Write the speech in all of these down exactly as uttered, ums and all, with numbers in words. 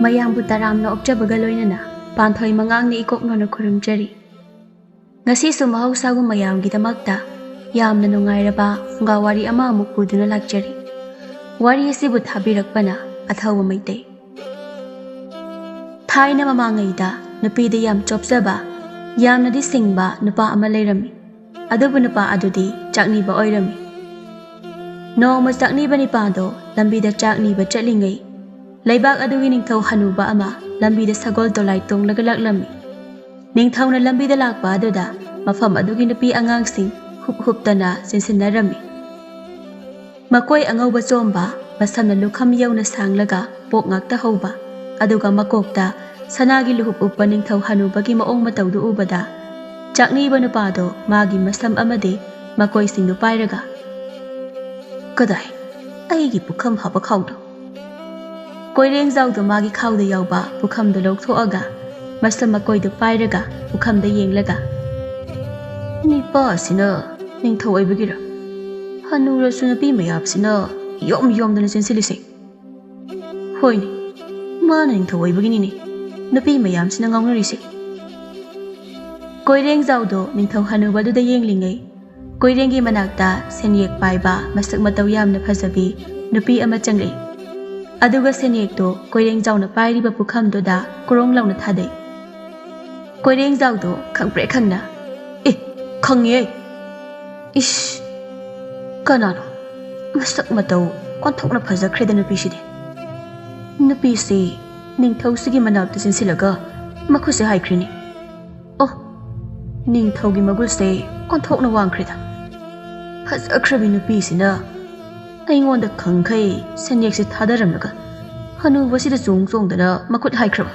ꯃꯌꯥꯝꯕꯨ ꯇꯔꯥꯝꯅ ꯑꯣꯛꯆꯕꯒ ꯂꯣꯏꯅꯅ ꯄꯥꯟꯊꯣꯏ ꯃꯉꯥꯡꯅ ꯏꯀꯣꯛ ꯅꯣꯟꯅ ꯈꯨꯔꯨꯝꯖꯔꯤ꯫ ꯉꯁꯤꯁꯨ ꯃꯍꯧꯁꯥꯒꯨꯝ ꯃꯌꯥꯝꯒꯤꯗꯃꯛꯇ ꯌꯥꯝꯅ ꯅꯨꯡꯉꯥꯏꯔꯕ ꯐꯨꯡꯒꯥ ꯋꯥꯔꯤ ꯑꯃ ꯑꯃꯨꯛ ꯄꯨꯗꯨꯅ ꯂꯥꯛꯆꯔꯤ꯫ ꯋꯥꯔꯤ ꯑꯁꯤꯕꯨ ꯊꯥꯕꯤꯔꯛꯄꯅ ꯑꯊꯧꯕ ꯃꯩꯇꯩ꯫ ꯊꯥꯏꯅ ꯃꯃꯥꯡꯉꯩꯗ ꯅꯨꯄꯤꯗ ꯌꯥꯝ ꯆꯣꯞꯆꯕ, ꯌꯥꯝꯅꯗꯤ ꯁꯤꯡꯕ ꯅꯨꯄꯥ ꯑꯃ ꯂꯩꯔꯝꯃꯤ꯫ ꯑꯗꯨꯕꯨ ꯅꯨꯄꯥ ꯑꯗꯨꯗꯤ ꯆꯥꯛꯅꯤꯕ ꯑꯣꯏꯔꯝꯃꯤ꯫ ꯅꯣꯡꯃ ꯆꯥꯛꯅꯤꯕ ꯅꯤꯄꯥꯗꯣ ꯂꯝꯕꯤꯗ ꯆꯥꯛ ꯅꯤꯕ ꯆꯠꯂꯤꯉꯩ, ꯂꯩꯕꯥꯛ ꯑꯗꯨꯒꯤ ꯅꯤꯡꯊꯧ ꯍꯅꯨꯕ ꯑꯃ ꯂꯝꯕꯤꯗ ꯁꯒꯣꯜ ꯗꯣꯂꯥꯏ ꯇꯣꯡꯂꯒ ꯂꯥꯛꯂꯝꯃꯤ꯫ ꯅꯤꯡꯊꯧꯅ ꯂꯝꯕꯤꯗ ꯂꯥꯛꯄ ꯑꯗꯨꯗ ꯃꯐꯝ ꯑꯗꯨꯒꯤ ꯅꯨꯄꯤ ꯑꯉꯥꯡꯁꯤꯡ ꯍꯨꯞ ꯍꯨꯞꯇꯅ ꯆꯦꯟꯁꯤꯟꯅꯔꯝꯃꯤ꯫ ꯃꯀꯣꯏ ꯑꯉꯧꯕ ꯆꯣꯝꯕ, ꯃꯁꯝꯅ ꯂꯨꯈꯝ ꯌꯧꯅ ꯁꯥꯡꯂꯒ ꯄꯣꯛ ꯉꯥꯛꯇ ꯍꯧꯕ, ꯑꯗꯨꯒ ꯃꯀꯣꯛꯇ ꯁꯅꯥꯒꯤ ꯂꯨꯍꯨꯞ ꯎꯞꯄ ꯅꯤꯡꯊꯧ ꯍꯅꯨꯕꯒꯤ ꯃꯑꯣꯡ ꯃꯇꯧꯗꯨ ꯎꯕꯗ, ꯆꯥꯛꯅꯤꯕ ꯅꯨꯄꯥꯗꯣ ꯃꯥꯒꯤ ꯃꯁꯝ ꯑꯃꯗꯤ ꯃꯀꯣꯏꯁꯤꯡꯗꯨ ꯄꯥꯏꯔꯒ, "ꯀꯗꯥꯏ? ꯑꯩꯒꯤ ꯄꯨꯈꯝ ꯍꯥꯞꯄ ꯈꯥꯎꯗꯣ?" ꯀꯣꯏꯔꯦꯡꯖꯥꯎꯗꯣ ꯃꯥꯒꯤ ꯈꯥꯎꯗ ꯌꯥꯎꯕ ꯄꯨꯈꯝꯗꯨ ꯂꯧꯊꯣꯛꯑꯒ, ꯃꯁꯝ ꯃꯀꯣꯏꯗꯨ ꯄꯥꯏꯔꯒ ꯄꯨꯈꯝꯗ ꯌꯦꯡꯂꯒ, "ꯅꯤꯄꯥ ꯑꯁꯤꯅ ꯅꯤꯡꯊꯧ ꯑꯣꯏꯕꯒꯤꯔ? ꯍꯅꯨꯔꯁꯨ ꯅꯨꯄꯤ ꯃꯌꯥꯝꯁꯤꯅ ꯌꯣꯝ ꯌꯣꯝꯗꯅ ꯆꯦꯟꯁꯤꯜꯂꯤꯁꯦ꯫ ꯍꯣꯏꯅꯦ, ꯃꯥꯅ ꯅꯤꯡꯊꯧ ꯑꯣꯏꯕꯒꯤꯅꯤꯅꯦ ꯅꯨꯄꯤ ꯃꯌꯥꯝꯁꯤꯅ ꯉꯥꯎꯅꯔꯤꯁꯦ꯫" ꯀꯣꯏꯔꯦꯡꯖꯥꯎꯗꯣ ꯅꯤꯡꯊꯧ ꯍꯅꯨꯕꯗꯨꯗ ꯌꯦꯡꯂꯤꯉꯩ, ꯀꯣꯏꯔꯦꯡꯒꯤ ꯃꯅꯥꯛꯇ ꯁꯦꯟꯌꯦꯛ ꯄꯥꯏꯕ, ꯃꯁꯛ ꯃꯇꯧ ꯌꯥꯝꯅ ꯐꯖꯕꯤ ꯅꯨꯄꯤ ꯑꯃ ꯆꯪꯂꯛꯏ꯫ ꯑꯗꯨꯒ ꯁꯦꯟꯌꯦꯛꯇꯣ ꯀꯣꯏꯔꯦꯡꯖꯥꯎꯅ ꯄꯥꯏꯔꯤꯕ ꯄꯨꯈꯝꯗꯨꯗ ꯀ꯭ꯔꯣꯡ ꯂꯥꯎꯅ ꯊꯥꯗꯩ꯫ ꯀꯣꯏꯔꯦꯡꯖꯥꯎꯗꯣ ꯈꯪꯄ꯭ꯔꯦꯛ ꯈꯪꯅ, "ꯑꯦ, ꯈꯪꯉꯦ ꯑꯩ꯫ ꯏꯁ, ꯀꯅꯥꯅꯣ? ꯃꯁꯛ ꯃꯇꯧ ꯑꯣꯟꯊꯣꯛꯅ ꯐꯖꯈ꯭ꯔꯦꯗ ꯅꯨꯄꯤꯁꯤꯗꯤ꯫ ꯅꯨꯄꯤꯁꯤ ꯅꯤꯡꯊꯧꯁꯤꯒꯤ ꯃꯅꯥꯛꯇ ꯆꯦꯟꯁꯤꯜꯂꯒ ꯃꯈꯨꯠꯁꯦ ꯍꯥꯏꯈ꯭ꯔꯤꯅꯤ꯫ ꯑꯣ, ꯅꯤꯡꯊꯧꯒꯤ ꯃꯒꯨꯜꯁꯦ ꯑꯣꯟꯊꯣꯛꯅ ꯋꯥꯡꯈ꯭ꯔꯦꯗ꯫ ꯐꯖꯈ꯭ꯔꯕꯤ ꯅꯨꯄꯤꯁꯤꯅ ꯑꯩꯉꯣꯟꯗ ꯈꯪꯈꯩ ꯁꯦꯟꯌꯦꯛꯁꯦ ꯊꯥꯗꯔꯝꯂꯒ ꯍꯅꯨꯕꯁꯤꯗ ꯆꯣꯡ ꯆꯣꯡꯗꯅ ꯃꯈꯨꯠ ꯍꯥꯏꯈ꯭ꯔꯕ꯫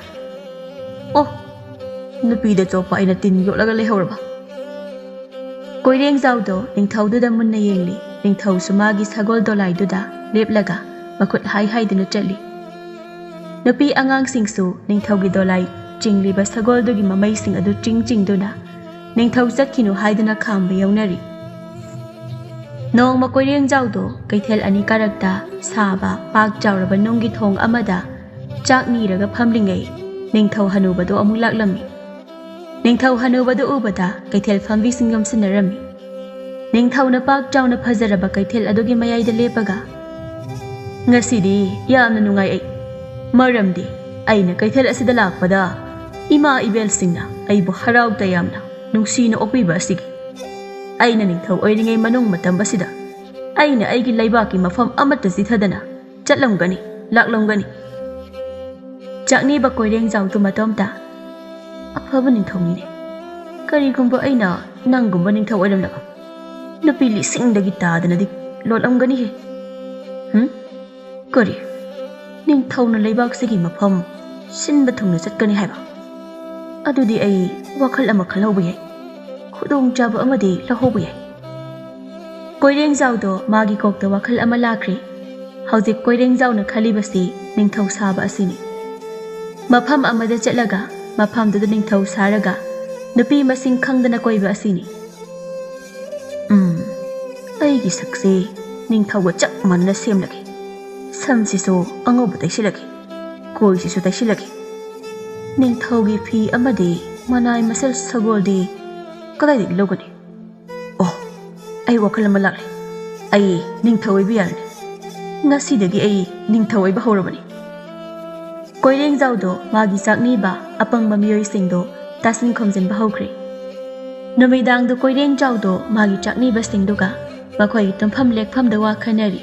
ꯑꯣ, ꯅꯨꯄꯤꯗ ꯆꯣꯞꯄ ꯑꯩꯅ ꯇꯤꯟ ꯌꯣꯠꯂꯒ ꯂꯩꯍꯧꯔꯕ?" ꯀꯣꯏꯔꯦꯡꯖꯥꯎꯗꯣ ꯅꯤꯡꯊꯧꯗꯨꯗ ꯃꯨꯟꯅ ꯌꯦꯡꯂꯤ꯫ ꯅꯤꯡꯊꯧꯁꯨ ꯃꯥꯒꯤ ꯁꯒꯣꯜ ꯗꯣꯂꯥꯏꯗꯨꯗ ꯂꯦꯞꯂꯒ ꯃꯈꯨꯠ ꯍꯥꯏ ꯍꯥꯏꯗꯨꯅ ꯆꯠꯂꯤ꯫ ꯅꯨꯄꯤ ꯑꯉꯥꯡꯁꯤꯡꯁꯨ ꯅꯤꯡꯊꯧꯒꯤ ꯗꯣꯂꯥꯏ ꯆꯤꯡꯂꯤꯕ ꯁꯒꯣꯜꯗꯨꯒꯤ ꯃꯃꯩꯁꯤꯡ ꯑꯗꯨ ꯆꯤꯡ ꯆꯤꯡꯗꯨꯅ ꯅꯤꯡꯊꯧ ꯆꯠꯈꯤꯅꯨ ꯍꯥꯏꯗꯨꯅ ꯈꯥꯝꯕ ꯌꯥꯎꯅꯔꯤ꯫ ꯅꯣꯡꯃ ꯀꯣꯏꯔꯦꯡꯖꯥꯎꯗꯣ ꯀꯩꯊꯦꯜ ꯑꯅꯤ ꯀꯥꯔꯛꯇ ꯁꯥꯕ ꯄꯥꯛ ꯆꯥꯎꯔꯕ ꯅꯨꯡꯒꯤ ꯊꯣꯡ ꯑꯃꯗ ꯆꯥꯛ ꯅꯤꯔꯒ ꯐꯝꯂꯤꯉꯩ ꯅꯤꯡꯊꯧ ꯍꯅꯨꯕꯗꯣ ꯑꯃꯨꯛ ꯂꯥꯛꯂꯝꯃꯤ꯫ ꯅꯤꯡꯊꯧ ꯍꯅꯨꯕꯗꯨ ꯎꯕꯗ ꯀꯩꯊꯦꯜ ꯐꯝꯕꯤꯁꯤꯡ ꯌꯣꯝꯁꯤꯟꯅꯔꯝꯃꯤ꯫ ꯅꯤꯡꯊꯧꯅ ꯄꯥꯛ ꯆꯥꯎꯅ ꯐꯖꯔꯕ ꯀꯩꯊꯦꯜ ꯑꯗꯨꯒꯤ ꯃꯌꯥꯏꯗ ꯂꯦꯞꯄꯒ, "ꯉꯁꯤꯗꯤ ꯌꯥꯝꯅ ꯅꯨꯡꯉꯥꯏ ꯑꯩ, ꯃꯔꯝꯗꯤ ꯑꯩꯅ ꯀꯩꯊꯦꯜ ꯑꯁꯤꯗ ꯂꯥꯛꯄꯗ ꯏꯃꯥ ꯏꯕꯦꯜꯁꯤꯡꯅ ꯑꯩꯕꯨ ꯍꯔꯥꯎ ꯇꯌꯥꯝꯅ ꯅꯨꯡꯁꯤꯅ ꯑꯣꯛꯄꯤꯕ ꯑꯁꯤꯒꯤ꯫ ꯑꯩꯅ ꯅꯤꯡꯊꯧ ꯑꯣꯏꯔꯤꯉꯩ ꯃꯅꯨꯡ ꯃꯇꯝ ꯑꯁꯤꯗ ꯑꯩꯅ ꯑꯩꯒꯤ ꯂꯩꯕꯥꯛꯀꯤ ꯃꯐꯝ ꯑꯃꯠꯇ ꯆꯤꯊꯗꯅ ꯆꯠꯂꯝꯒꯅꯤ, ꯂꯥꯛꯂꯝꯒꯅꯤ꯫" ꯆꯥꯛꯅꯤꯕ ꯀꯣꯏꯔꯦꯡꯖꯥꯎꯗꯨ ꯃꯇꯣꯝꯇ, "ꯑꯐꯕ ꯅꯤꯡꯊꯧꯅꯤꯅꯦ꯫ ꯀꯔꯤꯒꯨꯝꯕ ꯑꯩꯅ ꯅꯪꯒꯨꯝꯕ ꯅꯤꯡꯊꯧ ꯑꯣꯏꯔꯝꯂꯕ, ꯅꯨꯄꯤ ꯂꯤꯁꯤꯡꯗꯒꯤ ꯇꯥꯗꯅꯗꯤ ꯂꯣꯠꯂꯝꯒꯅꯤꯍꯦ꯫ ꯍꯨꯝ? ꯀꯔꯤ? ꯅꯤꯡꯊꯧꯅ ꯂꯩꯕꯥꯛꯁꯤꯒꯤ ꯃꯐꯝ ꯁꯤꯟꯕ ꯊꯨꯡꯅ ꯆꯠꯀꯅꯤ ꯍꯥꯏꯕ? ꯑꯗꯨꯗꯤ ꯑꯩ ꯋꯥꯈꯜ ꯑꯃ ꯈꯜꯍꯧꯕ ꯌꯥꯏ, ꯈꯨꯗꯣꯡꯆꯥꯕ ꯑꯃꯗꯤ ꯂꯧꯍꯧꯕ ꯌꯥꯏ꯫" ꯀꯣꯏꯔꯦꯡꯖꯥꯎꯗꯣ ꯃꯥꯒꯤ ꯀꯣꯛꯇ ꯋꯥꯈꯜ ꯑꯃ ꯂꯥꯛꯈ꯭ꯔꯦ꯫ ꯍꯧꯖꯤꯛ ꯀꯣꯏꯔꯦꯡꯖꯥꯎꯅ ꯈꯜꯂꯤꯕꯁꯤ ꯅꯤꯡꯊꯧ ꯁꯥꯕ ꯑꯁꯤꯅꯤ꯫ ꯃꯐꯝ ꯑꯃꯗ ꯆꯠꯂꯒ ꯃꯐꯝꯗꯨꯗ ꯅꯤꯡꯊꯧ ꯁꯥꯔꯒ ꯅꯨꯄꯤ ꯃꯁꯤꯡ ꯈꯪꯗꯅ ꯀꯣꯏꯕ ꯑꯁꯤꯅꯤ꯫ ꯎꯝ, ꯑꯩꯒꯤ ꯁꯛꯁꯤ ꯅꯤꯡꯊꯧꯒ ꯆꯞ ꯃꯥꯟꯅꯅ ꯁꯦꯝꯂꯒꯦ꯫ ꯁꯝꯁꯤꯁꯨ ꯑꯉꯧꯕ ꯇꯩꯁꯤꯜꯂꯒꯦ, ꯀꯣꯏꯁꯤꯁꯨ ꯇꯩꯁꯤꯜꯂꯒꯦ꯫ ꯅꯤꯡꯊꯧꯒꯤ ꯐꯤ ꯑꯃꯗꯤ ꯃꯅꯥꯏ ꯃꯁꯜ ꯁꯒꯣꯜꯗꯤ ꯀꯗꯥꯏꯗꯒꯤ ꯂꯧꯒꯅꯤ? ꯑꯣ, ꯑꯩ ꯋꯥꯈꯜ ꯑꯃ ꯂꯥꯛꯂꯦ꯫ ꯑꯩ ꯅꯤꯡꯊꯧ ꯑꯣꯏꯕ ꯌꯥꯔꯅꯤ꯫ ꯉꯁꯤꯗꯒꯤ ꯑꯩ ꯅꯤꯡꯊꯧ ꯑꯣꯏꯕ ꯍꯧꯔꯕꯅꯤ꯫ ꯀꯣꯏꯔꯦꯡꯖꯥꯎꯗꯣ ꯃꯥꯒꯤ ꯆꯥꯛꯅꯤꯕ ꯑꯄꯪꯕ ꯃꯤꯑꯣꯏꯁꯤꯡꯗꯣ ꯇꯥꯁꯤꯟ ꯈꯣꯝꯖꯤꯟꯕ ꯍꯧꯈ꯭ꯔꯦ꯫ ꯅꯨꯃꯤꯗꯥꯡꯗ ꯀꯣꯏꯔꯦꯡꯖꯥꯎꯗꯣ ꯃꯥꯒꯤ ꯆꯥꯛꯅꯤꯕꯁꯤꯡꯗꯨꯒ ꯃꯈꯣꯏꯒꯤ ꯇꯨꯝꯐꯝ ꯂꯦꯛꯐꯝꯗ ꯋꯥ ꯈꯟꯅꯔꯤ꯫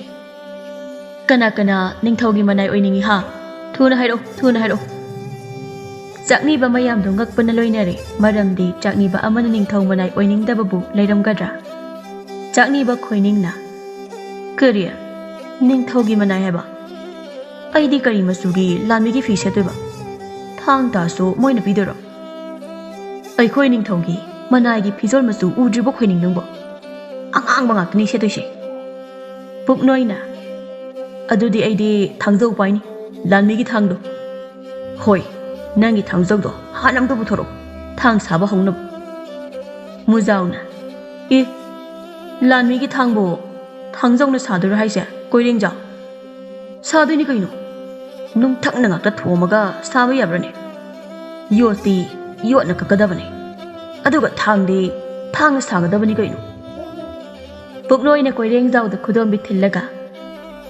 "ꯀꯅꯥ ꯀꯅꯥ ꯅꯤꯡꯊꯧꯒꯤ ꯃꯅꯥꯏ ꯑꯣꯏꯅꯤꯡꯏ ꯍꯥ? ꯊꯨꯅ ꯍꯥꯏꯔꯛꯑꯣ, ꯊꯨꯅ ꯍꯥꯏꯔꯛꯑꯣ꯫" ꯆꯥꯛꯅꯤꯕ ꯃꯌꯥꯝꯗꯣ ꯉꯛꯄꯅ ꯂꯣꯏꯅꯔꯦ, ꯃꯔꯝꯗꯤ ꯆꯥꯛꯅꯤꯕ ꯑꯃꯅ ꯅꯤꯡꯊꯧ ꯃꯅꯥꯏ ꯑꯣꯏꯅꯤꯡꯗꯕꯕꯨ ꯂꯩꯔꯝꯒꯗ꯭ꯔꯥ? ꯆꯥꯛꯅꯤꯕ ꯈꯣꯏꯅꯤꯡꯅ, "ꯀꯔꯤ? ꯅꯤꯡꯊꯧꯒꯤ ꯃꯅꯥꯏ ꯍꯥꯏꯕ? ꯑꯩꯗꯤ ꯀꯔꯤ ꯃꯆꯨꯒꯤ ꯂꯥꯟꯃꯤꯒꯤ ꯐꯤ ꯁꯦꯠꯇꯣꯏꯕ? ꯊꯥꯡ ꯇꯥꯁꯨ ꯃꯣꯏꯅ ꯄꯤꯗꯣꯏꯔꯣ? ꯑꯩꯈꯣꯏ ꯅꯤꯡꯊꯧꯒꯤ ꯃꯅꯥꯏꯒꯤ ꯐꯤꯖꯣꯜ ꯃꯆꯨ ꯎꯗ꯭ꯔꯤꯕꯣ ꯈꯣꯏꯅꯤꯡ ꯅꯪꯕꯣ? ꯑꯉꯥꯡꯕ ꯉꯥꯛꯇꯅꯤ ꯁꯦꯠꯇꯣꯏꯁꯦ꯫ ꯄꯨꯛꯅꯣꯏꯅ, ꯑꯗꯨꯗꯤ ꯑꯩꯗꯤ ꯊꯥꯡꯖꯧ ꯄꯥꯏꯅꯤ, ꯂꯥꯟꯃꯤꯒꯤ ꯊꯥꯡꯗꯣ꯫ ꯍꯣꯏ, ꯅꯪꯒꯤ ꯊꯥꯡꯖꯧꯗꯣ ꯍꯥꯟꯅ ꯑꯝꯇ ꯄꯨꯊꯣꯔꯛꯑꯣ, ꯊꯥꯡ ꯁꯥꯕ ꯍꯧꯅꯕ꯫" ꯃꯨꯖꯥꯎꯅ, ꯑꯦ, ꯂꯥꯟꯃꯤꯒꯤ ꯊꯥꯡꯕꯨ ꯊꯥꯡꯖꯧꯅ ꯁꯥꯗꯣꯏꯔꯣ ꯍꯥꯏꯁꯦ, ꯀꯣꯏꯔꯦꯡꯖꯥꯎ? ꯁꯥꯗꯣꯏꯅꯤ ꯀꯩꯅꯣ꯫ ꯅꯨꯡꯊꯛꯅ ꯉꯥꯛꯇ ꯊꯣꯝꯃꯒ ꯁꯥꯕ ꯌꯥꯕ꯭ꯔꯅꯦ? ꯌꯣꯠꯇꯤ ꯌꯣꯠꯅ ꯀꯛꯀꯗꯕꯅꯤ, ꯑꯗꯨꯒ ꯊꯥꯡꯗꯤ ꯊꯥꯡꯅ ꯁꯥꯒꯗꯕꯅꯤ ꯀꯩꯅꯣ꯫ ꯄꯨꯛꯂꯣꯏꯅ ꯀꯣꯏꯔꯦꯡꯖꯥꯎꯗ ꯈꯨꯗꯣꯝꯕꯤ ꯊꯤꯜꯂꯒ,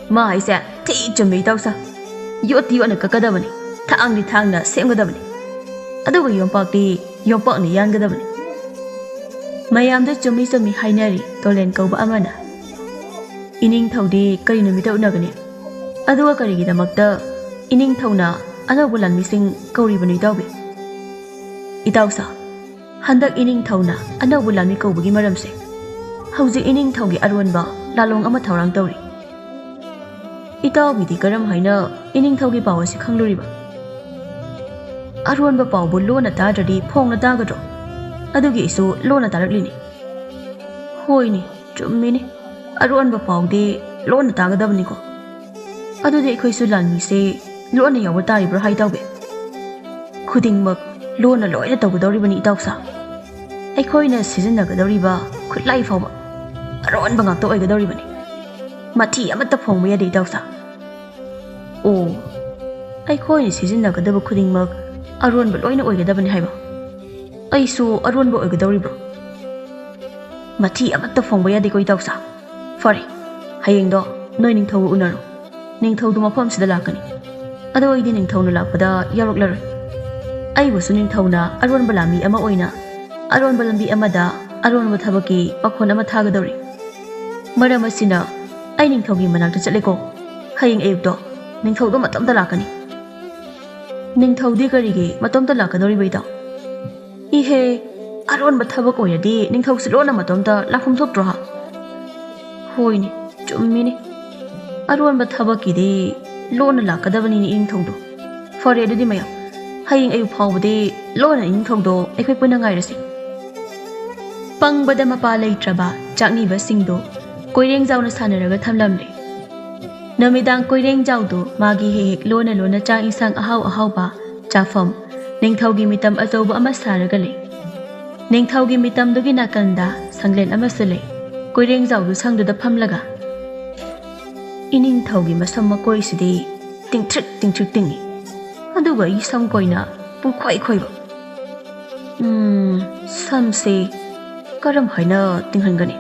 "ꯃꯥ ꯍꯥꯏꯁꯦ ꯊꯤ ꯆꯨꯝꯃꯤ ꯏꯇꯥꯎꯁꯥ꯫ ꯌꯣꯠꯇꯤ ꯌꯣꯠꯅ ꯀꯛꯀꯗꯕꯅꯤ, ꯊꯥꯡꯗꯤ ꯊꯥꯡꯅ ꯁꯦꯝꯒꯗꯕꯅꯤ, ꯑꯗꯨꯒ ꯌꯣꯝꯄꯥꯛꯇꯤ ꯌꯣꯝꯄꯥꯛꯅ ꯌꯥꯟꯒꯗꯕꯅꯤ꯫" ꯃꯌꯥꯝꯗ ꯆꯨꯝꯃꯤ ꯆꯨꯝꯃꯤ ꯍꯥꯏꯅꯔꯤ ꯇꯣꯂꯦꯟ ꯀꯧꯕ ꯑꯃꯅ꯫ "ꯏꯅꯤꯡꯊꯧꯗꯤ ꯀꯔꯤ ꯅꯨꯃꯤꯠꯇ ꯎꯅꯒꯅꯤ? ꯑꯗꯨꯒ ꯀꯔꯤꯒꯤꯗꯃꯛꯇ ꯏꯅꯤꯡꯊꯧꯅ ꯑꯅꯧꯕ ꯂꯥꯟꯃꯤꯁꯤꯡ ꯀꯧꯔꯤꯕꯅꯣ ꯏꯇꯥꯎꯕꯤ?" "ꯏꯇꯥꯎꯁꯥ, ꯍꯟꯗꯛ ꯏꯅꯤꯡꯊꯧꯅ ꯑꯅꯧꯕ ꯂꯥꯟꯃꯤ ꯀꯧꯕꯒꯤ ꯃꯔꯝꯁꯦ, ꯍꯧꯖꯤꯛ ꯏꯅꯤꯡꯊꯧꯒꯤ ꯑꯔꯣꯟꯕ ꯂꯥꯂꯣꯡ ꯑꯃ ꯊꯧꯔꯥꯡ ꯇꯧꯔꯤ꯫" "ꯏꯇꯥꯎꯕꯤꯗꯤ ꯀꯔꯝ ꯍꯥꯏꯅ ꯏꯅꯤꯡꯊꯧꯒꯤ ꯄꯥꯎ ꯑꯁꯤ ꯈꯪꯂꯨꯔꯤꯕ?" "ꯑꯔꯣꯟꯕ ꯄꯥꯎꯕꯨ ꯂꯣꯟꯅ ꯇꯥꯗ꯭ꯔꯗꯤ ꯐꯣꯡꯅ ꯇꯥꯒꯗ꯭ꯔꯣ? ꯑꯗꯨꯒꯤ ꯑꯩꯁꯨ ꯂꯣꯟꯅ ꯇꯥꯔꯛꯂꯤꯅꯤ꯫" "ꯍꯣꯏꯅꯦ, ꯆꯨꯝꯃꯤꯅꯦ, ꯑꯔꯣꯟꯕ ꯄꯥꯎꯗꯤ ꯂꯣꯟꯅ ꯇꯥꯒꯗꯕꯅꯤꯀꯣ꯫ ꯑꯗꯨꯗꯤ ꯑꯩꯈꯣꯏꯁꯨ ꯂꯥꯟꯃꯤꯁꯦ ꯂꯣꯟꯅ ꯌꯥꯎꯕ ꯇꯥꯔꯤꯕ꯭ꯔꯣ ꯍꯥꯏ ꯏꯇꯥꯎꯕꯤ?" "ꯈꯨꯗꯤꯡꯃꯛ ꯂꯣꯟꯅ ꯂꯣꯏꯅ ꯇꯧꯒꯗꯧꯔꯤꯕꯅꯤ ꯏꯇꯥꯎꯁꯥ꯫ ꯑꯩꯈꯣꯏꯅ ꯁꯤꯖꯤꯟꯅꯒꯗꯧꯔꯤꯕ ꯈꯨꯠꯂꯥꯏ ꯐꯥꯎꯕ ꯑꯔꯣꯟꯕ ꯉꯥꯛꯇ ꯑꯣꯏꯒꯗꯧꯔꯤꯕꯅꯤ꯫ ꯃꯊꯤ ꯑꯃꯠꯇ ꯐꯣꯡꯕ ꯌꯥꯗꯦ ꯏꯇꯥꯎꯁꯥ꯫" "ꯑꯣ, ꯑꯩꯈꯣꯏꯅ ꯁꯤꯖꯤꯟꯅꯒꯗꯕ ꯈꯨꯗꯤꯡꯃꯛ ꯑꯔꯣꯟꯕ ꯂꯣꯏꯅ ꯑꯣꯏꯒꯗꯕꯅꯤ ꯍꯥꯏꯕ? ꯑꯩꯁꯨ ꯑꯔꯣꯟꯕ ꯑꯣꯏꯒꯗꯧꯔꯤꯕ꯭ꯔꯣ? ꯃꯊꯤ ꯑꯃꯠꯇ ꯐꯣꯡꯕ ꯌꯥꯗꯦꯀꯣ ꯏꯇꯥꯎꯁꯥ꯫ ꯐꯔꯦ, ꯍꯌꯦꯡꯗꯣ ꯅꯣꯏ ꯅꯤꯡꯊꯧꯒ ꯎꯅꯔꯣ꯫ ꯅꯤꯡꯊꯧꯗꯨ ꯃꯐꯝꯁꯤꯗ ꯂꯥꯛꯀꯅꯤ꯫ ꯑꯗꯣ ꯑꯩꯗꯤ ꯅꯤꯡꯊꯧꯅ ꯂꯥꯛꯄꯗ ꯌꯥꯎꯔꯛꯂꯔꯣꯏ꯫ ꯑꯩꯕꯨꯁꯨ ꯅꯤꯡꯊꯧꯅ ꯑꯔꯣꯟꯕ ꯂꯥꯟꯃꯤ ꯑꯃ ꯑꯣꯏꯅ ꯑꯔꯣꯟꯕ ꯂꯝꯕꯤ ꯑꯃꯗ ꯑꯔꯣꯟꯕ ꯊꯕꯛꯀꯤ ꯄꯥꯈꯣꯟ ꯑꯃ ꯊꯥꯒꯗꯧꯔꯤ꯫ ꯃꯔꯝ ꯑꯁꯤꯅ ꯑꯩ ꯅꯤꯡꯊꯧꯒꯤ ꯃꯅꯥꯛꯇ ꯆꯠꯂꯦꯀꯣ꯫ ꯍꯌꯦꯡ ꯑꯌꯨꯛꯇꯣ ꯅꯤꯡꯊꯧꯗꯣ ꯃꯇꯣꯝꯇ ꯂꯥꯛꯀꯅꯤ꯫" "ꯅꯤꯡꯊꯧꯗꯤ ꯀꯔꯤꯒꯤ ꯃꯇꯣꯝꯇ ꯂꯥꯛꯀꯗꯧꯔꯤꯕ ꯏꯇꯥꯎ?" "ꯏꯍꯦ, ꯑꯔꯣꯟꯕ ꯊꯕꯛ ꯑꯣꯏꯔꯗꯤ ꯅꯤꯡꯊꯧꯁꯨ ꯂꯣꯟꯅ ꯃꯇꯣꯝꯇ ꯂꯥꯛꯐꯝ ꯊꯣꯛꯇ꯭ꯔꯣ ꯍꯥ?" "ꯍꯣꯏꯅꯦ, ꯆꯨꯝꯃꯤꯅꯦ, ꯑꯔꯣꯟꯕ ꯊꯕꯛꯀꯤꯗꯤ ꯂꯣꯟꯅ ꯂꯥꯛꯀꯗꯕꯅꯤꯅꯦ ꯏꯅꯤꯡꯊꯧꯗꯣ꯫ ꯐꯔꯦ ꯑꯗꯨꯗꯤ ꯃꯌꯥꯝ, ꯍꯌꯦꯡ ꯑꯌꯨꯛ ꯐꯥꯎꯕꯗꯤ ꯂꯣꯟꯅ ꯏꯅꯤꯡꯊꯧꯗꯣ ꯑꯩꯈꯣꯏ ꯄꯨꯟꯅ ꯉꯥꯏꯔꯁꯤ꯫" ꯄꯪꯕꯗ ꯃꯄꯥ ꯂꯩꯇ꯭ꯔꯕ ꯆꯥꯛꯅꯤꯕꯁꯤꯡꯗꯣ ꯀꯣꯏꯔꯦꯡꯖꯥꯎꯅ ꯁꯥꯟꯅꯔꯒ ꯊꯝꯂꯝꯂꯦ꯫ ꯅꯨꯃꯤꯗꯥꯡ ꯀꯣꯏꯔꯦꯡꯖꯥꯎꯗꯣ ꯃꯥꯒꯤ ꯍꯦꯛ ꯍꯦꯛ ꯂꯣꯟꯅ ꯂꯣꯟꯅ ꯆꯥꯛ ꯏꯟꯁꯥꯡ ꯑꯍꯥꯎ ꯑꯍꯥꯎꯕ ꯆꯥꯐꯝ ꯅꯤꯡꯊꯧꯒꯤ ꯃꯤꯇꯝ ꯑꯆꯧꯕ ꯑꯃ ꯁꯥꯔꯒ ꯂꯩ꯫ ꯅꯤꯡꯊꯧꯒꯤ ꯃꯤꯇꯝꯗꯨꯒꯤ ꯅꯥꯀꯟꯗ ꯁꯪꯂꯦꯟ ꯑꯃꯁꯨ ꯂꯩ꯫ ꯀꯣꯏꯔꯦꯡꯖꯥꯎꯗꯨ ꯁꯪꯗꯨꯗ ꯐꯝꯂꯒ, "ꯏꯅꯤꯡꯊꯧꯒꯤ ꯃꯁꯝ ꯃꯀꯣꯏꯁꯤꯗꯤ ꯇꯤꯡꯊ꯭ꯔꯤꯛ ꯇꯤꯡꯊ꯭ꯔꯤꯛ ꯇꯤꯡꯉꯤ꯫ ꯑꯗꯨꯒ ꯑꯩꯒꯤ ꯁꯝ ꯀꯣꯏꯅ ꯄꯨꯡꯈꯣꯏ ꯈꯣꯏꯕ꯫ ꯎꯝ, ꯁꯝꯁꯦ ꯀꯔꯝ ꯍꯥꯏꯅ ꯇꯤꯡꯍꯟꯒꯅꯤ?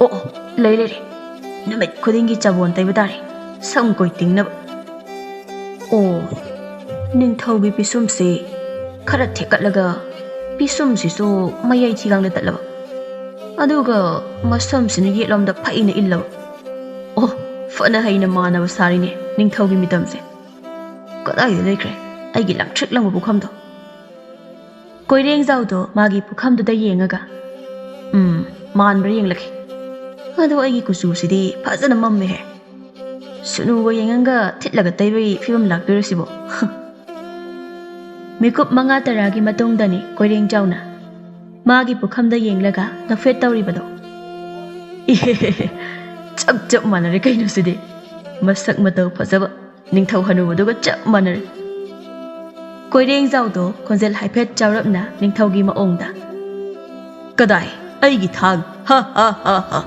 ꯑꯣ, ꯑꯣ, ꯂꯩ, ꯂꯩꯔꯦ꯫ ꯅꯨꯃꯤꯠ ꯈꯨꯗꯤꯡꯒꯤ ꯆꯕꯣꯟ ꯇꯩꯕ ꯇꯥꯔꯦ, ꯁꯝ ꯀꯣꯏ ꯇꯤꯡꯅꯕ꯫ ꯑꯣ, ꯅꯤꯡꯊꯧꯒꯤ ꯄꯤꯁꯨꯝꯁꯦ ꯈꯔ ꯊꯦꯛꯀꯠꯂꯒ ꯄꯤꯁꯨꯝꯁꯤꯁꯨ ꯃꯌꯥꯏ ꯊꯤꯒꯥꯡꯗ ꯇꯠꯂꯕ꯫ ꯑꯗꯨꯒ ꯃꯁꯝꯁꯤꯅ ꯌꯦꯠꯂꯣꯝꯗ ꯐꯩꯅ ꯏꯜꯂꯕ꯫ ꯑꯣ, ꯐꯅ ꯍꯩꯅ ꯃꯥꯟꯅꯕ ꯁꯥꯔꯤꯅꯦ ꯅꯤꯡꯊꯧꯒꯤ ꯃꯤꯇꯝꯁꯦ꯫ ꯀꯗꯥꯏꯗ ꯂꯩꯈ꯭ꯔꯦ ꯑꯩꯒꯤ ꯂꯪꯇ꯭ꯔꯤꯛ ꯂꯪꯕ ꯄꯨꯈꯝꯗꯣ? ꯀꯣꯏꯔꯦꯡꯖꯥꯎꯗꯣ ꯃꯥꯒꯤ ꯄꯨꯈꯝꯗꯨꯗ ꯌꯦꯡꯉꯒ, "ꯎꯝ, ꯃꯥꯟꯕ꯭ꯔꯥ ꯌꯦꯡꯂꯒꯦ"꯫ ꯑꯗꯣ ꯑꯩꯒꯤ ꯀꯨꯆꯨꯁꯤꯗꯤ ꯐꯖꯅ ꯃꯝꯃꯦꯍꯦ꯫ ꯁꯨꯅꯨꯒ ꯌꯦꯡꯉꯒ ꯊꯤꯠꯂꯒ ꯇꯩꯕꯒꯤ ꯐꯤꯕꯝ ꯂꯥꯛꯇꯣꯏꯔꯣ ꯁꯤꯕꯣ? ꯃꯤꯀꯨꯞ ꯃꯉꯥ ꯇꯔꯥꯒꯤ ꯃꯇꯨꯡꯗꯅꯤ ꯀꯣꯏꯔꯦꯡꯖꯥꯎꯅ ꯃꯥꯒꯤ ꯄꯨꯈꯝꯗ ꯌꯦꯡꯂꯒ ꯅꯣꯛꯐꯦꯠ ꯇꯧꯔꯤꯕꯗꯣ꯫ "ꯏꯍꯦ, ꯆꯞ ꯆꯞ ꯃꯥꯟꯅꯔꯦ ꯀꯩꯅꯣ ꯁꯤꯗꯤ꯫ ꯃꯁꯛ ꯃꯇꯧ ꯐꯖꯕ ꯅꯤꯡꯊꯧ ꯍꯅꯨꯕꯗꯨꯒ ꯆꯞ ꯃꯥꯟꯅꯔꯦ"꯫ ꯀꯣꯏꯔꯦꯡꯖꯥꯎꯗꯣ ꯈꯣꯟꯖꯦꯜ ꯍꯥꯏꯐꯦꯠ ꯆꯥꯎꯔꯞꯅ ꯅꯤꯡꯊꯧꯒꯤ ꯃꯑꯣꯡꯗ, "ꯀꯗꯥꯏ? ꯑꯩꯒꯤ ꯊꯥꯡ? ꯍꯥ, ꯍꯥ, ꯍꯥ, ꯍꯥ꯫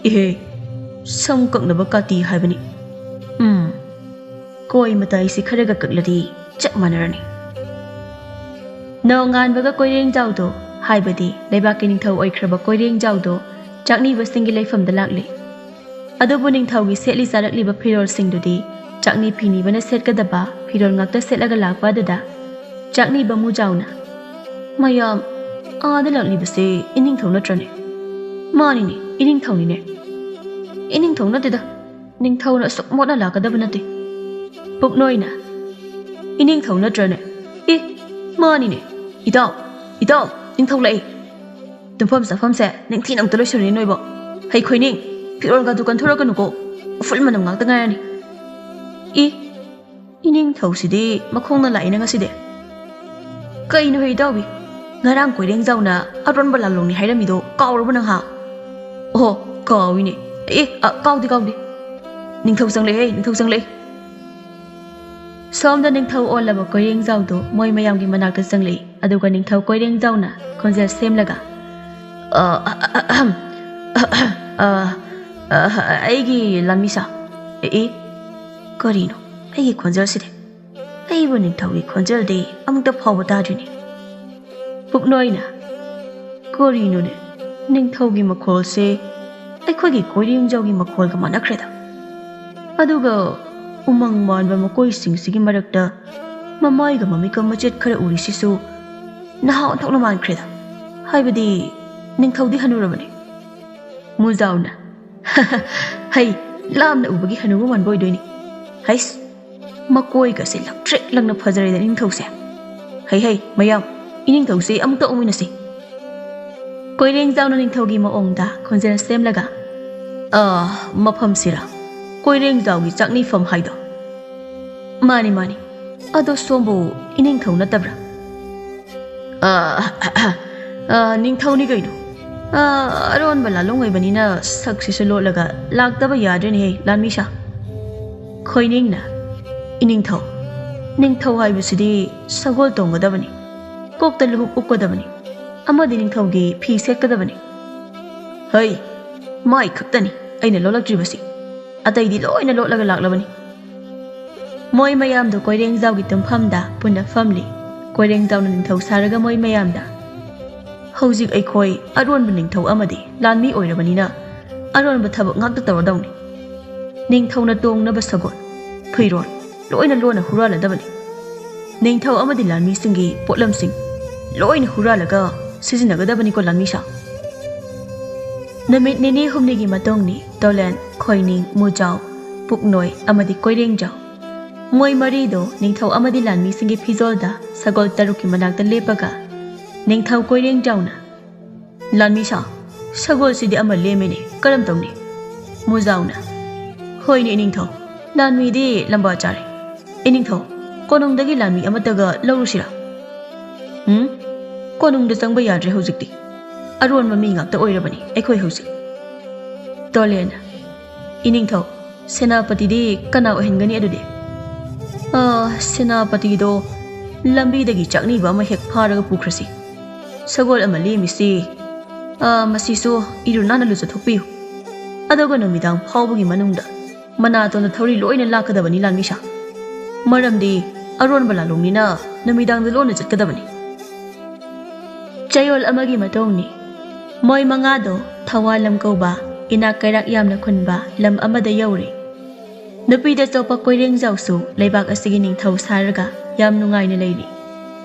ꯏꯍꯦ, ꯁꯝ ꯀꯛꯅꯕ ꯀꯥꯇꯤ ꯍꯥꯏꯕꯅꯤ꯫ ꯎꯝ, ꯀꯣꯏ ꯃꯇꯥꯏꯁꯤ ꯈꯔꯒ ꯀꯛꯂꯗꯤ ꯆꯞ ꯃꯥꯟꯅꯔꯅꯤ"꯫ ꯅꯣꯡꯉꯥꯟꯕꯒ ꯀꯣꯏꯔꯦꯡꯖꯥꯎꯗꯣ, ꯍꯥꯏꯕꯗꯤ ꯂꯩꯕꯥꯛꯀꯤ ꯅꯤꯡꯊꯧ ꯑꯣꯏꯈ꯭ꯔꯕ ꯀꯣꯏꯔꯦꯡꯖꯥꯎꯗꯣ, ꯆꯥꯛꯅꯤꯕꯁꯤꯡꯒꯤ ꯂꯩꯐꯝꯗ ꯂꯥꯛꯂꯦ꯫ ꯑꯗꯨꯕꯨ ꯅꯤꯡꯊꯧꯒꯤ ꯁꯦꯠꯂꯤ ꯆꯥꯔꯛꯂꯤꯕ ꯐꯤꯔꯣꯜꯁꯤꯡꯗꯨꯗꯤ ꯆꯥꯛꯅꯤ ꯐꯤꯅꯤꯕꯅ ꯁꯦꯠꯀꯗꯕ ꯐꯤꯔꯣꯜ ꯉꯥꯛꯇ ꯁꯦꯠꯂꯒ ꯂꯥꯛꯄ ꯑꯗꯨꯗ ꯆꯥꯛꯅꯤꯕ ꯃꯨꯖꯥꯎꯅ, "ꯃꯌꯥꯝ, ꯑꯥꯗ ꯂꯥꯛꯂꯤꯕꯁꯦ ꯏꯅꯤꯡꯊꯧ ꯅꯠꯇ꯭ꯔꯅꯦ?" "ꯃꯥꯅꯤꯅꯦ, ꯏꯅꯤꯡꯊꯧꯅꯤꯅꯦ"꯫ "ꯏꯅꯤꯡꯊꯧ ꯅꯠꯇꯦꯗ, ꯅꯤꯡꯊꯧꯅ ꯑꯁꯨꯛ ꯃꯣꯠꯅ ꯂꯥꯛꯀꯗꯕ ꯅꯠꯇꯦ"꯫ ꯄꯨꯛꯅꯣꯏꯅ, "ꯏꯅꯤꯡꯊꯧ ꯅꯠꯇ꯭ꯔꯅꯦ? ꯑꯦ, ꯃꯥꯅꯤꯅꯦ꯫ ꯏꯇꯥꯎ, ꯏꯇꯥꯎ, ꯅꯤꯡꯊꯧ ꯂꯥꯛꯑꯦ꯫ ꯇꯨꯝꯐꯝ ꯆꯥꯐꯝꯁꯦ ꯅꯤꯡꯊꯤꯅ ꯑꯝꯇ ꯂꯣꯏꯁꯜꯂꯨꯅꯦ ꯅꯣꯏꯕꯣ꯫ ꯍꯩ ꯈꯣꯏꯅꯤꯡ, ꯐꯤꯔꯣꯜꯒꯗꯨ ꯀꯟꯊꯣꯔꯛꯀꯅꯨꯀꯣ꯫ ꯎꯐꯨꯜ ꯃꯅꯝ ꯉꯥꯛꯇ ꯉꯥꯏꯔꯅꯤ"꯫ "ꯏ, ꯏꯅꯤꯡꯊꯧꯁꯤꯗꯤ ꯃꯈꯣꯡꯅ ꯂꯥꯛꯏꯅ ꯉꯁꯤꯗꯤ"꯫ "ꯀꯩꯅꯣ ꯍꯦ ꯏꯇꯥꯎꯕꯤ? ꯉꯔꯥꯡ ꯀꯣꯏꯔꯦꯡꯖꯥꯎꯅ ꯑꯔꯣꯟꯕ ꯂꯥꯂꯣꯡꯅꯤ ꯍꯥꯏꯔꯝꯃꯤꯗꯣ ꯀꯥꯎꯔꯕ ꯅꯪ, ꯍꯥ?" "ꯑꯣꯍꯣ, ꯀꯥꯎꯏꯅꯦ꯫ ꯑꯦ, ꯑ, ꯀꯥꯎꯗꯦ, ꯀꯥꯎꯗꯦ꯫ ꯅꯤꯡꯊꯧ ꯆꯪꯂꯛꯑꯦ, ꯅꯤꯡꯊꯧ ꯆꯪꯂꯛꯑꯦ"꯫ ꯁꯣꯝꯗ ꯅꯤꯡꯊꯧ ꯑꯣꯜꯂꯕ ꯀꯣꯏꯔꯦꯡꯖꯥꯎꯗꯣ ꯃꯣꯏ ꯃꯌꯥꯝꯒꯤ ꯃꯅꯥꯛꯇ ꯆꯪꯂꯛꯏ꯫ ꯑꯗꯨꯒ ꯅꯤꯡꯊꯧ ꯀꯣꯏꯔꯦꯡꯖꯥꯎꯅ ꯈꯣꯟꯖꯦꯜ ꯁꯦꯝꯂꯒ, "ꯑ, ꯑ, ꯑ, ꯑ, ꯑ, ꯑ, ꯑꯩꯒꯤ ꯂꯥꯟꯃꯤꯁꯥ꯫ ꯑꯦ, ꯑꯦ, ꯀꯔꯤꯅꯣ? ꯑꯩꯒꯤ ꯈꯣꯟꯖꯦꯜꯁꯤꯗꯤ? ꯑꯩꯕꯨ ꯅꯤꯡꯊꯧꯒꯤ ꯈꯣꯟꯖꯦꯜꯗꯤ ꯑꯃꯨꯛꯇ ꯐꯥꯎꯕ ꯇꯥꯗ꯭ꯔꯤꯅꯦ꯫ ꯄꯨꯛꯅꯣꯏꯅ, "ꯀꯔꯤꯅꯣꯅꯦ, ꯅꯤꯡꯊꯧꯒꯤ ꯃꯈꯣꯜꯁꯦ ꯑꯩꯈꯣꯏꯒꯤ ꯀꯣꯏꯔꯦꯡꯖꯥꯎꯒꯤ ꯃꯈꯣꯜꯒ ꯃꯥꯟꯅꯈ꯭ꯔꯦꯗ꯫ ꯑꯗꯨꯒ ꯎꯃꯪ ꯃꯥꯟꯕ ꯃꯀꯣꯏꯁꯤꯡꯁꯤꯒꯤ ꯃꯔꯛꯇ ꯃꯃꯥꯏꯒ ꯃꯃꯤꯠꯀ ꯃꯆꯦꯠ ꯈꯔ ꯎꯔꯤꯁꯤꯁꯨ ꯅꯍꯥ ꯑꯣꯟꯊꯣꯛꯅ ꯃꯥꯟꯈ꯭ꯔꯦꯗ꯫ ꯍꯥꯏꯕꯗꯤ ꯅꯤꯡꯊꯧꯗꯤ ꯍꯅꯨꯔꯕꯅꯤ꯫" ꯃꯨꯖꯥꯎꯅ, "ꯍꯩ, ꯂꯥꯞꯅ ꯎꯕꯒꯤ ꯍꯅꯨꯕ ꯃꯥꯟꯕ ꯑꯣꯏꯗꯣꯏꯅꯤ꯫ ꯍꯩꯁ, ꯃꯀꯣꯏꯒꯁꯦ ꯂꯪꯇ꯭ꯔꯤꯛ ꯂꯪꯅ ꯐꯖꯔꯦꯗ ꯅꯤꯡꯊꯧꯁꯦ꯫ ꯍꯩ ꯍꯩ, ꯃꯌꯥꯝ, ꯏꯅꯤꯡꯊꯧꯁꯦ ꯑꯃꯨꯛꯇ ꯑꯣꯛꯃꯤꯟꯅꯁꯤ꯫" ꯀꯣꯏꯔꯦꯡꯖꯥꯎꯅ ꯅꯤꯡꯊꯧꯒꯤ ꯃꯑꯣꯡꯗ ꯈꯣꯟꯖꯦꯜ ꯁꯦꯝꯂꯒ, "ꯑꯥ, ꯃꯐꯝꯁꯤꯔ? ꯀꯣꯏꯔꯦꯡꯖꯥꯎꯒꯤ ꯆꯥꯛꯅꯤꯐꯝ ꯍꯥꯏꯗꯣ?" "ꯃꯥꯅꯤ, ꯃꯥꯅꯤ꯫ ꯑꯗꯣ ꯁꯣꯝꯕꯨ ꯏꯅꯤꯡꯊꯧ ꯅꯠꯇꯕ꯭ꯔꯥ?" "ꯑꯥ, ꯑꯥ, ꯅꯤꯡꯊꯧꯅꯤ ꯀꯩꯅꯣ꯫ ꯑꯥ, ꯑꯔꯣꯟꯕ ꯂꯥꯂꯣꯡ ꯑꯣꯏꯕꯅꯤꯅ ꯁꯛꯁꯤꯁꯨ ꯂꯣꯠꯂꯒ ꯂꯥꯛꯇꯕ ꯌꯥꯗ꯭ꯔꯦꯅꯦꯍꯦ, ꯂꯥꯟꯃꯤꯁꯥ꯫" ꯈꯣꯏꯅꯤꯡꯅ, "ꯏꯅꯤꯡꯊꯧ, ꯅꯤꯡꯊꯧ ꯍꯥꯏꯕꯁꯤꯗꯤ ꯁꯒꯣꯜ ꯇꯣꯡꯒꯗꯕꯅꯤ, ꯀꯣꯛꯇ ꯂꯨꯍꯨꯞ ꯎꯞꯀꯗꯕꯅꯤ, ꯑꯃꯗꯤ ꯅꯤꯡꯊꯧꯒꯤ ꯐꯤ ꯁꯦꯠꯀꯗꯕꯅꯤ꯫" "ꯍꯩ, ꯃꯥꯏ ꯈꯛꯇꯅꯤ ꯑꯩꯅ ꯂꯣꯜꯂꯛꯇ꯭ꯔꯤꯕꯁꯤ, ꯑꯇꯩꯗꯤ ꯂꯣꯏꯅ ꯂꯣꯠꯂꯒ ꯂꯥꯛꯂꯕꯅꯤ꯫" ꯃꯣꯏ ꯃꯌꯥꯝꯗꯣ ꯀꯣꯏꯔꯦꯡꯖꯥꯎꯒꯤ ꯇꯨꯝꯐꯝꯗ ꯄꯨꯟꯅ ꯐꯝꯂꯤ꯫ ꯀꯣꯏꯔꯦꯡꯖꯥꯎꯅ ꯅꯤꯡꯊꯧ ꯁꯥꯔꯒ ꯃꯣꯏ ꯃꯌꯥꯝꯗ, "ꯍꯧꯖꯤꯛ ꯑꯩꯈꯣꯏ ꯑꯔꯣꯟꯕ ꯅꯤꯡꯊꯧ ꯑꯃꯗꯤ ꯂꯥꯟꯃꯤ ꯑꯣꯏꯔꯕꯅꯤꯅ ꯑꯔꯣꯟꯕ ꯊꯕꯛ ꯉꯥꯛꯇ ꯇꯧꯔꯗꯧꯅꯤ꯫ ꯅꯤꯡꯊꯧꯅ ꯇꯣꯡꯅꯕ ꯁꯒꯣꯜ, ꯐꯤꯔꯣꯜ ꯂꯣꯏꯅ ꯂꯣꯟꯅ ꯍꯨꯔꯥꯜꯂꯗꯕꯅꯤ꯫ ꯅꯤꯡꯊꯧ ꯑꯃꯗꯤ ꯂꯥꯟꯃꯤꯁꯤꯡꯒꯤ ꯄꯣꯠꯂꯝꯁꯤꯡ ꯂꯣꯏꯅ ꯍꯨꯔꯥꯜꯂꯒ ꯁꯤꯖꯤꯟꯅꯒꯗꯕꯅꯤꯀꯣ, ꯂꯥꯟꯃꯤꯁꯥ꯫" ꯅꯨꯃꯤꯠ ꯅꯤꯅꯤ ꯍꯨꯝꯅꯤꯒꯤ ꯃꯇꯨꯡꯅꯤ꯫ ꯇꯣꯂꯦꯟ, ꯈꯣꯏꯅꯤꯡ, ꯃꯨꯖꯥꯎ, ꯄꯨꯛꯅꯣꯏ ꯑꯃꯗꯤ ꯀꯣꯏꯔꯦꯡꯖꯥꯎ, ꯃꯣꯏ ꯃꯔꯤꯗꯣ ꯅꯤꯡꯊꯧ ꯑꯃꯗꯤ ꯂꯥꯟꯃꯤꯁꯤꯡꯒꯤ ꯐꯤꯖꯣꯜꯗ ꯁꯒꯣꯜ ꯇꯔꯨꯛꯀꯤ ꯃꯅꯥꯛꯇ ꯂꯦꯞꯄꯒ ꯅꯤꯡꯊꯧ ꯀꯣꯏꯔꯦꯡꯖꯥꯎꯅ, "ꯂꯥꯟꯃꯤꯁꯥ, ꯁꯒꯣꯜꯁꯤꯗꯤ ꯑꯃ ꯂꯦꯝꯃꯦꯅꯦ, ꯀꯔꯝ ꯇꯧꯅꯤ?" ꯃꯨꯖꯥꯎꯅ, "ꯍꯣꯏꯅꯦ ꯏꯅꯤꯡꯊꯧ, ꯂꯥꯟꯃꯤꯗꯤ ꯂꯝꯕꯥ ꯆꯥꯔꯦ꯫ ꯏꯅꯤꯡꯊꯧ, ꯀꯣꯅꯨꯡꯗꯒꯤ ꯂꯥꯟꯃꯤ ꯑꯃꯠꯇꯒ ꯂꯧꯔꯨꯁꯤꯔꯥ?" "ꯎꯝ, ꯀꯣꯅꯨꯡꯗ ꯆꯪꯕ ꯌꯥꯗ꯭ꯔꯦ ꯍꯧꯖꯤꯛꯇꯤ꯫ ꯑꯔꯣꯟꯕ ꯃꯤ ꯉꯥꯛꯇ ꯑꯣꯏꯔꯕꯅꯤ ꯑꯩꯈꯣꯏ ꯍꯧꯖꯤꯛ꯫" ꯇꯣꯂꯦꯟꯅ, "ꯏꯅꯤꯡꯊꯧ, ꯁꯦꯅꯥꯄꯇꯤꯗꯤ ꯀꯅꯥ ꯑꯣꯏꯍꯟꯒꯅꯤ ꯑꯗꯨꯗꯤ?" "ꯑꯥ, ꯁꯦꯅꯥꯄꯇꯤꯗꯣ ꯂꯝꯕꯤꯗꯒꯤ ꯆꯥꯛꯅꯤꯕ ꯑꯃ ꯍꯦꯛ ꯐꯥꯔꯒ ꯄꯨꯈ꯭ꯔꯁꯤ꯫ ꯁꯒꯣꯜ ꯑꯃ ꯂꯦꯝꯃꯤꯁꯤ, ꯑꯥ, ꯃꯁꯤꯁꯨ ꯏꯔꯨ ꯅꯥꯟꯅ ꯂꯨꯖꯊꯣꯛꯄꯤꯌꯨ꯫ ꯑꯗꯨꯒ ꯅꯨꯃꯤꯗꯥꯡ ꯐꯥꯎꯕꯒꯤ ꯃꯅꯨꯡꯗ ꯃꯅꯥꯇꯣꯟꯗ ꯊꯧꯔꯤ ꯂꯣꯏꯅ ꯂꯥꯛꯀꯗꯕꯅꯤ, ꯂꯥꯟꯃꯤꯁꯥ꯫" ꯃꯔꯝꯗꯤ ꯑꯔꯣꯟꯕ ꯂꯥꯂꯣꯡꯅꯤꯅ ꯅꯨꯃꯤꯗꯥꯡꯗ ꯂꯣꯟꯅ ꯆꯠꯀꯗꯕꯅꯤ꯫ ꯆꯌꯣꯜ ꯑꯃꯒꯤ ꯃꯇꯨꯡꯅꯤ꯫ ꯃꯣꯏ ꯃꯉꯥꯗꯣ ꯊꯋꯥꯂꯝ ꯀꯧꯕ ꯏꯅꯥꯛ ꯀꯩꯔꯥꯛ ꯌꯥꯝꯅ ꯈꯨꯟꯕ ꯂꯝ ꯑꯃꯗ ꯌꯧꯔꯦ꯫ ꯅꯨꯄꯤꯗ ꯆꯣꯞꯄ ꯀꯣꯏꯔꯦꯡꯖꯥꯎꯁꯨ ꯂꯩꯕꯥꯛ ꯑꯁꯤꯒꯤ ꯅꯤꯡꯊꯧ ꯁꯥꯔꯒ ꯌꯥꯝ ꯅꯨꯡꯉꯥꯏꯅ ꯂꯩꯔꯤ꯫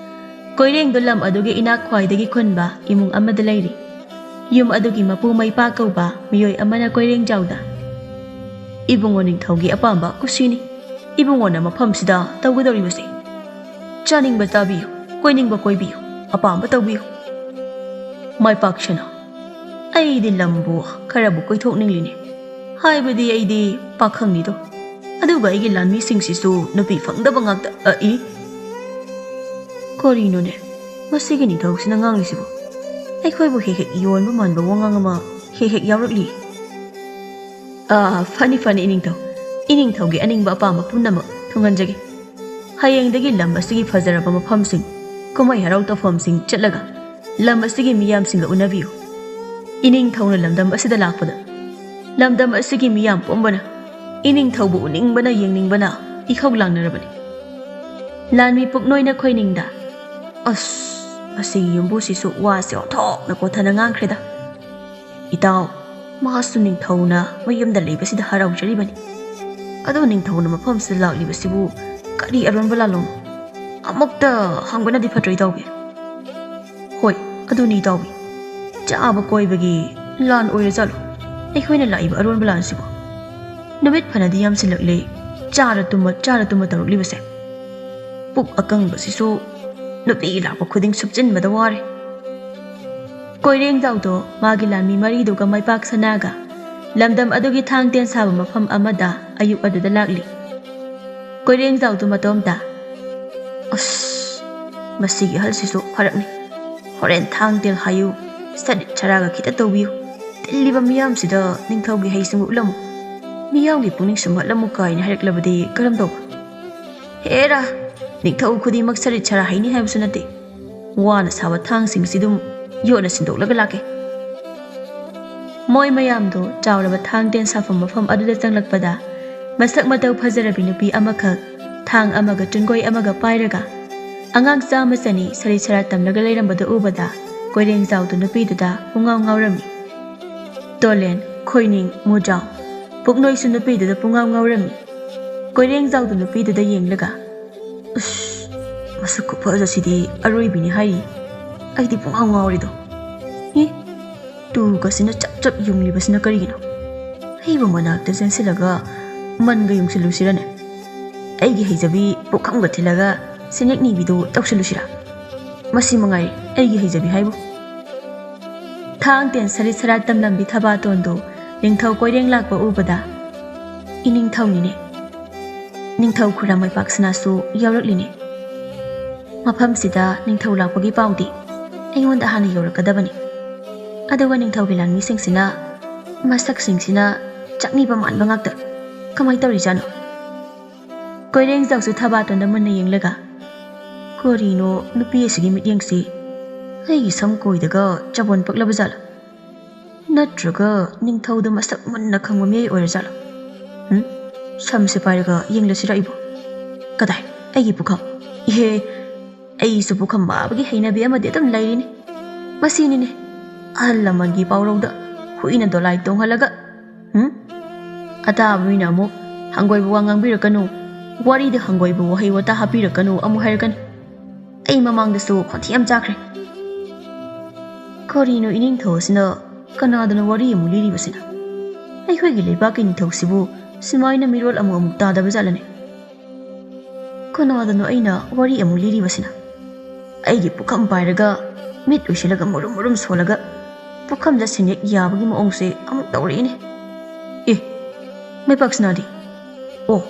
ꯀꯣꯏꯔꯦꯡꯗꯣ ꯂꯝ ꯑꯗꯨꯒꯤ ꯏꯅꯥꯛ ꯈ꯭ꯋꯥꯏꯗꯒꯤ ꯈꯨꯟꯕ ꯏꯃꯨꯡ ꯑꯃꯗ ꯂꯩꯔꯤ꯫ ꯌꯨꯝ ꯑꯗꯨꯒꯤ ꯃꯄꯨ ꯃꯩꯄꯥ ꯀꯧꯕ ꯃꯤꯑꯣꯏ ꯑꯃꯅ ꯀꯣꯏꯔꯦꯡꯖꯥꯎꯗ, "ꯏꯕꯨꯡꯉꯣ ꯅꯤꯡꯊꯧꯒꯤ ꯑꯄꯥꯝꯕ ꯀꯨꯁꯤꯅꯤ꯫ ꯏꯕꯨꯡꯉꯣꯅ ꯃꯐꯝꯁꯤꯗ ꯇꯧꯒꯗꯧꯔꯤꯕꯁꯦ꯫ ꯆꯥꯅꯤꯡꯕ ꯆꯥꯕꯤꯌꯨ, ꯀꯣꯏꯅꯤꯡꯕ ꯀꯣꯏꯕꯤꯌꯨ, ꯑꯄꯥꯝꯕ ꯇꯧꯕꯤꯌꯨ꯫ ꯃꯥꯏꯄꯥꯛꯁꯅ ꯑꯩꯗꯤ ꯂꯝꯕꯨ ꯈꯔꯕꯨ ꯀꯣꯏꯊꯣꯛꯅꯤꯡꯂꯤꯅꯦ꯫ ꯍꯥꯏꯕꯗꯤ ꯑꯩꯗꯤ ꯄꯥꯈꯪꯅꯤꯗꯣ꯫ ꯑꯗꯨꯒ ꯑꯩꯒꯤ ꯂꯥꯟꯃꯤꯁꯤꯡꯁꯤꯁꯨ ꯅꯨꯄꯤ ꯐꯪꯗꯕ ꯉꯥꯛꯇ ꯑꯛꯏ꯫" "ꯀꯔꯤꯅꯣꯅꯦ? ꯃꯁꯤꯒꯤ ꯅꯤꯡꯊꯧꯁꯤꯅ ꯉꯥꯡꯂꯤꯁꯤꯕꯨ? ꯑꯩꯈꯣꯏꯕꯨ ꯍꯦꯛ ꯍꯦꯛ ꯌꯣꯟꯕ ꯃꯥꯟꯕ ꯋꯥꯉꯥꯡ ꯑꯃ ꯍꯦꯛ ꯍꯦꯛ ꯌꯥꯎꯔꯛꯂꯤ꯫" "ꯑꯥ, ꯐꯅꯤ, ꯐꯅꯤ, ꯏꯅꯤꯡꯊꯧ꯫ ꯏꯅꯤꯡꯊꯧꯒꯤ ꯑꯅꯤꯡꯕ ꯑꯄꯥꯝꯕ ꯄꯨꯝꯅꯃꯛ ꯊꯨꯡꯍꯟꯖꯒꯦ꯫ ꯍꯌꯦꯡꯗꯒꯤ ꯂꯝ ꯑꯁꯤꯒꯤ ꯐꯖꯔꯕ ꯃꯐꯝꯁꯤꯡ, ꯀꯨꯝꯍꯩ ꯍꯔꯥꯎ ꯇꯧꯐꯝꯁꯤꯡ ꯆꯠꯂꯒ ꯂꯝ ꯑꯁꯤꯒꯤ ꯃꯤꯌꯥꯝꯁꯤꯡꯒ ꯎꯅꯕꯤꯌꯨ꯫ ꯏꯅꯤꯡꯊꯧꯅ ꯂꯝꯗꯝ ꯑꯁꯤꯗ ꯂꯥꯛꯄꯗ ꯂꯝꯗꯝ ꯑꯁꯤꯒꯤ ꯃꯤꯌꯥꯝ ꯄꯨꯝꯕꯅ ꯏꯅꯤꯡꯊꯧꯕꯨ ꯎꯅꯤꯡꯕꯅ ꯌꯦꯡꯅꯤꯡꯕꯅ ꯏꯈꯧ ꯂꯥꯡꯅꯔꯕꯅꯤ꯫" ꯂꯥꯟꯃꯤ ꯄꯨꯛꯅꯣꯏꯅ ꯈꯣꯏꯅꯤꯡꯗ, "ꯑꯁ, ꯃꯁꯤꯒꯤ ꯌꯨꯝꯕꯨꯁꯤꯁꯨ ꯋꯥꯁꯦ ꯑꯣꯟꯊꯣꯛꯅ ꯀꯣꯊꯅ ꯉꯥꯡꯈ꯭ꯔꯦꯗ꯫ ꯏꯇꯥꯎ, ꯃꯥꯁꯨ ꯅꯤꯡꯊꯧꯅ ꯃꯌꯨꯝꯗ ꯂꯩꯕꯁꯤꯗ ꯍꯔꯥꯎꯖꯔꯤꯕꯅꯤ꯫ ꯑꯗꯨ ꯅꯤꯡꯊꯧꯅ ꯃꯐꯝꯁꯤꯗ ꯂꯥꯛꯂꯤꯕꯁꯤꯕꯨ ꯀꯔꯤ ꯑꯔꯣꯟꯕ ꯂꯥꯂꯣꯡ? ꯑꯃꯨꯛꯇ ꯍꯪꯕꯅꯗꯤ ꯐꯠꯇ꯭ꯔꯣ, ꯏꯇꯥꯎꯕꯤ?" "ꯍꯣꯏ, ꯑꯗꯨꯅꯤ, ꯏꯇꯥꯎꯕꯤ꯫ ꯆꯥꯕ ꯀꯣꯏꯕꯒꯤ ꯂꯥꯟ ꯑꯣꯏꯔꯖꯥꯠꯂꯣ ꯑꯩꯈꯣꯏꯅ ꯂꯥꯛꯏꯕ ꯑꯔꯣꯟꯕ ꯂꯥꯟꯁꯤꯕꯨ? ꯅꯨꯃꯤꯠ ꯐꯅꯗꯤ ꯌꯥꯝꯁꯤꯜꯂꯛꯂꯦ ꯆꯥꯔ ꯇꯨꯝꯃ, ꯆꯥꯔ ꯇꯨꯝꯃ ꯇꯧꯔꯛꯂꯤꯕꯁꯦ꯫ ꯄꯨꯛ ꯑꯀꯪꯕꯁꯤꯁꯨ ꯅꯨꯄꯤ ꯂꯥꯛꯄ ꯈꯨꯗꯤꯡ ꯁꯨꯞꯆꯤꯟꯕꯗ ꯋꯥꯔꯦ꯫" ꯀꯣꯏꯔꯦꯡꯖꯥꯎꯗꯣ ꯃꯥꯒꯤ ꯂꯥꯟꯃꯤ ꯃꯔꯤꯗꯨꯒ ꯃꯩꯄꯥꯛ ꯁꯅꯥꯒ ꯂꯝꯗꯝ ꯑꯗꯨꯒꯤ ꯊꯥꯡ ꯇꯦꯟ ꯁꯥꯕ ꯃꯐꯝ ꯑꯃꯗ ꯑꯌꯨꯛ ꯑꯗꯨꯗ ꯂꯥꯛꯂꯤ꯫ ꯀꯣꯏꯔꯦꯡꯖꯥꯎꯗꯨ ꯃꯇꯣꯝꯇ, "ꯑꯁ, ꯃꯁꯤꯒꯤ ꯑꯍꯜꯁꯤꯁꯨ ꯐꯔꯛꯅꯤ꯫ ꯍꯣꯔꯦꯟ ꯊꯥꯡ ꯇꯦꯜ ꯍꯥꯏꯌꯨ, ꯁꯔꯤꯠ ꯁꯔꯥꯒ ꯈꯤꯇ ꯇꯧꯕꯤꯌꯨ꯫ ꯇꯤꯜꯂꯤꯕ ꯃꯤꯌꯥꯝꯁꯤꯗ ꯅꯤꯡꯊꯧꯒꯤ ꯍꯩꯁꯤꯡꯕ ꯎꯠꯂꯝꯃꯨ, ꯃꯤꯌꯥꯝꯒꯤ ꯄꯨꯛꯅꯤꯡ ꯁꯨꯝꯍꯠꯂꯝꯃꯨ" ꯀꯥꯏꯅ ꯍꯥꯏꯔꯛꯂꯕꯗꯤ ꯀꯔꯝ ꯇꯧꯕ? ꯍꯦꯔꯥ, ꯅꯤꯡꯊꯧ ꯈꯨꯗꯤꯡꯃꯛ ꯁꯔꯤꯠ ꯁꯔꯥ ꯍꯩꯅꯤ ꯍꯥꯏꯕꯁꯨ ꯅꯠꯇꯦ꯫ ꯋꯥꯅ ꯁꯥꯕ ꯊꯥꯡꯁꯤꯡꯁꯤ ꯑꯗꯨꯝ ꯌꯣꯠꯅ ꯁꯤꯟꯗꯣꯛꯂꯒ ꯂꯥꯛꯀꯦ꯫ ꯃꯣꯏ ꯃꯌꯥꯝꯗꯣ ꯆꯥꯎꯔꯕ ꯊꯥꯡ ꯇꯦꯟ ꯁꯥꯐꯝ ꯃꯐꯝ ꯑꯗꯨꯗ ꯆꯪꯂꯛꯄꯗ, ꯃꯁꯛ ꯃꯇꯧ ꯐꯖꯔꯕꯤ ꯅꯨꯄꯤ ꯑꯃꯈꯛ ꯊꯥꯡ ꯑꯃꯒ ꯇꯨꯡꯒꯣꯏ ꯑꯃꯒ ꯄꯥꯏꯔꯒ ꯑꯉꯥꯡ ꯆꯥꯃ ꯆꯅꯤ ꯁꯔꯤꯠ ꯁꯔꯥꯠ ꯇꯝꯂꯒ ꯂꯩꯔꯝꯕꯗꯨ ꯎꯕꯗ ꯀꯣꯏꯔꯦꯡꯖꯥꯎꯗꯨ ꯅꯨꯄꯤꯗꯨꯗ ꯄꯨꯡꯉꯥꯎ ꯉꯥꯎꯔꯝꯃꯤ꯫ ꯇꯣꯂꯦꯟ, ꯈꯣꯏꯅꯤꯡ, ꯃꯨꯖꯥꯎ, ꯄꯨꯛꯅꯣꯏꯁꯨ ꯅꯨꯄꯤꯗꯨꯗ ꯄꯨꯡꯉꯥꯎ ꯉꯥꯎꯔꯝꯃꯤ꯫ ꯀꯣꯏꯔꯦꯡꯖꯥꯎꯗꯨ ꯅꯨꯄꯤꯗꯨꯗ ꯌꯦꯡꯂꯒ, "ꯎꯁ, ꯃꯁꯛ ꯈꯨꯐꯖꯁꯤꯗꯤ ꯑꯔꯣꯏꯕꯤꯅꯤ ꯍꯥꯏꯔꯤ꯫ ꯑꯩꯗꯤ ꯄꯨꯡꯉꯥꯎ ꯉꯥꯎꯔꯤꯗꯣ꯫ ꯏ, ꯇꯨꯒꯁꯤꯅ ꯆꯞ ꯆꯞ ꯌꯨꯡꯂꯤꯕꯁꯤꯅ ꯀꯔꯤꯒꯤꯅꯣ? ꯑꯩꯕꯨ ꯃꯅꯥꯛꯇ ꯆꯦꯟꯁꯤꯜꯂꯒ ꯃꯟꯒ ꯌꯨꯡꯁꯤꯜꯂꯨꯁꯤꯔꯅꯦ? ꯑꯩꯒꯤ ꯍꯩꯖꯕꯤ ꯄꯨꯈꯝꯒ ꯊꯤꯜꯂꯒ ꯁꯦꯟꯌꯦꯛ ꯅꯤꯕꯤꯗꯨ ꯇꯧꯁꯤꯜꯂꯨꯁꯤꯔꯥ? ꯃꯁꯤ ꯃꯉꯥꯏ ꯑꯩꯒꯤ ꯍꯩꯖꯕꯤ ꯍꯥꯏꯕꯨ꯫" ꯊꯥꯡ ꯇꯦꯟ ꯁꯔꯤꯠ ꯁꯔꯥꯠ ꯇꯝꯂꯝꯕꯤ ꯊꯕꯥꯇꯣꯟꯗꯨ ꯅꯤꯡꯊꯧ ꯀꯣꯏꯔꯦꯡ ꯂꯥꯛꯄ ꯎꯕꯗ, "ꯏꯅꯤꯡꯊꯧꯅꯤꯅꯦ꯫ ꯅꯤꯡꯊꯧ ꯈꯨꯔꯥ ꯃꯩꯄꯥꯛ ꯁꯅꯥꯁꯨ ꯌꯥꯎꯔꯛꯂꯤꯅꯦ꯫ ꯃꯐꯝꯁꯤꯗ ꯅꯤꯡꯊꯧ ꯂꯥꯛꯄꯒꯤ ꯄꯥꯎꯗꯤ ꯑꯩꯉꯣꯟꯗ ꯍꯥꯟꯅ ꯌꯧꯔꯛꯀꯗꯕꯅꯤ꯫ ꯑꯗꯨꯒ ꯅꯤꯡꯊꯧꯒꯤ ꯂꯥꯟꯃꯤꯁꯤꯡꯁꯤꯅ, ꯃꯁꯛꯁꯤꯡꯁꯤꯅ ꯆꯥꯛꯅꯤꯕ ꯃꯥꯟꯕ ꯉꯥꯛꯇ꯫ ꯀꯃꯥꯏ ꯇꯧꯔꯤꯖꯥꯠꯅꯣ?" ꯀꯣꯏꯔꯦꯡꯖꯥꯎꯁꯨ ꯊꯕꯥꯇꯣꯟꯗ ꯃꯨꯟꯅ ꯌꯦꯡꯂꯒ, "ꯀꯔꯤꯅꯣ ꯅꯨꯄꯤ ꯑꯁꯤꯒꯤ ꯃꯤꯠꯌꯦꯡꯁꯤ? ꯑꯩꯒꯤ ꯁꯝ ꯀꯣꯏꯗꯒ ꯆꯕꯣꯟ ꯄꯛꯂꯕ ꯖꯥꯠꯂ? ꯅꯠꯇ꯭ꯔꯒ ꯅꯤꯡꯊꯧꯗ ꯃꯁꯛ ꯃꯨꯟꯅ ꯈꯪꯕ ꯃꯤꯑꯣꯏ ꯑꯣꯏꯔꯖꯥꯠꯂꯣ? ꯎꯝ? ꯁꯝꯁꯦ ꯄꯥꯏꯔꯒ ꯌꯦꯡꯂꯁꯤꯔ ꯑꯩꯕꯨ? ꯀꯗꯥꯏ? ꯑꯩꯒꯤ ꯄꯨꯈꯝ? ꯏꯍꯦ, ꯑꯩꯁꯨ ꯄꯨꯈꯝ ꯃꯥꯕꯒꯤ ꯍꯩꯅꯕꯤ ꯑꯃꯗꯤ ꯑꯗꯨꯝ ꯂꯩꯔꯤꯅꯤ꯫ ꯃꯁꯤꯅꯤꯅꯦ, ꯑꯍꯜ ꯂꯃꯟꯒꯤ ꯄꯥꯎꯔꯧꯗ ꯍꯨꯏꯅ ꯗꯣꯂꯥꯏ ꯇꯣꯡꯍꯜꯂꯒ, ꯎꯝ? ꯑꯇꯥꯕ ꯃꯤꯅ ꯑꯃꯨꯛ ꯍꯪꯒꯣꯏꯕ ꯋꯥ ꯉꯥꯡꯕꯤꯔꯛꯀꯅꯨ, ꯋꯥꯔꯤꯗ ꯍꯪꯒꯣꯏꯕ ꯋꯥꯍꯩ ꯋꯥꯇꯥ ꯍꯥꯞꯄꯤꯔꯛꯀꯅꯨ ꯑꯃꯨꯛ ꯍꯥꯏꯔꯛꯀꯅꯤ꯫ ꯑꯩ ꯃꯃꯥꯡꯗꯁꯨ ꯈꯣꯟꯊꯤ ꯌꯥꯝ ꯆꯥꯈ꯭ꯔꯦ꯫ ꯀꯔꯤꯅꯣ ꯏꯅꯤꯡꯊꯧ ꯑꯁꯤꯅ ꯀꯅꯥꯗꯅꯣ ꯋꯥꯔꯤ ꯑꯃꯨꯛ ꯂꯤꯔꯤꯕꯁꯤꯅ? ꯑꯩꯈꯣꯏꯒꯤ ꯂꯩꯕꯥꯛꯀꯤ ꯅꯤꯡꯊꯧꯁꯤꯕꯨ ꯁꯨꯃꯥꯏꯅ ꯃꯤꯔꯣꯜ ꯑꯃꯨꯛ ꯑꯃꯨꯛ ꯇꯥꯗꯕ ꯖꯥꯠꯂꯅꯦ? ꯀꯅꯥꯗꯅꯣ ꯑꯩꯅ ꯋꯥꯔꯤ ꯑꯃꯨꯛ ꯂꯤꯔꯤꯕꯁꯤꯅ? ꯑꯩꯒꯤ ꯄꯨꯈꯝ ꯄꯥꯏꯔꯒ ꯃꯤꯠ ꯎꯏꯁꯤꯜꯂꯒ ꯃꯨꯔꯨꯝ ꯃꯨꯔꯨꯝ ꯁꯣꯜꯂꯒ ꯄꯨꯈꯝꯗ ꯁꯦꯟꯌꯦꯛ ꯌꯥꯕꯒꯤ ꯃꯑꯣꯡꯁꯦ ꯑꯃꯨꯛ ꯇꯧꯔꯛꯏꯅꯦ꯫ ꯑꯦ, ꯃꯩꯄꯥꯛ ꯁꯅꯥꯗꯤ? ꯑꯣ,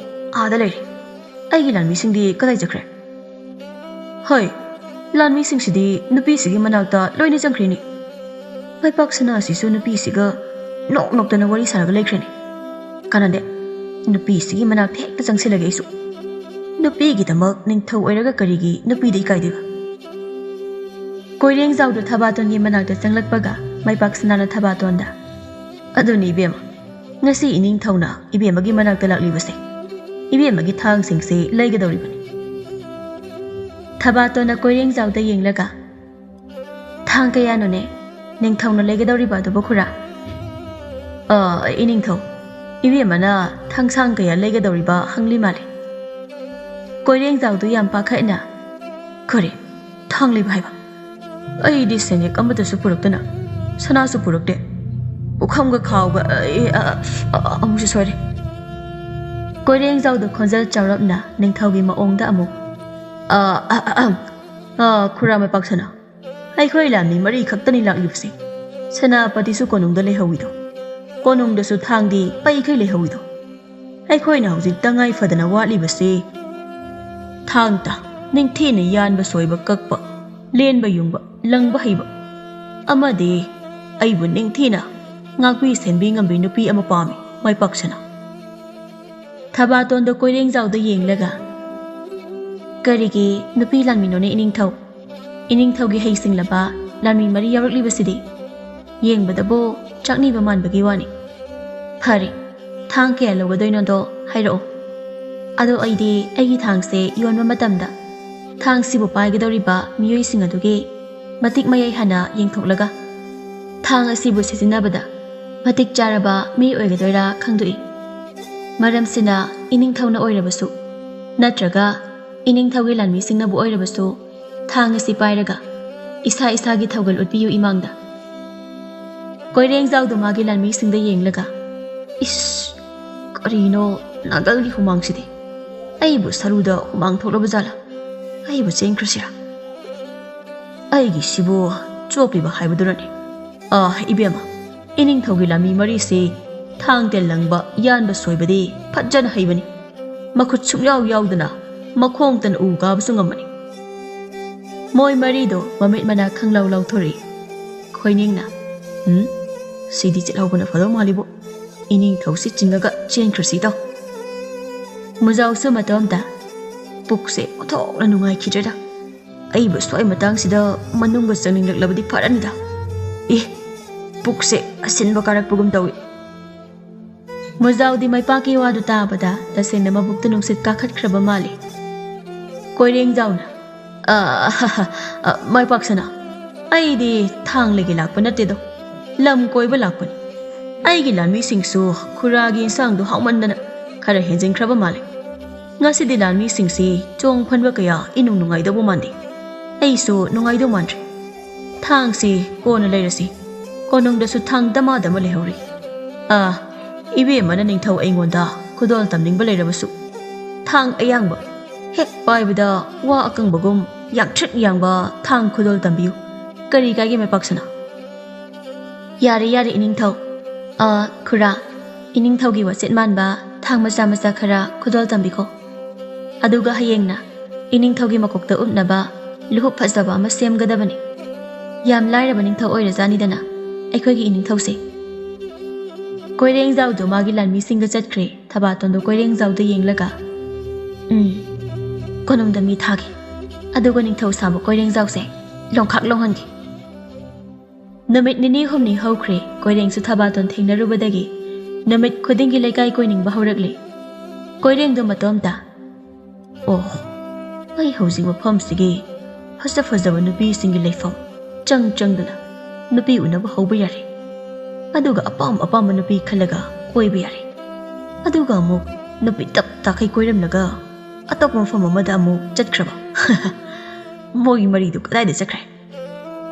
ꯑꯥꯗ ꯂꯩꯔꯦ꯫ ꯑꯩꯒꯤ ꯂꯥꯟꯃꯤꯁꯤꯡꯗꯤ ꯀꯗꯥꯏ ꯆꯠꯈ꯭ꯔꯦ? ꯍꯣꯏ, ꯂꯥꯟꯃꯤꯁꯤꯡꯁꯤꯗꯤ ꯅꯨꯄꯤꯁꯤꯒꯤ ꯃꯅꯥꯛꯇ ꯂꯣꯏꯅ ꯆꯪꯈ꯭ꯔꯦꯅꯦ꯫ ꯃꯩꯄꯥꯛ ꯁꯅꯥꯁꯤꯁꯨ ꯅꯨꯄꯤꯁꯤꯒ ꯅꯣꯛ ꯅꯣꯛꯇꯅ ꯋꯥꯔꯤ ꯁꯥꯔꯒ ꯂꯩꯈ꯭ꯔꯦꯅꯦ꯫ ꯀꯥꯟꯅꯗꯦ, ꯅꯨꯄꯤꯁꯤꯒꯤ ꯃꯅꯥꯛꯇ ꯍꯦꯛꯇ ꯆꯪꯁꯤꯜꯂꯒꯦ ꯑꯩꯁꯨ꯫ ꯅꯨꯄꯤꯒꯤꯗꯃꯛ ꯅꯤꯡꯊꯧ ꯑꯣꯏꯔꯒ ꯀꯔꯤꯒꯤ ꯅꯨꯄꯤꯗ ꯏꯀꯥꯏꯗꯣꯏꯕ? ꯀꯣꯏꯔꯦꯡꯖꯥꯎꯗꯨ ꯊꯕꯥꯇꯣꯟꯒꯤ ꯃꯅꯥꯛꯇ ꯆꯪꯂꯛꯄꯒ ꯃꯩꯄꯥꯛ ꯁꯅꯥꯅ ꯊꯕꯥꯇꯣꯟꯗ, "ꯑꯗꯨꯅꯤ ꯏꯕꯦꯝꯃ, ꯉꯁꯤ ꯏꯅꯤꯡꯊꯧꯅ ꯏꯕꯦꯝꯃꯒꯤ ꯃꯅꯥꯛꯇ ꯂꯥꯛꯂꯤꯕꯁꯦ꯫ ꯏꯕꯦꯝꯃꯒꯤ ꯊꯥꯡꯁꯤꯡꯁꯤ ꯂꯩꯒꯗꯧꯔꯤꯕꯅꯤ꯫ ꯊꯕꯥꯇꯣꯟꯅ ꯀꯣꯏꯔꯦꯡꯖꯥꯎꯗ ꯌꯦꯡꯂꯒ, "ꯊꯥꯡ ꯀꯌꯥꯅꯣꯅꯦ ꯅꯤꯡꯊꯧꯅ ꯂꯩꯒꯗꯧꯔꯤꯕ ꯑꯗꯨꯕꯨ, ꯈꯨꯔꯥ?" "ꯑ, ꯏꯅꯤꯡꯊꯧ, ꯏꯕꯦꯝꯃꯅ ꯊꯥꯡꯁꯥꯡ ꯀꯌꯥ ꯂꯩꯒꯗꯧꯔꯤꯕ ꯍꯪꯂꯤ ꯃꯥꯜꯂꯦ?" ꯀꯣꯏꯔꯦꯡꯖꯥꯎꯗꯨ ꯌꯥꯝ ꯄꯥꯈꯠꯅ, "ꯀꯔꯤ? ꯊꯥꯡ ꯂꯩꯕ ꯍꯥꯏꯕ? ꯑꯩꯗꯤ ꯁꯦꯟꯌꯦꯛ ꯑꯃꯠꯇꯁꯨ ꯄꯨꯔꯛꯇꯅ, ꯁꯅꯥꯁꯨ ꯄꯨꯔꯛꯇꯦ꯫ ꯄꯨꯈꯝꯒ ꯈꯥꯎꯒ, ꯑꯦ, ꯑ, ꯑ, ꯑ, ꯑꯃꯨꯛꯁꯨ ꯁꯣꯏꯔꯦ꯫" ꯀꯣꯏꯔꯦꯡꯖꯥꯎꯗ ꯈꯣꯟꯖꯦꯜ ꯆꯥꯎꯔꯞꯅ ꯅꯤꯡꯊꯧꯒꯤ ꯃꯑꯣꯡꯗ ꯑꯃꯨꯛ, "ꯑ, ꯑ, ꯑ, ꯑ, ꯑ, ꯈꯨꯔꯥ ꯃꯥꯏꯄꯥꯛꯁꯅꯥ, ꯑꯩꯈꯣꯏ ꯂꯥꯟꯃꯤ ꯃꯔꯤ ꯈꯛꯇꯅꯤ ꯂꯥꯛꯂꯤꯕꯁꯦ꯫ ꯁꯦꯅꯥꯄꯇꯤꯁꯨ ꯀꯣꯅꯨꯡꯗ ꯂꯩꯍꯧꯋꯤꯗꯣ꯫ ꯀꯣꯅꯨꯡꯗꯁꯨ ꯊꯥꯡꯗꯤ ꯄꯩꯈꯩ ꯂꯩꯍꯧꯋꯤꯗꯣ꯫ ꯑꯩꯈꯣꯏꯅ ꯍꯧꯖꯤꯛ ꯇꯉꯥꯏ ꯐꯗꯅ ꯋꯥꯠꯂꯤꯕꯁꯤ ꯊꯥꯡꯇ ꯅꯤꯡꯊꯤꯅ ꯌꯥꯟꯕ ꯁꯣꯏꯕ ꯀꯛꯄ, ꯂꯦꯟꯕ ꯌꯨꯡꯕ, ꯂꯪꯕ ꯍꯩꯕ, ꯑꯃꯗꯤ ꯑꯩꯕꯨ ꯅꯤꯡꯊꯤꯅ ꯉꯥꯛꯄꯤ ꯁꯦꯟꯕꯤ ꯉꯝꯕꯤ ꯅꯨꯄꯤ ꯑꯃ ꯄꯥꯝꯃꯤ, ꯃꯥꯏꯄꯥꯛꯁꯅꯥ꯫" ꯊꯕꯥꯇꯣꯟꯗꯣ ꯀꯣꯏꯔꯦꯡꯖꯥꯎꯗ ꯌꯦꯡꯂꯒ, "ꯀꯔꯤꯒꯤ ꯅꯨꯄꯤ ꯂꯥꯟꯃꯤꯅꯣꯅꯦ ꯏꯅꯤꯡꯊꯧ? ꯏꯅꯤꯡꯊꯧꯒꯤ ꯍꯩꯁꯤꯡꯂꯕ ꯂꯥꯟꯃꯤ ꯃꯔꯤ ꯌꯥꯎꯔꯛꯂꯤꯕꯁꯤꯗꯤ? ꯌꯦꯡꯕꯗꯕꯨ ꯆꯥꯛꯅꯤꯕ ꯃꯥꯟꯕꯒꯤ ꯋꯥꯅꯤ꯫ ꯐꯔꯦ, ꯊꯥꯡ ꯀꯌꯥ ꯂꯧꯒꯗꯣꯏꯅꯣꯗꯣ ꯍꯥꯏꯔꯛꯑꯣ꯫ ꯑꯗꯣ ꯑꯩꯗꯤ ꯑꯩꯒꯤ ꯊꯥꯡꯁꯦ ꯌꯣꯟꯕ ꯃꯇꯝꯗ ꯊꯥꯡꯁꯤꯕꯨ ꯄꯥꯏꯒꯗꯧꯔꯤꯕ ꯃꯤꯑꯣꯏꯁꯤꯡ ꯑꯗꯨꯒꯤ ꯃꯇꯤꯛ ꯃꯌꯥꯏ ꯍꯥꯟꯅ ꯌꯦꯡꯊꯣꯛꯂꯒ, ꯊꯥꯡ ꯑꯁꯤꯕꯨ ꯁꯤꯖꯤꯟꯅꯕꯗ ꯃꯇꯤꯛ ꯆꯥꯔꯕ ꯃꯤ ꯑꯣꯏꯒꯗꯣꯏꯔꯥ ꯈꯪꯗꯣꯛꯏ꯫ ꯃꯔꯝꯁꯤꯅ ꯏꯅꯤꯡꯊꯧꯅ ꯑꯣꯏꯔꯕꯁꯨ, ꯅꯠꯇ꯭ꯔꯒ ꯏꯅꯤꯡꯊꯧꯒꯤ ꯂꯥꯟꯃꯤꯁꯤꯡꯅꯕꯨ ꯑꯣꯏꯔꯕꯁꯨ, ꯊꯥꯡ ꯑꯁꯤ ꯄꯥꯏꯔꯒ ꯏꯁꯥ ꯏꯁꯥꯒꯤ ꯊꯧꯒꯜ ꯎꯠꯄꯤꯌꯨ ꯏꯃꯥꯡꯗ꯫" ꯀꯣꯏꯔꯦꯡꯖꯥꯎꯗꯣ ꯃꯥꯒꯤ ꯂꯥꯟꯃꯤꯁꯤꯡꯗ ꯌꯦꯡꯂꯒ, "ꯏꯁ, ꯀꯔꯤꯅꯣ ꯅꯥꯒꯜꯒꯤ ꯍꯨꯃꯥꯡꯁꯤꯗꯤ? ꯑꯩꯕꯨ ꯁꯔꯨꯗ ꯍꯨꯃꯥꯡ ꯊꯣꯛꯂꯕ ꯖꯥꯠꯂꯥ? ꯑꯩꯕꯨ ꯆꯦꯟꯈ꯭ꯔꯁꯤꯔꯥ? ꯑꯩꯒꯤꯁꯤꯕꯨ ꯆꯣꯞꯂꯤꯕ ꯍꯥꯏꯕꯗꯨꯔꯅꯤ? ꯑꯥ, ꯏꯕꯦꯝꯃ, ꯏꯅꯤꯡꯊꯧꯒꯤ ꯂꯥꯟꯃꯤ ꯃꯔꯤꯁꯤ ꯊꯥꯡ ꯇꯦꯜ ꯂꯪꯕ, ꯌꯥꯟꯕ ꯁꯣꯏꯕꯗꯤ ꯐꯖꯅ ꯍꯩꯕꯅꯤ꯫ ꯃꯈꯨꯠ ꯁꯨꯡꯌꯥꯎ ꯌꯥꯎꯗꯅ ꯃꯈꯣꯡꯇꯅ ꯎ ꯀꯥꯕꯁꯨ ꯉꯝꯕꯅꯤ꯫" ꯃꯣꯏ ꯃꯔꯤꯗꯣ ꯃꯃꯤꯠ ꯃꯅꯥ ꯈꯪꯂꯥꯎ ꯂꯥꯎꯊꯣꯔꯛꯏ꯫ ꯈꯣꯏꯅꯤꯡꯅ, "ꯎꯝ, ꯁꯤꯗꯤ ꯆꯤꯠꯍꯧꯕꯅ ꯐꯗꯧ ꯃꯥꯜꯂꯤꯕꯨ꯫ ꯏꯅꯤꯡꯊꯧꯁꯤ ꯆꯤꯡꯉꯒ ꯆꯦꯟꯈ꯭ꯔꯁꯤ ꯇꯧ꯫" ꯃꯨꯖꯥꯎꯁꯨ ꯃꯇꯣꯝꯇ, "ꯄꯨꯛꯁꯦ ꯑꯣꯟꯊꯣꯛꯅ ꯅꯨꯡꯉꯥꯏꯈꯤꯗ꯭ꯔꯦꯗ꯫ ꯑꯩꯕꯨ ꯁ꯭ꯋꯥꯏ ꯃꯇꯥꯡꯁꯤꯗ ꯃꯅꯨꯡꯒ ꯆꯪꯅꯤꯡꯂꯛꯂꯕꯗꯤ ꯐꯔꯅꯤꯗ꯫ ꯑꯦ, ꯄꯨꯛꯁꯦ ꯑꯁꯤꯟꯕ ꯀꯥꯔꯛꯄꯒꯨꯝ ꯇꯧꯏ꯫" ꯃꯨꯖꯥꯎꯗꯤ ꯃꯥꯏꯄꯥꯛꯀꯤ ꯋꯥꯗꯨ ꯇꯥꯕꯗ ꯇꯁꯦꯡꯅ ꯃꯕꯨꯛꯇ ꯅꯨꯡꯁꯤꯠ ꯀꯥꯈꯠꯈ꯭ꯔꯕ ꯃꯥꯜꯂꯤ꯫ ꯀꯣꯏꯔꯦꯡꯖꯥꯎꯅ, "ꯑ, ꯍ, ꯍ, ꯑ, ꯃꯥꯏꯄꯥꯛꯁꯅꯥ, ꯑꯩꯗꯤ ꯊꯥꯡ ꯂꯩꯒꯦ ꯂꯥꯛꯄ ꯅꯠꯇꯦꯗꯣ, ꯂꯝ ꯀꯣꯏꯕ ꯂꯥꯛꯄꯅꯤ꯫ ꯑꯩꯒꯤ ꯂꯥꯟꯃꯤꯁꯤꯡꯁꯨ ꯈꯨꯔꯥꯒꯤ ꯏꯟꯁꯥꯡꯗꯨ ꯍꯥꯎꯃꯟꯗꯅ ꯈꯔ ꯍꯦꯟꯖꯤꯟꯈ꯭ꯔꯕ ꯃꯥꯜꯂꯦ꯫ ꯉꯁꯤꯗꯤ ꯂꯥꯟꯃꯤꯁꯤꯡꯁꯤ ꯆꯣꯡ ꯐꯟꯕ ꯀꯌꯥ ꯏꯅꯨꯡ ꯅꯨꯡꯉꯥꯏꯗꯧꯕ ꯃꯥꯟꯗꯦ꯫ ꯑꯩꯁꯨ ꯅꯨꯡꯉꯥꯏꯗꯧ ꯃꯥꯟꯗ꯭ꯔꯦ꯫ ꯊꯥꯡꯁꯤ ꯀꯣꯟꯅ ꯂꯩꯔꯁꯤ꯫ ꯀꯣꯅꯨꯡꯗꯁꯨ ꯊꯥꯡ ꯗꯃꯥ ꯗꯃꯥ ꯂꯩꯍꯧꯔꯤ꯫ ꯑꯥ, ꯏꯕꯦꯝꯃꯅ ꯅꯤꯡꯊꯧ ꯑꯩꯉꯣꯟꯗ ꯈꯨꯗꯣꯜ ꯇꯝꯅꯤꯡꯕ ꯂꯩꯔꯕꯁꯨ, ꯊꯥꯡ ꯑꯌꯥꯡꯕ ꯍꯦꯛ ꯄꯥꯏꯕꯗ ꯋꯥ ꯑꯀꯪꯕꯒꯨꯝ ꯌꯥꯡꯇ꯭ꯔꯤꯛ ꯌꯥꯡꯕ ꯊꯥꯡ ꯈꯨꯗꯣꯜ ꯇꯝꯕꯤꯌꯨ꯫ ꯀꯔꯤ ꯀꯥꯏꯒꯦ ꯃꯥꯏꯄꯥꯛꯁꯅꯥ?" "ꯌꯥꯔꯦ, ꯌꯥꯔꯦ, ꯏꯅꯤꯡꯊꯧ꯫ ꯑ, ꯈꯨꯔꯥ, ꯏꯅꯤꯡꯊꯧꯒꯤ ꯋꯥꯆꯦꯠ ꯃꯥꯟꯕ ꯊꯥꯡ ꯃꯆꯥ ꯃꯆꯥ ꯈꯔ ꯈꯨꯗꯣꯜ ꯇꯝꯕꯤꯈꯣ꯫ ꯑꯗꯨꯒ ꯍꯌꯦꯡꯅ ꯏꯅꯤꯡꯊꯧꯒꯤ ꯃꯀꯣꯛꯇ ꯎꯞꯅꯕ ꯂꯨꯍꯨꯞ ꯐꯖꯕ ꯑꯃ ꯁꯦꯝꯒꯗꯕꯅꯤ꯫ ꯌꯥꯝ ꯂꯥꯏꯔꯕ ꯅꯤꯡꯊꯧ ꯑꯣꯏꯔꯖꯥꯅꯤꯗꯅ ꯑꯩꯈꯣꯏꯒꯤ ꯏꯅꯤꯡꯊꯧꯁꯦ꯫" ꯀꯣꯏꯔꯦꯡꯖꯥꯎꯗꯨ ꯃꯥꯒꯤ ꯂꯥꯟꯃꯤꯁꯤꯡꯒ ꯆꯠꯈ꯭ꯔꯦ꯫ ꯊꯕꯥꯇꯣꯟꯗꯨ ꯀꯣꯏꯔꯦꯡꯖꯥꯎꯗ ꯌꯦꯡꯂꯒ, "ꯎꯝ, ꯀꯣꯅꯨꯡꯗ ꯃꯤ ꯊꯥꯒꯦ꯫ ꯑꯗꯨꯒ ꯅꯤꯡꯊꯧ ꯁꯥꯕ ꯀꯣꯏꯔꯦꯡꯖꯥꯎꯁꯦ ꯂꯣꯡꯈꯥꯛ ꯂꯣꯡꯍꯟꯒꯦ꯫" ꯅꯨꯃꯤꯠ ꯅꯤꯅꯤ ꯍꯨꯝꯅꯤ ꯍꯧꯈ꯭ꯔꯦ꯫ ꯀꯣꯏꯔꯦꯡꯁꯨ ꯊꯕꯥꯇꯣꯟ ꯊꯦꯡꯅꯔꯨꯕꯗꯒꯤ ꯅꯨꯃꯤꯠ ꯈꯨꯗꯤꯡꯒꯤ ꯂꯩꯀꯥꯏ ꯀꯣꯏꯅꯤꯡꯕ ꯍꯧꯔꯛꯂꯦ꯫ ꯀꯣꯏꯔꯦꯡꯗꯨ ꯃꯇꯣꯝꯇ, "ꯑꯣ, ꯑꯩ ꯍꯧꯖꯤꯛ ꯃꯐꯝꯁꯤꯒꯤ ꯐꯖ ꯐꯖꯕ ꯅꯨꯄꯤꯁꯤꯡꯒꯤ ꯂꯩꯐꯝ ꯆꯪ ꯆꯪꯗꯨꯅ ꯅꯨꯄꯤ ꯎꯅꯕ ꯍꯧꯕ ꯌꯥꯔꯦ꯫ ꯑꯗꯨꯒ ꯑꯄꯥꯝ ꯑꯄꯥꯝꯕ ꯅꯨꯄꯤ ꯈꯜꯂꯒ ꯀꯣꯏꯕ ꯌꯥꯔꯦ꯫ ꯑꯗꯨꯒ ꯑꯃꯨꯛ ꯅꯨꯄꯤ ꯇꯞ ꯇꯥꯈꯩ ꯀꯣꯏꯔꯝꯂꯒ ꯑꯇꯣꯞꯄ ꯃꯐꯝ ꯑꯃꯗ ꯑꯃꯨꯛ ꯆꯠꯈ꯭ꯔꯕ꯫ ꯃꯣꯏꯒꯤ ꯃꯔꯤꯗꯨ ꯀꯗꯥꯏꯗ ꯆꯠꯈ꯭ꯔꯦ?"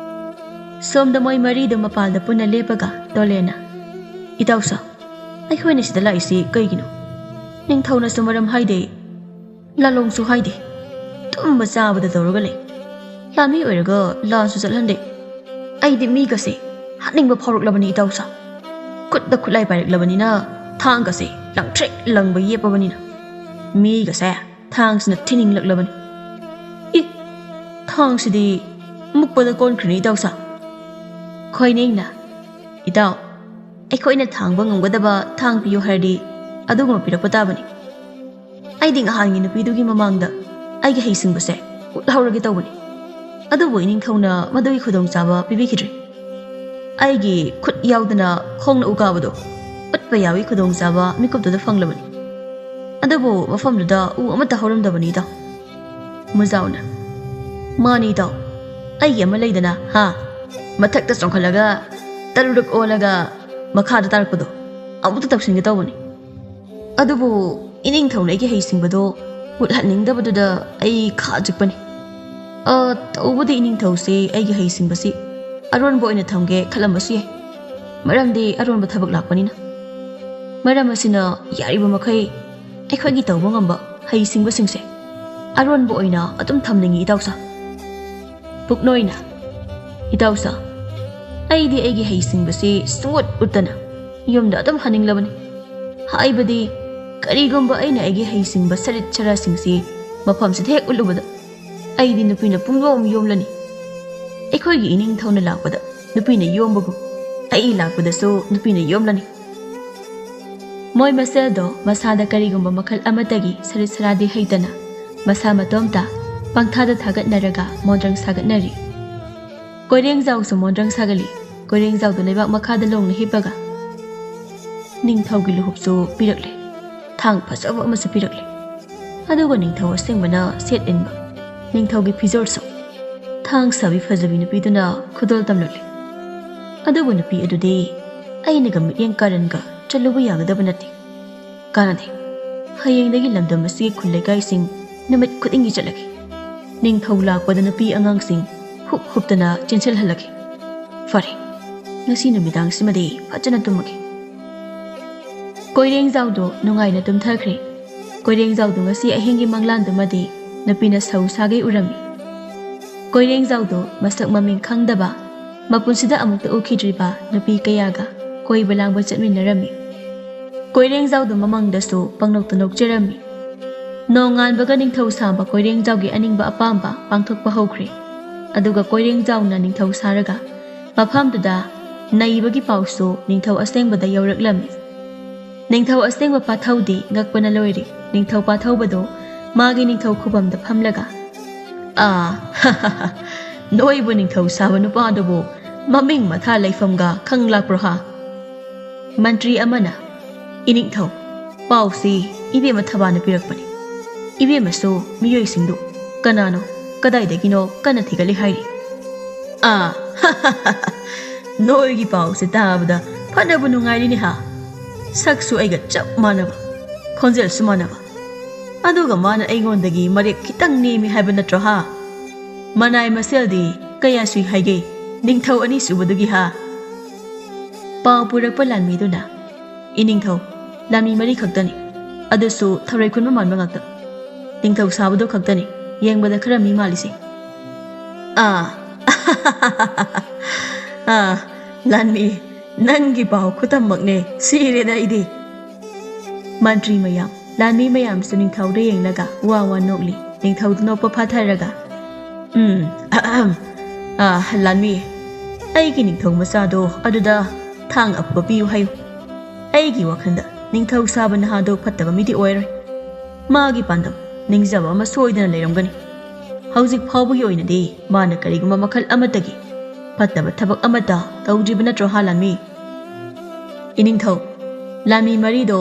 ꯁꯣꯝꯗ ꯃꯣꯏ ꯃꯔꯤꯗꯨ ꯃꯄꯥꯜꯗ ꯄꯨꯟꯅ ꯂꯦꯞꯄꯒ ꯇꯣꯂꯦꯅ, "ꯏꯇꯥꯎꯁꯥ, ꯑꯩꯈꯣꯏꯅ ꯁꯤꯗ ꯂꯥꯛꯏꯁꯤ ꯀꯩꯒꯤꯅꯣ? ꯅꯤꯡꯊꯧꯅꯁꯨ ꯃꯔꯝ ꯍꯥꯏꯗꯦ, ꯂꯥꯂꯣꯡꯁꯨ ꯍꯥꯏꯗꯦ꯫ ꯇꯨꯝꯕ ꯆꯥꯕꯗ ꯇꯧꯔꯒ ꯂꯩ꯫ ꯂꯥꯟꯃꯤ ꯑꯣꯏꯔꯒ ꯂꯥꯟꯁꯨ ꯆꯠꯍꯟꯗꯦ꯫ ꯑꯩꯗꯤ ꯃꯤꯒꯁꯦ ꯍꯥꯠꯅꯤꯡꯕ ꯐꯥꯎꯔꯛꯂꯕꯅꯤ ꯏꯇꯥꯎꯁꯥ꯫ ꯈꯨꯠꯇ ꯈꯨꯠꯂꯥꯏ ꯄꯥꯏꯔꯛꯂꯕꯅꯤꯅ ꯊꯥꯡꯒꯁꯦ ꯂꯪꯇ꯭ꯔꯤꯛ ꯂꯪꯕ ꯌꯦꯞꯄꯕꯅꯤꯅ ꯃꯤꯒꯁꯦ ꯊꯥꯡꯁꯤꯅ ꯊꯤꯅꯤꯡꯂꯛꯂꯕꯅꯤ꯫ ꯏ! ꯊꯥꯡꯁꯤꯗꯤ ꯃꯨꯛꯄꯗ ꯀꯣꯟꯈ꯭ꯔꯦꯅꯦ ꯏꯇꯥꯎꯁꯥ꯫" ꯈꯣꯏꯅꯦꯡꯅ, "ꯏꯇꯥꯎ, ꯑꯩꯈꯣꯏꯅ ꯊꯥꯡꯕ ꯉꯝꯒꯗꯕ ꯊꯥꯡ ꯄꯤꯌꯨ ꯍꯥꯏꯔꯗꯤ ꯑꯗꯨꯒꯨꯝꯕ ꯄꯤꯔꯛꯄ ꯇꯥꯕꯅꯤ꯫ ꯑꯩꯗꯤ ꯅꯍꯥꯟꯒꯤ ꯅꯨꯄꯤꯗꯨꯒꯤ ꯃꯃꯥꯡꯗ ꯑꯩꯒꯤ ꯍꯩꯁꯤꯡꯕꯁꯦ ꯎꯠꯍꯧꯔꯒꯦ ꯇꯧꯕꯅꯤ꯫ ꯑꯗꯨꯕꯨ ꯏꯅꯤꯡꯊꯧꯅ ꯃꯗꯨꯒꯤ ꯈꯨꯗꯣꯡꯆꯥꯕ ꯄꯤꯕꯤꯈꯤꯗ꯭ꯔꯦ꯫ ꯑꯩꯒꯤ ꯈꯨꯠ ꯌꯥꯎꯗꯅ ꯈꯣꯡꯅ ꯎ ꯀꯥꯕꯗꯣ ꯎꯠꯄ ꯌꯥꯕꯒꯤ ꯈꯨꯗꯣꯡꯆꯥꯕ ꯃꯤꯀꯨꯞꯇꯨꯗ ꯐꯪꯂꯕꯅꯤ꯫ ꯑꯗꯨꯕꯨ ꯃꯐꯝꯗꯨꯗ ꯎ ꯑꯃꯠꯇ ꯍꯧꯔꯝꯗꯕꯅꯤ ꯏꯇꯥꯎ꯫ ꯃꯨꯖꯥꯎꯅ, "ꯃꯥꯅꯤ ꯏꯇꯥꯎ, ꯑꯩꯒꯤ ꯑꯃ ꯂꯩꯗꯅ, ꯍꯥ? ꯃꯊꯛꯇ ꯆꯣꯡꯈꯠꯂꯒ ꯇꯔꯨꯔꯛ ꯑꯣꯜꯂꯒ ꯃꯈꯥꯗ ꯇꯥꯔꯛꯄꯗꯣ ꯑꯃꯨꯛꯇ ꯇꯧꯁꯤꯟꯒꯦ ꯇꯧꯕꯅꯤ꯫ ꯑꯗꯨꯕꯨ ꯏꯅꯤꯡꯊꯧꯅ ꯑꯩꯒꯤ ꯍꯩꯁꯤꯡꯕꯗꯣ ꯃꯨꯠꯍꯟꯅꯤꯡꯗꯕꯗꯨꯗ ꯑꯩ ꯈꯥ ꯆꯤꯛꯄꯅꯤ꯫ ꯑ, ꯇꯧꯕꯗꯤ ꯏꯅꯤꯡꯊꯧꯁꯤ ꯑꯩꯒꯤ ꯍꯩꯁꯤꯡꯕꯁꯤ ꯑꯔꯣꯟꯕ ꯑꯣꯏꯅ ꯊꯝꯒꯦ ꯈꯜꯂꯝꯕꯁꯨ ꯌꯥꯏ, ꯃꯔꯝꯗꯤ ꯑꯔꯣꯟꯕ ꯊꯕꯛ ꯂꯥꯛꯄꯅꯤꯅ꯫ ꯃꯔꯝ ꯑꯁꯤꯅ ꯌꯥꯔꯤꯕ ꯃꯈꯩ ꯑꯩꯈꯣꯏꯒꯤ ꯇꯧꯕ ꯉꯝꯕ ꯍꯩꯁꯤꯡꯕꯁꯤꯡꯁꯦ ꯑꯔꯣꯟꯕ ꯑꯣꯏꯅ ꯑꯗꯨꯝ ꯊꯝꯅꯤꯡꯏ ꯏꯇꯥꯎꯁꯥ꯫" ꯄꯨꯛꯅꯣꯏꯅ, "ꯏꯇꯥꯎꯁꯥ, ꯑꯩꯗꯤ ꯑꯩꯒꯤ ꯍꯩꯁꯤꯡꯕꯁꯤ ꯁꯨꯡꯎꯠ ꯎꯠꯇꯅ ꯌꯨꯝꯗ ꯑꯗꯨꯝ ꯍꯟꯅꯤꯡꯂꯕꯅꯤ꯫ ꯍꯥꯏꯕꯗꯤ ꯀꯔꯤꯒꯨꯝꯕ ꯑꯩꯅ ꯑꯩꯒꯤ ꯍꯩꯁꯤꯡꯕ ꯁꯔꯤꯠ ꯁꯔꯥꯁꯤꯡꯁꯤ ꯃꯐꯝꯁꯤꯗ ꯍꯦꯛ ꯎꯠꯂꯨꯕꯗ ꯑꯩꯗꯤ ꯅꯨꯄꯤꯅ ꯄꯨꯡꯌꯣꯝ ꯌꯣꯝꯂꯅꯤ꯫ ꯑꯩꯈꯣꯏꯒꯤ ꯏꯅꯤꯡꯊꯧꯅ ꯂꯥꯛꯄꯗ ꯅꯨꯄꯤꯅ ꯌꯣꯝꯕꯒꯨꯝ ꯑꯩ ꯂꯥꯛꯄꯗꯁꯨ ꯅꯨꯄꯤꯅ ꯌꯣꯝꯂꯅꯤ꯫" ꯃꯣꯏ ꯃꯁꯦꯜꯗꯣ ꯃꯁꯥꯗ ꯀꯔꯤꯒꯨꯝꯕ ꯃꯈꯜ ꯑꯃꯠꯇꯒꯤ ꯁꯔꯤꯠ ꯁꯔꯥꯗꯤ ꯍꯩꯇꯅ ꯃꯁꯥ ꯃꯇꯣꯝꯇ ꯄꯪꯊꯥꯗ ꯊꯥꯒꯠꯅꯔꯒ ꯃꯣꯟꯗ꯭ꯔꯪ ꯁꯥꯒꯠꯅꯔꯤ꯫ ꯀꯣꯏꯔꯦꯡꯖꯥꯎꯁꯨ ꯃꯣꯟꯗ꯭ꯔꯪ ꯁꯥꯒꯠꯂꯤ꯫ ꯀꯣꯏꯔꯦꯡꯖꯥꯎꯗꯣ ꯂꯩꯕꯥꯛ ꯃꯈꯥꯗ ꯂꯣꯡꯅ ꯍꯤꯞꯄꯒ ꯅꯤꯡꯊꯧꯒꯤ ꯂꯨꯍꯨꯞꯁꯨ ꯄꯤꯔꯛꯂꯦ, ꯊꯥꯡ ꯐꯖꯕ ꯑꯃꯁꯨ ꯄꯤꯔꯛꯂꯦ꯫ ꯑꯗꯨꯒ ꯅꯤꯡꯊꯧ ꯑꯁꯦꯡꯕꯅ ꯁꯦꯠ ꯏꯟꯕ ꯅꯤꯡꯊꯧꯒꯤ ꯐꯤꯖꯣꯜꯁꯨ ꯊꯥꯡ ꯁꯥꯕꯤ ꯐꯖꯕꯤ ꯅꯨꯄꯤꯗꯨꯅ ꯈꯨꯗꯣꯜ ꯇꯝꯂꯛꯂꯦ꯫ ꯑꯗꯨꯕꯨ ꯅꯨꯄꯤ ꯑꯗꯨꯗꯤ ꯑꯩꯅꯒ ꯃꯤꯠꯌꯦꯡ ꯀꯥꯔꯟꯒ ꯆꯠꯂꯨꯕ ꯌꯥꯒꯗꯕ ꯅꯠꯇꯦ꯫ ꯀꯥꯟꯅꯗꯦ꯫ ꯍꯌꯦꯡꯗꯒꯤ ꯂꯝꯗꯝ ꯑꯁꯤꯒꯤ ꯈꯨꯜ ꯂꯩꯀꯥꯏꯁꯤꯡ ꯅꯨꯃꯤꯠ ꯈꯨꯗꯤꯡꯒꯤ ꯆꯠꯂꯒꯦ꯫ ꯅꯤꯡꯊꯧ ꯂꯥꯛꯄꯗ ꯅꯨꯄꯤ ꯑꯉꯥꯡꯁꯤꯡ ꯍꯨꯞ ꯍꯨꯞꯇꯅ ꯆꯦꯟꯁꯤꯜꯍꯜꯂꯒꯦ꯫ ꯐꯔꯦ, ꯉꯁꯤ ꯅꯨꯃꯤꯗꯥꯡꯁꯤꯃꯗꯤ ꯐꯖꯅ ꯇꯨꯝꯃꯒꯦ꯫ ꯀꯣꯏꯔꯦꯡꯖꯥꯎꯗꯣ ꯅꯨꯡꯉꯥꯏꯅ ꯇꯨꯝꯊꯈ꯭ꯔꯦ꯫ ꯀꯣꯏꯔꯦꯡꯖꯥꯎꯗꯣ ꯉꯁꯤ ꯑꯍꯤꯡꯒꯤ ꯃꯪꯂꯥꯟꯗꯨꯃꯗꯤ ꯅꯨꯄꯤꯅ ꯁꯧ ꯁꯥꯒꯩ ꯎꯔꯝꯃꯤ꯫ ꯀꯣꯏꯔꯦꯡꯖꯥꯎꯗꯣ ꯃꯁꯛ ꯃꯃꯤꯡ ꯈꯪꯗꯕ, ꯃꯄꯨꯟꯁꯤꯗ ꯑꯃꯨꯛꯇ ꯎꯈꯤꯗ꯭ꯔꯤꯕ ꯅꯨꯄꯤ ꯀꯌꯥꯒ ꯀꯣꯏꯕ ꯂꯥꯡꯕ ꯆꯠꯃꯤꯟꯅꯔꯝꯃꯤ꯫ ꯀꯣꯏꯔꯦꯡꯖꯥꯎꯗꯣ ꯃꯃꯪꯗꯁꯨ ꯄꯪꯅꯣꯛꯇ ꯅꯣꯛꯆꯔꯝꯃꯤ꯫ ꯅꯣꯡꯉꯥꯟꯕꯒ ꯅꯤꯡꯊꯧ ꯁꯥꯕ ꯀꯣꯏꯔꯦꯡꯖꯥꯎꯒꯤ ꯑꯅꯤꯡꯕ ꯑꯄꯥꯝꯕ ꯄꯥꯡꯊꯣꯛꯄ ꯍꯧꯈ꯭ꯔꯦ꯫ ꯑꯗꯨꯒ ꯀꯣꯏꯔꯦꯡꯖꯥꯎꯅ ꯅꯤꯡꯊꯧ ꯁꯥꯔꯒ ꯃꯐꯝꯗꯨꯗ ꯅꯩꯕꯒꯤ ꯄꯥꯎꯁꯨ ꯅꯤꯡꯊꯧ ꯑꯁꯦꯡꯕꯗ ꯌꯧꯔꯛꯂꯝꯃꯤ꯫ ꯅꯤꯡꯊꯧ ꯑꯁꯦꯡꯕ ꯄꯥꯊꯧꯗꯤ ꯉꯛꯄꯅ ꯂꯣꯏꯔꯦ꯫ ꯅꯤꯡꯊꯧ ꯄꯥꯊꯧꯕꯗꯣ ꯃꯥꯒꯤ ꯅꯤꯡꯊꯧ ꯈꯨꯕꯝꯗ ꯐꯝꯂꯒ, "ꯑꯥ, ꯅꯣꯏꯕꯨ ꯅꯤꯡꯊꯧ ꯁꯥꯕ ꯅꯨꯄꯥꯗꯨꯕꯨ ꯃꯃꯤꯡ ꯃꯊꯥ ꯂꯩꯐꯝꯒ ꯈꯪ ꯂꯥꯛꯄ꯭ꯔꯣ ꯍꯥ?" ꯃꯟꯇ꯭ꯔꯤ ꯑꯃꯅ, "ꯏꯅꯤꯡꯊꯧ, ꯄꯥꯎꯁꯤ ꯏꯕꯦꯝꯃ ꯊꯕꯥꯅ ꯄꯤꯔꯛꯄꯅꯤ꯫ ꯏꯕꯦꯝꯃꯁꯨ ꯃꯤꯑꯣꯏꯁꯤꯡꯗꯨ ꯀꯅꯥꯅꯣ, ꯀꯗꯥꯏꯗꯒꯤꯅꯣ ꯀꯟꯅ ꯊꯤꯒꯠꯂꯤ ꯍꯥꯏꯔꯤ꯫" "ꯑꯥ, ꯅꯣꯏꯒꯤ ꯄꯥꯎꯁꯦ ꯇꯥꯕꯗ ꯐꯅꯕꯨ ꯅꯨꯡꯉꯥꯏꯔꯤꯅꯦ ꯍꯥ꯫ ꯁꯛꯁꯨ ꯑꯩꯒ ꯆꯞ ꯃꯥꯟꯅꯕ, ꯈꯣꯟꯖꯦꯜꯁꯨ ꯃꯥꯟꯅꯕ꯫ ꯑꯗꯨꯒ ꯃꯥꯅ ꯑꯩꯉꯣꯟꯗꯒꯤ ꯃꯔꯦꯞ ꯈꯤꯇꯪ ꯅꯦꯝꯃꯤ ꯍꯥꯏꯕ ꯅꯠꯇ꯭ꯔꯣ ꯍꯥ? ꯃꯅꯥꯏ ꯃꯁꯦꯜꯗꯤ ꯀꯌꯥ ꯁꯨꯏ ꯍꯥꯏꯒꯦ, ꯅꯤꯡꯊꯧ ꯑꯅꯤꯁꯨꯕꯗꯨꯒꯤ ꯍꯥ?" ꯄꯥꯎ ꯄꯨꯔꯛꯄ ꯂꯥꯟꯃꯤꯗꯨꯅ, "ꯏꯅꯤꯡꯊꯧ, ꯂꯥꯟꯃꯤ ꯃꯔꯤ ꯈꯛꯇꯅꯤ, ꯑꯗꯨꯁꯨ ꯊꯔꯣꯏ ꯈꯨꯟꯕ ꯃꯥꯟꯕ ꯉꯥꯛꯇ꯫ ꯅꯤꯡꯊꯧ ꯁꯥꯕꯗꯣ ꯈꯛꯇꯅꯤ ꯌꯦꯡꯕꯗ ꯈꯔ ꯃꯤ ꯃꯥꯜꯂꯤꯁꯦ꯫" "ꯑꯥ, ꯑꯥ, ꯂꯥꯟꯃꯤ, ꯅꯪꯒꯤ ꯄꯥꯎ ꯈꯨꯇꯝꯃꯛꯅꯦ, ꯁꯤꯔꯦꯗ ꯑꯩꯗꯤ꯫" ꯃꯟꯇ꯭ꯔꯤ ꯃꯌꯥꯝ, ꯂꯥꯟꯃꯤ ꯃꯌꯥꯝꯁꯨ ꯅꯤꯡꯊꯧꯗ ꯌꯦꯡꯂꯒ ꯋꯥ ꯋꯥ ꯅꯣꯛꯂꯤ꯫ ꯅꯤꯡꯊꯧꯗꯨ ꯅꯣꯛꯄ ꯐꯥꯊꯔꯒ, "ꯎꯝ, ꯑꯍꯝ, ꯑꯥ, ꯂꯥꯟꯃꯤ, ꯑꯩꯒꯤ ꯅꯤꯡꯊꯧ ꯃꯆꯥꯗꯣ ꯑꯗꯨꯗ ꯊꯥꯡ ꯑꯐꯕ ꯄꯤꯌꯨ ꯍꯥꯏꯌꯨ꯫ ꯑꯩꯒꯤ ꯋꯥꯈꯜꯗ ꯅꯤꯡꯊꯧ ꯁꯥꯕ ꯅꯍꯥꯗꯣ ꯐꯠꯇꯕ ꯃꯤꯗꯤ ꯑꯣꯏꯔꯣꯏ꯫ ꯃꯥꯒꯤ ꯄꯥꯟꯗꯝ, ꯅꯤꯡꯖꯕ ꯑꯃ ꯁꯣꯏꯗꯅ ꯂꯩꯔꯝꯒꯅꯤ꯫ ꯍꯧꯖꯤꯛ ꯐꯥꯎꯕꯒꯤ ꯑꯣꯏꯅꯗꯤ ꯃꯥꯅ ꯀꯔꯤꯒꯨꯝꯕ ꯃꯈꯜ ꯑꯃꯠꯇꯒꯤ ꯐꯠꯇꯕ ꯊꯕꯛ ꯑꯃꯠꯇ ꯇꯧꯗ꯭ꯔꯤꯕ ꯅꯠꯇ꯭ꯔꯣ ꯍꯥ, ꯂꯥꯟꯃꯤ?" "ꯏꯅꯤꯡꯊꯧ, ꯂꯥꯟꯃꯤ ꯃꯔꯤꯗꯣ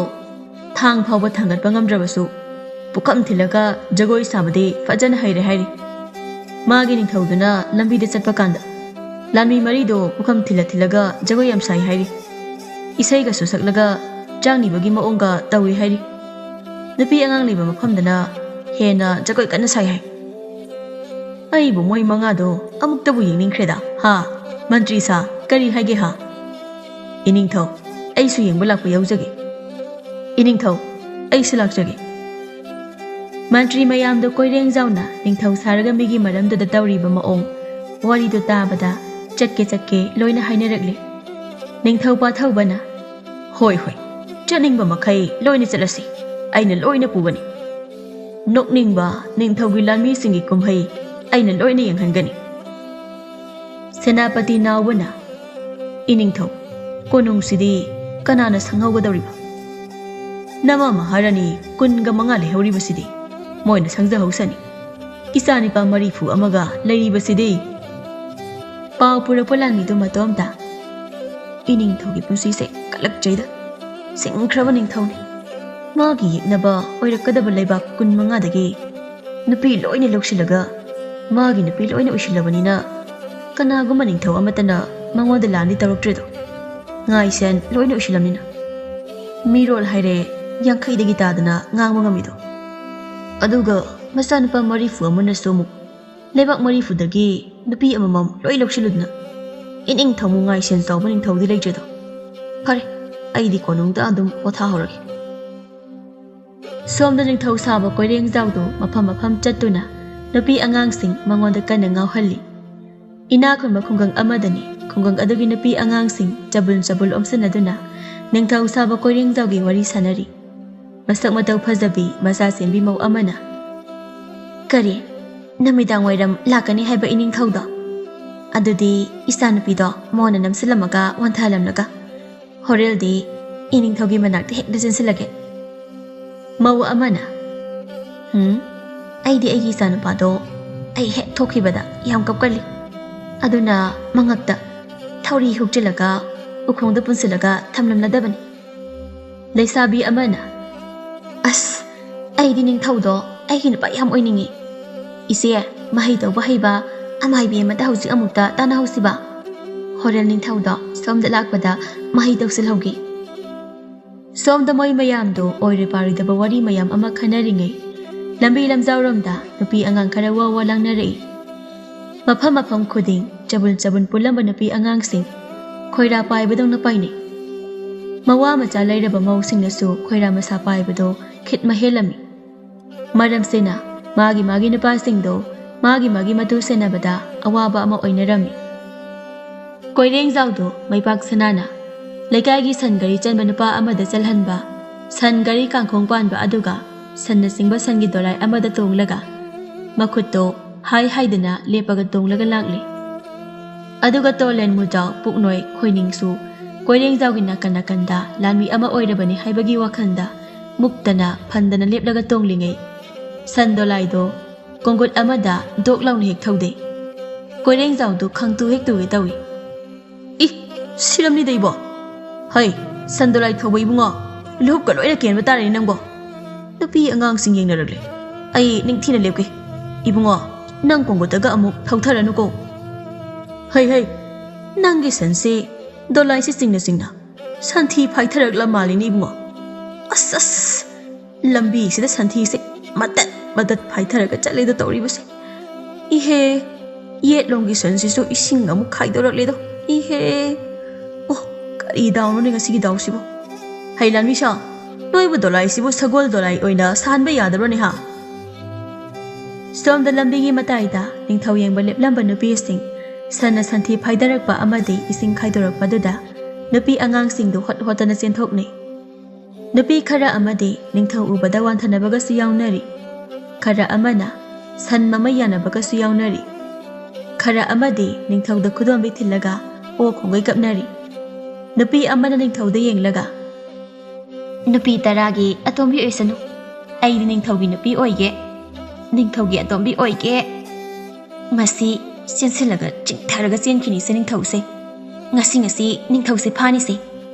ꯊꯥꯡ ꯐꯥꯎꯕ ꯊꯥꯡꯒꯠꯄ ꯉꯝꯗ꯭ꯔꯕꯁꯨ ꯄꯨꯈꯝ ꯊꯤꯜꯂꯒ ꯖꯒꯣꯏ ꯁꯥꯕꯗꯤ ꯐꯖꯅ ꯍꯩꯔꯦ ꯍꯥꯏꯔꯤ꯫ ꯃꯥꯒꯤ ꯅꯤꯡꯊꯧꯗꯨꯅ ꯂꯝꯕꯤꯗ ꯆꯠꯄ ꯀꯥꯟꯗ ꯂꯥꯟꯃꯤ ꯃꯔꯤꯗꯣ ꯄꯨꯈꯝ ꯊꯤꯜꯂ ꯊꯤꯜꯂꯒ ꯖꯒꯣꯏ ꯌꯥꯝ ꯁꯥꯏ ꯍꯥꯏꯔꯤ꯫ ꯏꯁꯩꯒꯁꯨ ꯁꯛꯂꯒ ꯆꯥꯛ ꯅꯤꯕꯒꯤ ꯃꯑꯣꯡꯒ ꯇꯧꯏ ꯍꯥꯏꯔꯤ꯫ ꯅꯨꯄꯤ ꯑꯉꯥꯡ ꯂꯩꯕ ꯃꯐꯝꯗꯅ ꯍꯦꯟꯅ ꯖꯒꯣꯏ ꯀꯟꯅ ꯁꯥꯏ ꯍꯥꯏ꯫ ꯑꯩꯕꯨ ꯃꯣꯏ ꯃꯉꯥꯗꯣ ꯑꯃꯨꯛꯇꯕꯨ ꯌꯦꯡꯅꯤꯡꯈ꯭ꯔꯦꯗ꯫ ꯍꯥ, ꯃꯟꯇ꯭ꯔꯤ ꯁꯥ, ꯀꯔꯤ ꯍꯥꯏꯒꯦ ꯍꯥ?" "ꯏꯅꯤꯡꯊꯧ, ꯑꯩꯁꯨ ꯌꯦꯡꯕ ꯂꯥꯛꯄ ꯌꯥꯎꯖꯒꯦ꯫" "ꯏꯅꯤꯡꯊꯧ, ꯑꯩꯁꯨ ꯂꯥꯛꯆꯒꯦ꯫" ꯃꯟꯇ꯭ꯔꯤ ꯃꯌꯥꯝꯗꯣ ꯀꯣꯏꯔꯦꯡ ꯖꯥꯎꯅ ꯅꯤꯡꯊꯧ ꯁꯥꯔꯒ ꯃꯤꯒꯤ ꯃꯔꯝꯗꯨꯗ ꯇꯧꯔꯤꯕ ꯃꯑꯣꯡ, ꯋꯥꯔꯤꯗꯨ ꯇꯥꯕꯗ ꯆꯠꯀꯦ ꯆꯠꯀꯦ ꯂꯣꯏꯅ ꯍꯥꯏꯅꯔꯛꯂꯤ꯫ ꯅꯤꯡꯊꯧ ꯄꯥꯊꯧꯕꯅ, "ꯍꯣꯏ, ꯍꯣꯏ, ꯆꯠꯅꯤꯡꯕ ꯃꯈꯩ ꯂꯣꯏꯅ ꯆꯠꯂꯁꯤ, ꯑꯩꯅ ꯂꯣꯏꯅ ꯄꯨꯒꯅꯤ꯫ ꯅꯣꯛꯅꯤꯡꯕ ꯅꯤꯡꯊꯧꯒꯤ ꯂꯥꯟꯃꯤꯁꯤꯡꯒꯤ ꯀꯨꯝꯍꯩ ꯑꯩꯅ ꯂꯣꯏꯅ ꯌꯦꯡꯍꯟꯒꯅꯤ꯫" ꯁꯦꯅꯥꯄꯇꯤ ꯅꯥꯎꯕꯅ, "ꯏꯅꯤꯡꯊꯧ, ꯀꯣꯅꯨꯡꯁꯤꯗꯤ ꯀꯅꯥꯅ ꯁꯪꯍꯧꯒꯗꯧꯔꯤꯕ? ꯅꯃꯥ ꯃꯍꯥꯔꯥꯅꯤ ꯀꯨꯟꯒ ꯃꯉꯥ ꯂꯩꯍꯧꯔꯤꯕꯁꯤꯗꯤ ꯃꯣꯏꯅ ꯁꯪꯖꯍꯧꯁꯅꯤ꯫ ꯏꯆꯥꯅꯤꯄꯥ ꯃꯔꯤꯐꯨ ꯑꯃꯒ ꯂꯩꯔꯤꯕꯁꯤꯗꯤ?" ꯄꯥꯎ ꯄꯨꯔꯛꯄ ꯂꯥꯟꯃꯤꯗꯨ ꯃꯇꯣꯝꯇ, ꯏꯅꯤꯡꯊꯧꯒꯤ ꯄꯨꯟꯁꯤꯁꯦ ꯀꯜꯂꯛꯆꯩꯗ꯫ ꯁꯤꯡꯈ꯭ꯔꯕ ꯅꯤꯡꯊꯧꯅꯤ꯫ ꯃꯥꯒꯤ ꯌꯦꯛꯅꯕ ꯑꯣꯏꯔꯛꯀꯗꯕ ꯂꯩꯕꯥꯛ ꯀꯨꯟ ꯃꯉꯥꯗꯒꯤ ꯅꯨꯄꯤ ꯂꯣꯏꯅ ꯂꯧꯁꯤꯜꯂꯒ ꯃꯥꯒꯤ ꯅꯨꯄꯤ ꯂꯣꯏꯅ ꯑꯣꯏꯁꯤꯜꯂꯕꯅꯤꯅ ꯀꯅꯥꯒꯨꯝꯕ ꯅꯤꯡꯊꯧ ꯑꯃꯠꯇꯅ ꯃꯉꯣꯟꯗ ꯂꯥꯟꯗꯤ ꯇꯧꯔꯛꯇ꯭ꯔꯦꯗꯣ꯫ ꯉꯥꯏꯁꯦꯟ ꯂꯣꯏꯅ ꯑꯣꯏꯁꯤꯜꯂꯝꯅꯤꯅ꯫ ꯃꯤꯔꯣꯜ ꯍꯥꯏꯔꯦ ꯌꯥꯡꯈꯩꯗꯒꯤ ꯇꯥꯗꯅ ꯉꯥꯡꯕ ꯉꯝꯃꯤꯗꯣ꯫ ꯑꯗꯨꯒ ꯃꯆꯥꯅꯨꯄꯥ ꯃꯔꯤꯐꯨ ꯑꯃꯅꯁꯨ ꯑꯃꯨꯛ ꯂꯩꯕꯥꯛ ꯃꯔꯤꯐꯨꯗꯒꯤ ꯅꯨꯄꯤ ꯑꯃꯃꯝ ꯂꯣꯏ ꯂꯧꯁꯤꯜꯂꯨꯗꯅ ꯏꯅꯤꯡꯊꯧ ꯉꯥꯏꯁꯦꯟ ꯆꯥꯎꯕ ꯅꯤꯡꯊꯧꯗꯤ ꯂꯩꯇ꯭ꯔꯦꯗꯣ꯫ ꯐꯔꯦ, ꯑꯩꯗꯤ ꯀꯣꯅꯨꯡꯗ ꯑꯗꯨꯝ ꯄꯣꯊꯥꯍꯧꯔꯒꯦ꯫ ꯁꯣꯝꯗ ꯅꯤꯡꯊꯧ ꯁꯥꯕ ꯀꯣꯏꯔꯦꯡꯖꯥꯎꯗꯣ ꯃꯐꯝ ꯃꯐꯝ ꯆꯠꯇꯨꯅ ꯅꯨꯄꯤ ꯑꯉꯥꯡꯁꯤꯡ ꯃꯉꯣꯟꯗ ꯀꯟꯅ ꯉꯥꯎꯍꯜꯂꯤ꯫ ꯏꯅꯥꯛ ꯈꯨꯟꯕ ꯈꯨꯡꯒꯪ ꯑꯃꯗꯅꯤ꯫ ꯈꯨꯡꯒꯪ ꯑꯗꯨꯒꯤ ꯅꯨꯄꯤ ꯑꯉꯥꯡꯁꯤꯡ ꯆꯕꯨꯟ ꯆꯕꯨꯟ ꯑꯣꯝꯁꯤꯟꯅꯗꯨꯅ ꯅꯤꯡꯊꯧ ꯁꯥꯕ ꯀꯣꯏꯔꯦꯡꯖꯥꯎꯒꯤ ꯋꯥꯔꯤ ꯁꯥꯟꯅꯔꯤ꯫ ꯃꯁꯛ ꯃꯇꯧ ꯐꯖꯕꯤ ꯃꯆꯥ ꯁꯦꯝꯕꯤ ꯃꯧ ꯑꯃꯅ, "ꯀꯔꯤ, ꯅꯨꯃꯤꯗꯥꯡ ꯋꯥꯏꯔꯝ ꯂꯥꯛꯀꯅꯤ ꯍꯥꯏꯕ ꯏꯅꯤꯡꯊꯧꯗꯣ? ꯑꯗꯨꯗꯤ ꯏꯆꯥꯅꯨꯄꯤꯗꯣ ꯃꯣꯟꯅ ꯅꯝꯁꯤꯜꯂꯝꯃꯒ ꯋꯥꯟꯊꯍꯜꯂꯝꯂꯒ ꯍꯣꯔꯦꯜꯗꯤ ꯏꯅꯤꯡꯊꯧꯒꯤ ꯃꯅꯥꯛꯇ ꯍꯦꯛꯇ ꯆꯦꯟꯁꯤꯜꯂꯒꯦ꯫" ꯃꯧ ꯑꯃꯅ, "ꯎꯝ, ꯑꯩꯗꯤ ꯑꯩꯒꯤ ꯏꯆꯥꯅꯨꯄꯥꯗꯣ ꯑꯩ ꯍꯦꯛ ꯊꯣꯛꯈꯤꯕꯗ ꯌꯥꯝ ꯀꯞꯀꯜꯂꯤ꯫ ꯑꯗꯨꯅ ꯃꯉꯛꯇ ꯊꯧꯔꯤ ꯍꯨꯛꯆꯤꯜꯂꯒ ꯎꯈꯣꯡꯗ ꯄꯨꯟꯁꯤꯜꯂꯒ ꯊꯝꯂꯝꯂꯗꯕꯅꯤ꯫" ꯂꯩꯁꯥꯕꯤ ꯑꯃꯅ, "ꯑꯁ, ꯑꯩꯗꯤ ꯅꯤꯡꯊꯧꯗꯣ ꯑꯩꯒꯤ ꯅꯨꯄꯥ ꯌꯥꯝ ꯑꯣꯏꯅꯤꯡꯉꯤ꯫ ꯏꯆꯦ, ꯃꯍꯩ ꯇꯧꯕ ꯍꯩꯕ ꯑꯃꯥꯏꯕꯤ ꯑꯃꯗ ꯍꯧꯖꯤꯛ ꯑꯃꯨꯛꯇ ꯇꯥꯟꯅꯍꯧꯁꯤꯕ꯫ ꯍꯣꯔꯦꯜ ꯅꯤꯡꯊꯧꯗꯣ ꯁꯣꯝꯗ ꯂꯥꯛꯄꯗ ꯃꯍꯩ ꯇꯧꯁꯤꯜꯍꯧꯒꯦ꯫" ꯁꯣꯝꯗ ꯃꯣꯏ ꯃꯌꯥꯝꯗꯣ ꯑꯣꯏꯔꯣꯏ ꯄꯥꯔꯣꯏꯗꯕ ꯋꯥꯔꯤ ꯃꯌꯥꯝ ꯑꯃ ꯈꯟꯅꯔꯤꯉꯩ, ꯂꯝꯕꯤ ꯂꯝꯖꯥꯎꯔꯣꯝꯗ ꯅꯨꯄꯤ ꯑꯉꯥꯡ ꯈꯔ ꯋꯥ ꯋꯥ ꯂꯥꯡꯅꯔꯛꯏ꯫ ꯃꯐꯝ ꯃꯐꯝ ꯈꯨꯗꯤꯡ ꯆꯕꯨꯟ ꯆꯕꯨꯟ ꯄꯨꯜꯂꯝꯕ ꯅꯨꯄꯤ ꯑꯉꯥꯡꯁꯤꯡ ꯈꯣꯏꯔꯥ ꯄꯥꯏꯕꯗꯧꯅ ꯄꯥꯏꯅꯩ꯫ ꯃꯋꯥ ꯃꯆꯥ ꯂꯩꯔꯕ ꯃꯧꯁꯤꯡꯅꯁꯨ ꯈꯣꯏꯔꯥ ꯃꯁꯥ ꯄꯥꯏꯕꯗꯣ ꯈꯤꯠ ꯃꯍꯦꯜꯂꯝꯃꯤ꯫ ꯃꯔꯝꯁꯤꯅ ꯃꯥꯒꯤ ꯃꯥꯒꯤ ꯅꯨꯄꯥꯁꯤꯡꯗꯣ ꯃꯥꯒꯤ ꯃꯥꯒꯤ ꯃꯇꯨ ꯁꯦꯟꯅꯕꯗ ꯑꯋꯥꯕ ꯑꯃ ꯑꯣꯏꯅꯔꯝꯃꯤ꯫ ꯀꯣꯏꯔꯦꯡꯖꯥꯎꯗꯣ ꯃꯩꯄꯥꯛ ꯁꯅꯥꯅ ꯂꯩꯀꯥꯏꯒꯤ ꯁꯟ ꯒꯥꯔꯤ ꯆꯟꯕ ꯅꯨꯄꯥ ꯑꯃꯗ ꯆꯜꯍꯟꯕ, ꯁꯟ ꯒꯥꯔꯤ ꯀꯥꯡꯈꯣꯡ ꯄꯥꯟꯕ ꯑꯗꯨꯒ ꯁꯟꯅꯆꯤꯡꯕ ꯁꯟꯒꯤ ꯗꯣꯂꯥꯏ ꯑꯃꯗ ꯇꯣꯡꯂꯒ ꯃꯈꯨꯠꯇꯣ ꯍꯥꯏ ꯍꯥꯏꯗꯅ ꯂꯦꯞꯄꯒ ꯇꯣꯡꯂꯒ ꯂꯥꯛꯂꯤ꯫ ꯑꯗꯨꯒ ꯇꯣꯂꯦꯟ ꯃꯨꯖꯥꯎ ꯄꯨꯛꯅꯣꯏ ꯈꯣꯏꯅꯤꯡꯁꯨ ꯀꯣꯏꯔꯦꯡꯖꯥꯎꯒꯤ ꯅꯥꯀꯟ ꯅꯥꯀꯟꯗ ꯂꯥꯟꯃꯤ ꯑꯃ ꯑꯣꯏꯔꯕꯅꯤ ꯍꯥꯏꯕꯒꯤ ꯋꯥꯈꯜꯗ ꯃꯨꯛꯇꯅ ꯐꯟꯗꯅ ꯂꯦꯞꯂꯒ ꯇꯣꯡꯂꯤꯉꯩ, ꯁꯟ ꯗꯣꯂꯥꯏꯗꯣ ꯀꯣꯡꯒꯨꯠ ꯑꯃꯗ ꯗꯣꯛ ꯂꯥꯎꯅ ꯍꯦꯛ ꯊꯧꯗꯩ꯫ ꯀꯣꯏꯔꯦꯡꯖꯥꯎꯗꯨ ꯈꯪꯇꯨ ꯍꯦꯛ ꯇꯨꯒꯦ ꯇꯧꯏ꯫ "ꯏ! ꯁꯤꯔꯝꯅꯤꯗ ꯏꯕꯣ꯫ ꯍꯩ, ꯁꯟꯗꯣꯂꯥꯏ ꯊꯧꯕ ꯏꯕꯨꯡꯉꯣ, ꯂꯨꯍꯨꯞꯀ ꯂꯣꯏꯅ ꯀꯦꯟꯕ ꯇꯥꯔꯦꯅꯦ ꯅꯪꯕꯣ꯫ ꯅꯨꯄꯤ ꯑꯉꯥꯡꯁꯤꯡ ꯌꯦꯡꯅꯔꯛꯂꯦ꯫ ꯑꯩ ꯅꯤꯡꯊꯤꯅ ꯂꯦꯞꯀꯦ꯫ ꯏꯕꯨꯡꯉꯣ, ꯅꯪ ꯀꯣꯡꯒꯨꯠꯇꯒ ꯑꯃꯨꯛ ꯊꯧꯊꯔꯅꯨꯀꯣ꯫ ꯍꯩ ꯍꯩ, ꯅꯪꯒꯤ ꯁꯟꯁꯦ ꯗꯣꯂꯥꯏꯁꯤ ꯆꯤꯡꯅ ꯆꯤꯡꯅ ꯁꯟꯊꯤ ꯐꯥꯏꯊꯔꯛꯂ ꯃꯥꯜꯂꯤꯅꯦ ꯏꯕꯨꯡꯉꯣ꯫ ꯑꯁ ꯑꯁ, ꯂꯝꯕꯤꯁꯤꯗ ꯁꯟꯊꯤꯁꯦ ꯃꯇꯠ ꯃꯇꯠ ꯐꯥꯏꯊꯔꯒ ꯆꯠꯂꯦꯗꯣ ꯇꯧꯔꯤꯕꯁꯦ꯫ ꯏꯍꯦ, ꯌꯦꯠꯂꯣꯝꯒꯤ ꯁꯟꯁꯤꯁꯨ ꯏꯁꯤꯡ ꯑꯃꯨꯛ ꯈꯥꯏꯗꯣꯔꯛꯂꯦꯗꯣ꯫ ꯏꯍꯦ, ꯑꯣ, ꯀꯔꯤ ꯗꯥꯎꯅꯣꯅꯦ ꯉꯁꯤꯒꯤ ꯗꯥꯎꯁꯤꯕꯣ? ꯍꯩ ꯂꯥꯟꯃꯤꯁꯥ, ꯅꯣꯏꯕꯨ ꯗꯣꯂꯥꯏꯁꯤꯕꯨ ꯁꯒꯣꯜ ꯗꯣꯂꯥꯏ ꯑꯣꯏꯅ ꯁꯥꯍꯟꯕ ꯌꯥꯗꯕ꯭ꯔꯣꯅꯦ ꯍꯥ? ꯁꯣꯝꯗ ꯂꯝꯕꯤꯒꯤ ꯃꯇꯥꯏꯗ ꯅꯤꯡꯊꯧ ꯌꯦꯡꯕ ꯂꯦꯞꯂꯝꯕ ꯅꯨꯄꯤꯁꯤꯡ, ꯁꯟꯅ ꯁꯟꯊꯤ ꯐꯥꯏꯗꯔꯛꯄ ꯑꯃꯗꯤ ꯏꯁꯤꯡ ꯈꯥꯏꯗꯣꯔꯛꯄꯗꯨꯗ ꯅꯨꯄꯤ ꯑꯉꯥꯡꯁꯤꯡꯗꯨ ꯍꯣꯠ ꯍꯣꯠꯇꯅ ꯆꯦꯟꯊꯣꯛꯅꯩ꯫ ꯅꯨꯄꯤ ꯈꯔ ꯑꯃꯗꯤ ꯅꯤꯡꯊꯧ ꯎꯕꯗ ꯋꯥꯟꯊꯅꯕꯒꯁꯨ ꯌꯥꯎꯅꯔꯤ꯫ ꯈꯔ ꯑꯃꯅ ꯁꯟ ꯃꯃꯩ ꯌꯥꯅꯕꯒꯁꯨ ꯌꯥꯎꯅꯔꯤ꯫ ꯈꯔ ꯑꯃꯗꯤ ꯅꯤꯡꯊꯧꯗ ꯈꯨꯗꯣꯝꯕꯤ ꯊꯤꯜꯂꯒ ꯑꯣ ꯈꯣꯡꯒꯩ ꯀꯞꯅꯔꯤ꯫ ꯅꯨꯄꯤ ꯑꯃꯅ ꯅꯤꯡꯊꯧꯗ ꯌꯦꯡꯂꯒ, "ꯅꯨꯄꯤ ꯇꯔꯥꯒꯤ ꯑꯇꯣꯝꯕꯤ ꯑꯣꯏꯁꯅꯨ, ꯑꯩꯗꯤ ꯅꯤꯡꯊꯧꯒꯤ ꯅꯨꯄꯤ ꯑꯣꯏꯒꯦ, ꯅꯤꯡꯊꯧꯒꯤ ꯑꯇꯣꯝꯕꯤ ꯑꯣꯏꯒꯦ"꯫ ꯃꯁꯤ ꯆꯦꯟꯁꯤꯜꯂꯒ ꯆꯤꯡꯊꯔꯒ ꯆꯦꯟꯈꯤꯅꯤꯁꯦ ꯅꯤꯡꯊꯧꯁꯦ꯫ ꯉꯁꯤ ꯉꯁꯤ ꯅꯤꯡꯊꯧꯁꯦ ꯐꯥꯅꯤꯁꯦ꯫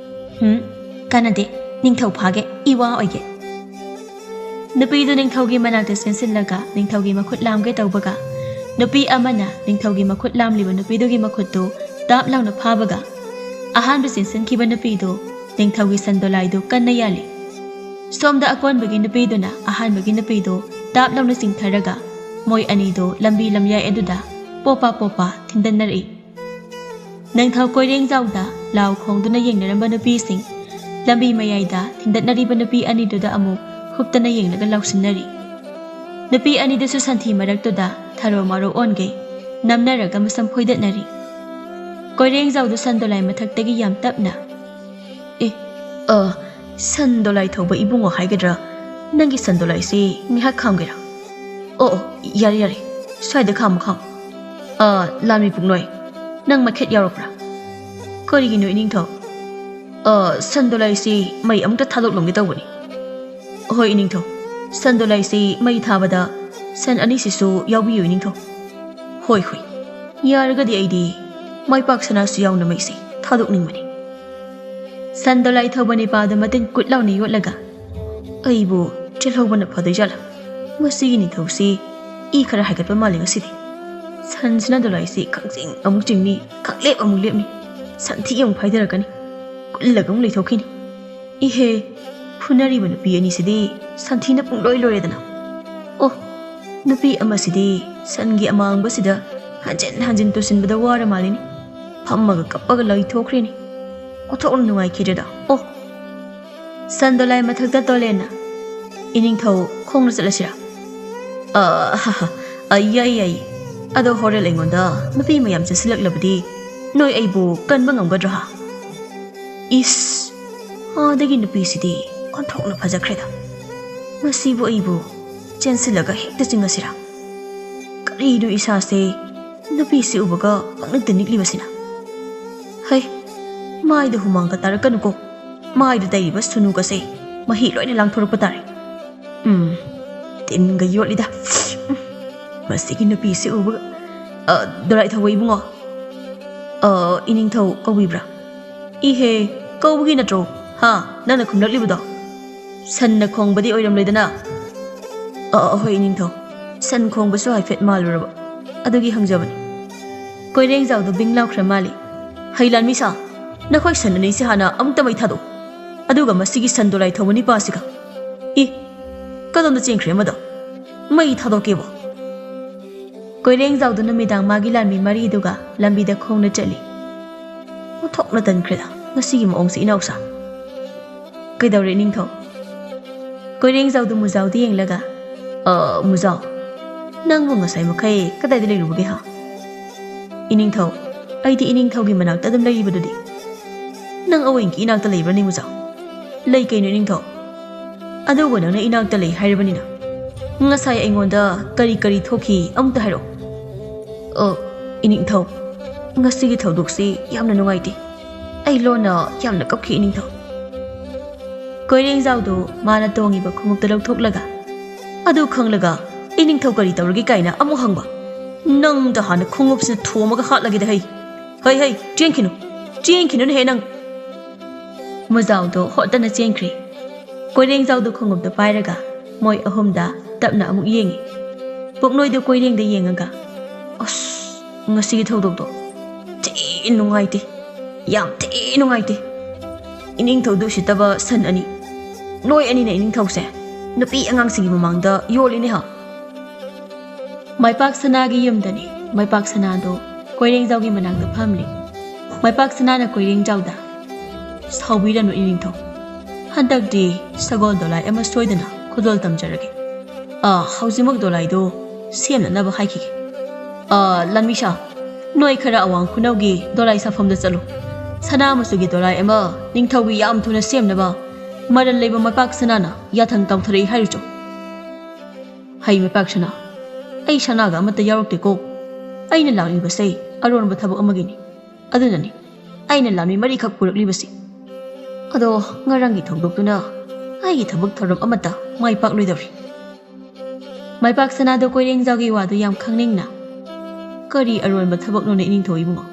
ꯍꯨꯝ, ꯀꯥꯟꯅꯗꯦ, ꯅꯤꯡꯊꯧ ꯐꯥꯒꯦ, ꯏꯋꯥ ꯑꯣꯏꯒꯦ꯫ ꯅꯨꯄꯤꯗꯨ ꯅꯤꯡꯊꯧꯒꯤ ꯃꯅꯥꯛꯇ ꯆꯦꯟꯁꯤꯜꯂꯒ ꯅꯤꯡꯊꯧꯒꯤ ꯃꯈꯨꯠ ꯂꯥꯝꯒꯦ ꯇꯧꯕꯒ, ꯅꯨꯄꯤ ꯑꯃꯅ ꯅꯤꯡꯊꯧꯒꯤ ꯃꯈꯨꯠ ꯂꯥꯝꯂꯤꯕ ꯅꯨꯄꯤꯗꯨꯒꯤ ꯃꯈꯨꯠꯇꯨ ꯇꯥꯞ ꯂꯥꯎꯅ ꯐꯥꯕꯒ, ꯑꯍꯥꯟꯕ ꯆꯦꯟꯁꯤꯟꯈꯤꯕ ꯅꯨꯄꯤꯗꯨ ꯅꯤꯡꯊꯧꯒꯤ ꯁꯟꯗꯣꯂꯥꯏꯗꯨ ꯀꯟꯅ ꯌꯥꯜꯂꯤ꯫ ꯁꯣꯝꯗ ꯑꯀꯣꯟꯕꯒꯤ ꯅꯨꯄꯤꯗꯨꯅ ꯑꯍꯥꯟꯕꯒꯤ ꯅꯨꯄꯤꯗꯨ ꯇꯥꯞ ꯂꯥꯎꯅ ꯆꯤꯡꯊꯔꯒ ꯃꯣꯏ ꯑꯅꯤꯗꯨ ꯂꯝꯕꯤ ꯂꯝꯌꯥꯏ ꯑꯗꯨꯗ ꯄꯣꯄꯥ ꯄꯣꯄꯥ ꯊꯤꯟꯗꯠꯅꯔꯛꯏ꯫ ꯅꯤꯡꯊꯧ ꯀꯣꯏꯔꯦꯡꯖꯥꯎꯗ ꯂꯥꯎ ꯈꯣꯡꯗꯨꯅ ꯌꯦꯡꯅꯔꯝꯕ ꯅꯨꯄꯤꯁꯤꯡ ꯂꯝꯕꯤ ꯃꯌꯥꯏꯗ ꯊꯤꯟꯗꯠꯅꯔꯤꯕ ꯅꯨꯄꯤ ꯑꯅꯤꯗꯨꯗ ꯑꯃꯨꯛ ꯍꯨꯞꯇꯅ ꯌꯦꯡꯂꯒ ꯂꯥꯎꯁꯤꯟꯅꯔꯤ꯫ ꯅꯨꯄꯤ ꯑꯅꯤꯗꯨꯁꯨ ꯁꯟꯊꯤ ꯃꯔꯛꯇꯨꯗ ꯊꯔꯣ ꯃꯔꯣ ꯑꯣꯟꯒꯩ ꯅꯝꯅꯔꯒ ꯃꯁꯝ ꯐꯣꯏꯗꯠꯅꯔꯤ꯫ ꯀꯣꯏꯔꯦꯡꯖꯥꯎꯗꯨ ꯁꯟꯗꯣꯂꯥꯏ ꯃꯊꯛꯇꯒꯤ ꯌꯥꯝ ꯇꯞꯅ, "ꯑꯦ, ꯑ, ꯁꯟꯗꯣꯂꯥꯏ ꯊꯧꯕ ꯏꯕꯨꯡꯉꯣ ꯍꯥꯏꯒꯗ꯭ꯔꯥ? ꯅꯪꯒꯤ ꯁꯟꯗꯣꯂꯥꯏꯁꯤ ꯉꯥꯏꯍꯥꯛ ꯈꯥꯝꯒꯦꯔꯥ? ꯑꯣ, ꯑꯣ, ꯌꯥꯔꯦ, ꯌꯥꯔꯦ, ꯁ꯭ꯋꯥꯏꯗ ꯈꯥꯝꯃꯨ, ꯈꯥꯝꯃꯨ꯫ ꯑ, ꯂꯥꯟꯃꯤ ꯄꯨꯡꯂꯣꯏ, ꯅꯪ ꯃꯩꯈꯦꯠ ꯌꯥꯎꯔꯛꯄ꯭ꯔꯥ? ꯀꯔꯤꯒꯤꯅꯣ ꯏꯅꯤꯡꯊꯧ? ꯑ, ꯁꯟꯗꯣꯂꯥꯏꯁꯤ ꯃꯩ ꯑꯃꯨꯛꯇ ꯊꯥꯗꯣꯛꯂꯝꯒꯦ ꯇꯧꯕꯅꯤ꯫ ꯍꯣꯏ ꯏꯅꯤꯡꯊꯧ, ꯁꯟꯗꯣꯂꯥꯏꯁꯤ ꯃꯩ ꯊꯥꯕꯗ ꯁꯟ ꯑꯅꯤꯁꯤꯁꯨ ꯌꯥꯎꯕꯤꯌꯨ ꯏꯅꯤꯡꯊꯧ꯫ ꯍꯣꯏ, ꯍꯣꯏ, ꯌꯥꯔꯒꯗꯤ ꯑꯩꯗꯤ ꯃꯥꯏꯄꯥꯛ ꯁꯅꯥꯁꯨ ꯌꯥꯎꯅ ꯃꯩꯁꯤ ꯊꯥꯗꯣꯛꯅꯤꯡꯕꯅꯤ꯫ ꯁꯟ ꯗꯣꯂꯥꯏ ꯊꯧꯕ ꯅꯤꯄꯥꯗ ꯃꯇꯤꯟ ꯀꯨꯠ ꯂꯥꯎꯅ ꯌꯣꯠꯂꯒ, "ꯑꯩꯕꯨ ꯆꯦꯜꯍꯧꯕꯅ ꯐꯗꯣꯏꯖꯥꯠꯂꯥ? ꯃꯁꯤꯒꯤ ꯅꯤꯡꯊꯧꯁꯤ ꯏ ꯈꯔ ꯍꯥꯏꯒꯠꯄ ꯃꯥꯜꯂꯤ ꯉꯁꯤꯗꯤ꯫ ꯁꯟꯁꯤꯅ ꯗꯣꯂꯥꯏꯁꯤ ꯈꯪꯆꯤꯡ ꯑꯃꯨꯛ ꯆꯤꯡꯅꯤ, ꯈꯪꯂꯦꯞ ꯑꯃꯨꯛ ꯂꯦꯞꯅꯤ, ꯁꯟꯊꯤ ꯑꯃꯨꯛ ꯐꯥꯏꯗꯔꯛꯀꯅꯤ, ꯀꯨꯜꯂꯒ ꯑꯃꯨꯛ ꯂꯩꯊꯣꯛꯈꯤꯅꯤ꯫ ꯏꯍꯦ, ꯐꯨꯅꯔꯤꯕ ꯅꯨꯄꯤ ꯑꯅꯤꯁꯤꯗꯤ ꯁꯟꯊꯤꯅ ꯄꯨꯡꯂꯣꯏ ꯂꯣꯏꯔꯦꯗꯅ꯫ ꯑꯣ, ꯅꯨꯄꯤ ꯑꯃꯁꯤꯗꯤ ꯁꯟꯒꯤ ꯑꯃꯥꯡꯕꯁꯤꯗ ꯍꯟꯖꯤꯟ ꯍꯟꯖꯤꯟ ꯇꯨꯁꯤꯟꯕꯗ ꯋꯥꯔ ꯃꯥꯜꯂꯤꯅꯤ꯫ ꯐꯝꯃꯒ ꯀꯞꯄꯒ ꯂꯩꯊꯣꯛꯈ꯭ꯔꯦꯅꯤ꯫ ꯑꯣꯟꯊꯣꯛꯅ ꯅꯨꯡꯉꯥꯏꯈꯤꯗ꯭ꯔꯦꯗ꯫ ꯑꯣ, ꯁꯟ ꯗꯣꯂꯥꯏ ꯃꯊꯛꯇ ꯇꯣꯂꯦꯟꯅ, "ꯏꯅꯤꯡꯊꯧ, ꯈꯣꯡꯅ ꯆꯠꯂꯁꯤꯔꯥ?" "ꯑ, ꯍ, ꯍ, ꯑ, ꯌꯥꯏ, ꯌꯥꯏ꯫ ꯑꯗꯣ ꯍꯣꯔꯦꯟ ꯑꯩꯉꯣꯟꯗ ꯅꯨꯄꯤ ꯃꯌꯥꯝ ꯆꯦꯟꯁꯤꯜꯂꯛꯂꯕꯗꯤ ꯅꯣꯏ ꯑꯩꯕꯨ ꯀꯟꯕ ꯉꯝꯒꯗ꯭ꯔꯣ, ꯍꯥ?" ꯏꯁ, ꯑꯥꯗꯒꯤ ꯅꯨꯄꯤꯁꯤꯗꯤ ꯑꯣꯟꯊꯣꯛꯅ ꯐꯖꯈ꯭ꯔꯦꯗ꯫ ꯃꯁꯤꯕꯨ ꯑꯩꯕꯨ ꯆꯦꯟꯁꯤꯜꯂꯒ ꯍꯦꯛꯇ ꯆꯤꯡꯉꯁꯤꯔꯥ? ꯀꯔꯤꯅꯣ ꯏꯁꯥꯁꯦ ꯅꯨꯄꯤꯁꯤ ꯎꯕꯒ ꯄꯪꯅꯤꯛꯇ ꯅꯤꯛꯂꯤꯕꯁꯤꯅ? ꯍꯩ, ꯃꯥꯏꯗ ꯍꯨꯃꯥꯡꯒ ꯇꯥꯔꯛꯀꯅꯨꯀꯣ꯫ ꯃꯥꯏꯗ ꯇꯩꯔꯤꯕ ꯁꯨꯅꯨꯒꯁꯦ ꯃꯍꯤ ꯂꯣꯏꯅ ꯂꯥꯡꯊꯣꯔꯛꯄ ꯇꯥꯔꯦ꯫ ꯎꯝ, ꯇꯤꯟꯒ ꯌꯣꯠꯂꯤꯗ꯫ ꯎꯝ, ꯃꯁꯤꯒꯤ ꯅꯨꯄꯤꯁꯤ ꯎꯕꯒ꯫ ꯑ, ꯗꯣꯂꯥꯏ ꯊꯧꯕ ꯏꯕꯨꯡꯉꯣ꯫ ꯑ, ꯏꯅꯤꯡꯊꯧ ꯀꯧꯕꯤꯕ꯭ꯔꯥ? ꯏꯍꯦ, ꯀꯧꯕꯒꯤ ꯅꯠꯇ꯭ꯔꯣ? ꯍꯥ, ꯅꯪꯅ ꯈꯨꯝꯂꯛꯂꯤꯕꯗꯣ? ꯁꯟꯅ ꯈꯣꯡꯕꯗꯤ ꯑꯣꯏꯔꯝꯂꯣꯏꯗꯅ? ꯑ, ꯑ, ꯍꯣꯏ, ꯏꯅꯤꯡꯊꯧ꯫ ꯁꯟ ꯈꯣꯡꯕꯁꯨ ꯍꯥꯏꯐꯦꯠ ꯃꯥꯜꯂꯨꯔꯕ꯫ ꯑꯗꯨꯒꯤ ꯍꯪꯖꯕꯅꯤ꯫ ꯀꯣꯏꯔꯦꯡꯖꯥꯎꯗꯣ ꯕꯤꯡ ꯂꯥꯎꯈ꯭ꯔ ꯃꯥꯜꯂꯤ꯫ "ꯍꯩ ꯂꯥꯟꯃꯤꯁꯥ, ꯅꯈꯣꯏ ꯁꯟ ꯑꯅꯤꯁꯤ ꯍꯥꯟꯅ ꯑꯃꯨꯛꯇ ꯃꯩ ꯊꯥꯗꯣꯛꯎ꯫ ꯑꯗꯨꯒ ꯃꯁꯤꯒꯤ ꯁꯟ ꯗꯣꯂꯥꯏ ꯊꯧꯕ ꯅꯤꯄꯥꯁꯤꯒ꯫ ꯏ, ꯀꯗꯣꯝꯗ ꯆꯦꯟꯈ꯭ꯔꯦ ꯑꯃꯗꯣ? ꯃꯩ ꯊꯥꯗꯣꯛꯀꯦꯕꯣ?" ꯀꯣꯏꯔꯦꯡꯖꯥꯎꯗꯨ ꯅꯨꯃꯤꯗꯥꯡ ꯃꯥꯒꯤ ꯂꯥꯟꯃꯤ ꯃꯔꯤꯗꯨꯒ ꯂꯝꯕꯤꯗ ꯈꯣꯡꯅ ꯆꯠꯂꯤ꯫ ꯑꯣꯟꯊꯣꯛꯅ ꯇꯟꯈ꯭ꯔꯦꯗ ꯉꯁꯤꯒꯤ ꯃꯑꯣꯡꯁꯤ, ꯏꯅꯥꯎꯁꯥ꯫ "ꯀꯩꯗꯧꯔꯦ, ꯏꯅꯤꯡꯊꯧ?" ꯀꯣꯏꯔꯦꯡꯖꯥꯎꯗꯨ ꯃꯨꯖꯥꯎꯗ ꯌꯦꯡꯂꯒ, "ꯑ, ꯃꯨꯖꯥꯎ, ꯅꯪꯕꯨ ꯉꯁꯥꯏ ꯃꯈꯩ ꯀꯗꯥꯏꯗ ꯂꯩꯔꯨꯕꯒꯦ, ꯍꯥ?" "ꯏꯅꯤꯡꯊꯧ, ꯑꯩꯗꯤ ꯏꯅꯤꯡꯊꯧꯒꯤ ꯃꯅꯥꯛꯇ ꯑꯗꯨꯝ ꯂꯩꯔꯤꯕꯗꯨꯗꯤ꯫" "ꯅꯪ ꯑꯋꯦꯟꯒꯤ ꯏꯅꯥꯛꯇ ꯂꯩꯕ꯭ꯔꯅꯦ, ꯃꯨꯖꯥꯎ?" "ꯂꯩ ꯀꯩꯅꯣ, ꯏꯅꯤꯡꯊꯧ꯫ ꯑꯗꯨꯕꯨ ꯅꯪꯅ ꯏꯅꯥꯛꯇ ꯂꯩ ꯍꯥꯏꯔꯕꯅꯤꯅ, ꯉꯁꯥꯏ ꯑꯩꯉꯣꯟꯗ ꯀꯔꯤ ꯀꯔꯤ ꯊꯣꯛꯈꯤ ꯑꯃꯨꯛꯇ ꯍꯥꯏꯔꯛꯑꯣ꯫" "ꯑꯣ, ꯏꯅꯤꯡꯊꯧ, ꯉꯁꯤꯒꯤ ꯊꯧꯗꯣꯛꯁꯤ ꯌꯥꯝꯅ ꯅꯨꯡꯉꯥꯏꯇꯦ꯫ ꯑꯩ ꯂꯣꯟꯅ ꯌꯥꯝꯅ ꯀꯞꯈꯤ, ꯏꯅꯤꯡꯊꯧ꯫" ꯀꯣꯏꯔꯦꯡꯖꯥꯎꯗꯨ ꯃꯥꯅ ꯇꯣꯡꯉꯤꯕ ꯈꯣꯡꯎꯞꯇ ꯂꯧꯊꯣꯛꯂꯒ, "ꯑꯗꯨ ꯈꯪꯂꯒ ꯏꯅꯤꯡꯊꯧ ꯀꯔꯤ ꯇꯧꯔꯒꯦ ꯀꯥꯏꯅ ꯑꯃꯨꯛ ꯍꯪꯕ? ꯅꯪꯗ ꯍꯥꯟꯅ ꯈꯣꯡꯎꯞꯁꯤꯅ ꯊꯣꯝꯃꯒ ꯍꯥꯠꯂꯒꯦꯗ ꯍꯩ꯫ ꯍꯩ, ꯍꯩ, ꯆꯦꯟꯈꯤꯅꯨ!" ꯆꯦꯟꯈꯤꯅꯨꯅꯦꯍꯦ ꯅꯪ꯫ ꯃꯨꯖꯥꯎꯗꯣ ꯍꯣꯠꯇꯅ ꯆꯦꯟꯈ꯭ꯔꯦ꯫ ꯀꯣꯏꯔꯦꯡꯖꯥꯎꯗꯣ ꯈꯣꯡꯎꯞꯇ ꯄꯥꯏꯔꯒ ꯃꯣꯏ ꯑꯍꯨꯝꯗ ꯇꯞꯅ ꯑꯃꯨꯛ ꯌꯦꯡꯉꯤ꯫ ꯄꯨꯛꯅꯣꯏꯗꯣ ꯀꯣꯏꯔꯦꯡꯗ ꯌꯦꯡꯉꯒ, "ꯑꯁ, ꯉꯁꯤꯒꯤ ꯊꯧꯗꯣꯛꯇꯣ ꯊꯤ ꯅꯨꯡꯉꯥꯏꯇꯦ, ꯌꯥꯝ ꯊꯤ ꯅꯨꯡꯉꯥꯏꯇꯦ꯫ ꯏꯅꯤꯡꯊꯧꯗꯨ ꯎꯁꯤꯠꯇꯕ ꯁꯟ ꯑꯅꯤ, ꯅꯣꯏ ꯑꯅꯤꯅ ꯏꯅꯤꯡꯊꯧꯁꯦ ꯅꯨꯄꯤ ꯑꯉꯥꯡꯁꯤꯡꯒꯤ ꯃꯃꯥꯡꯗ ꯌꯣꯜꯂꯤꯅꯦ ꯍꯥ?" ꯃꯥꯏꯄꯥꯛ ꯁꯅꯥꯒꯤ ꯌꯨꯝꯗꯅꯤ꯫ ꯃꯥꯏꯄꯥꯛ ꯁꯅꯥꯗꯣ ꯀꯣꯏꯔꯦꯡꯖꯥꯎꯒꯤ ꯃꯅꯥꯛꯇ ꯐꯝꯂꯤ꯫ ꯃꯥꯏꯄꯥꯛ ꯁꯅꯥꯅ ꯀꯣꯏꯔꯦꯡꯖꯥꯎꯗ, "ꯁꯥꯎꯕꯤꯔꯅꯨ ꯏꯅꯤꯡꯊꯧ, ꯍꯟꯗꯛꯇꯤ ꯁꯒꯣꯜ ꯗꯣꯂꯥꯏ ꯑꯃ ꯁꯣꯏꯗꯅ ꯈꯨꯗꯣꯜ ꯇꯝꯖꯔꯒꯦ꯫ ꯑꯥ, ꯍꯧꯖꯤꯛꯃꯛ ꯗꯣꯂꯥꯏꯗꯣ ꯁꯦꯝꯅꯅꯕ ꯍꯥꯏꯈꯤꯒꯦ꯫ ꯑꯥ, ꯂꯥꯟꯃꯤꯁꯥ, ꯅꯣꯏ ꯈꯔ ꯑꯋꯥꯡ ꯈꯨꯅꯧꯒꯤ ꯗꯣꯂꯥꯏ ꯁꯥꯐꯝꯗ ꯆꯠꯂꯨ꯫ ꯁꯅꯥ ꯃꯆꯨꯒꯤ ꯗꯣꯂꯥꯏ ꯑꯃ ꯅꯤꯡꯊꯧꯒꯤ ꯌꯥꯝ ꯊꯨꯅ ꯁꯦꯝꯅꯕ ꯃꯔꯜ ꯂꯩꯕ ꯃꯥꯏꯄꯥꯛ ꯁꯅꯥꯅ ꯌꯥꯊꯪ ꯇꯧꯊꯔꯛꯏ ꯍꯥꯏꯔꯨꯆꯣ꯫" "ꯍꯩ ꯃꯥꯏꯄꯥꯛ ꯁꯅꯥ, ꯑꯩ ꯁꯅꯥꯒ ꯑꯃꯠꯇ ꯌꯥꯎꯔꯛꯇꯦꯀꯣ꯫ ꯑꯩꯅ ꯂꯥꯛꯂꯤꯕꯁꯦ ꯑꯔꯣꯟꯕ ꯊꯕꯛ ꯑꯃꯒꯤꯅꯤ꯫ ꯑꯗꯨꯅꯅꯤ ꯑꯩꯅ ꯂꯥꯟꯃꯤ ꯃꯔꯤꯈꯛ ꯄꯨꯔꯛꯂꯤꯕꯁꯤ꯫ ꯑꯗꯣ ꯉꯔꯥꯡꯒꯤ ꯊꯧꯗꯣꯛꯇꯨꯅ ꯑꯩꯒꯤ ꯊꯕꯛ ꯊꯧꯔꯝ ꯑꯃꯠꯇ ꯃꯥꯏ ꯄꯥꯛꯂꯣꯏꯗꯧꯔꯤ꯫" ꯃꯥꯏꯄꯥꯛ ꯁꯅꯥꯗꯣ ꯀꯣꯏꯔꯦꯡꯖꯥꯎꯒꯤ ꯋꯥꯗꯨ ꯌꯥꯝ ꯈꯪꯅꯤꯡꯅ, "ꯀꯔꯤ ꯑꯔꯣꯟꯕ ꯊꯕꯛꯅꯣꯅꯦ ꯏꯅꯤꯡꯊꯧ ꯏꯕꯨꯡꯉꯣ?"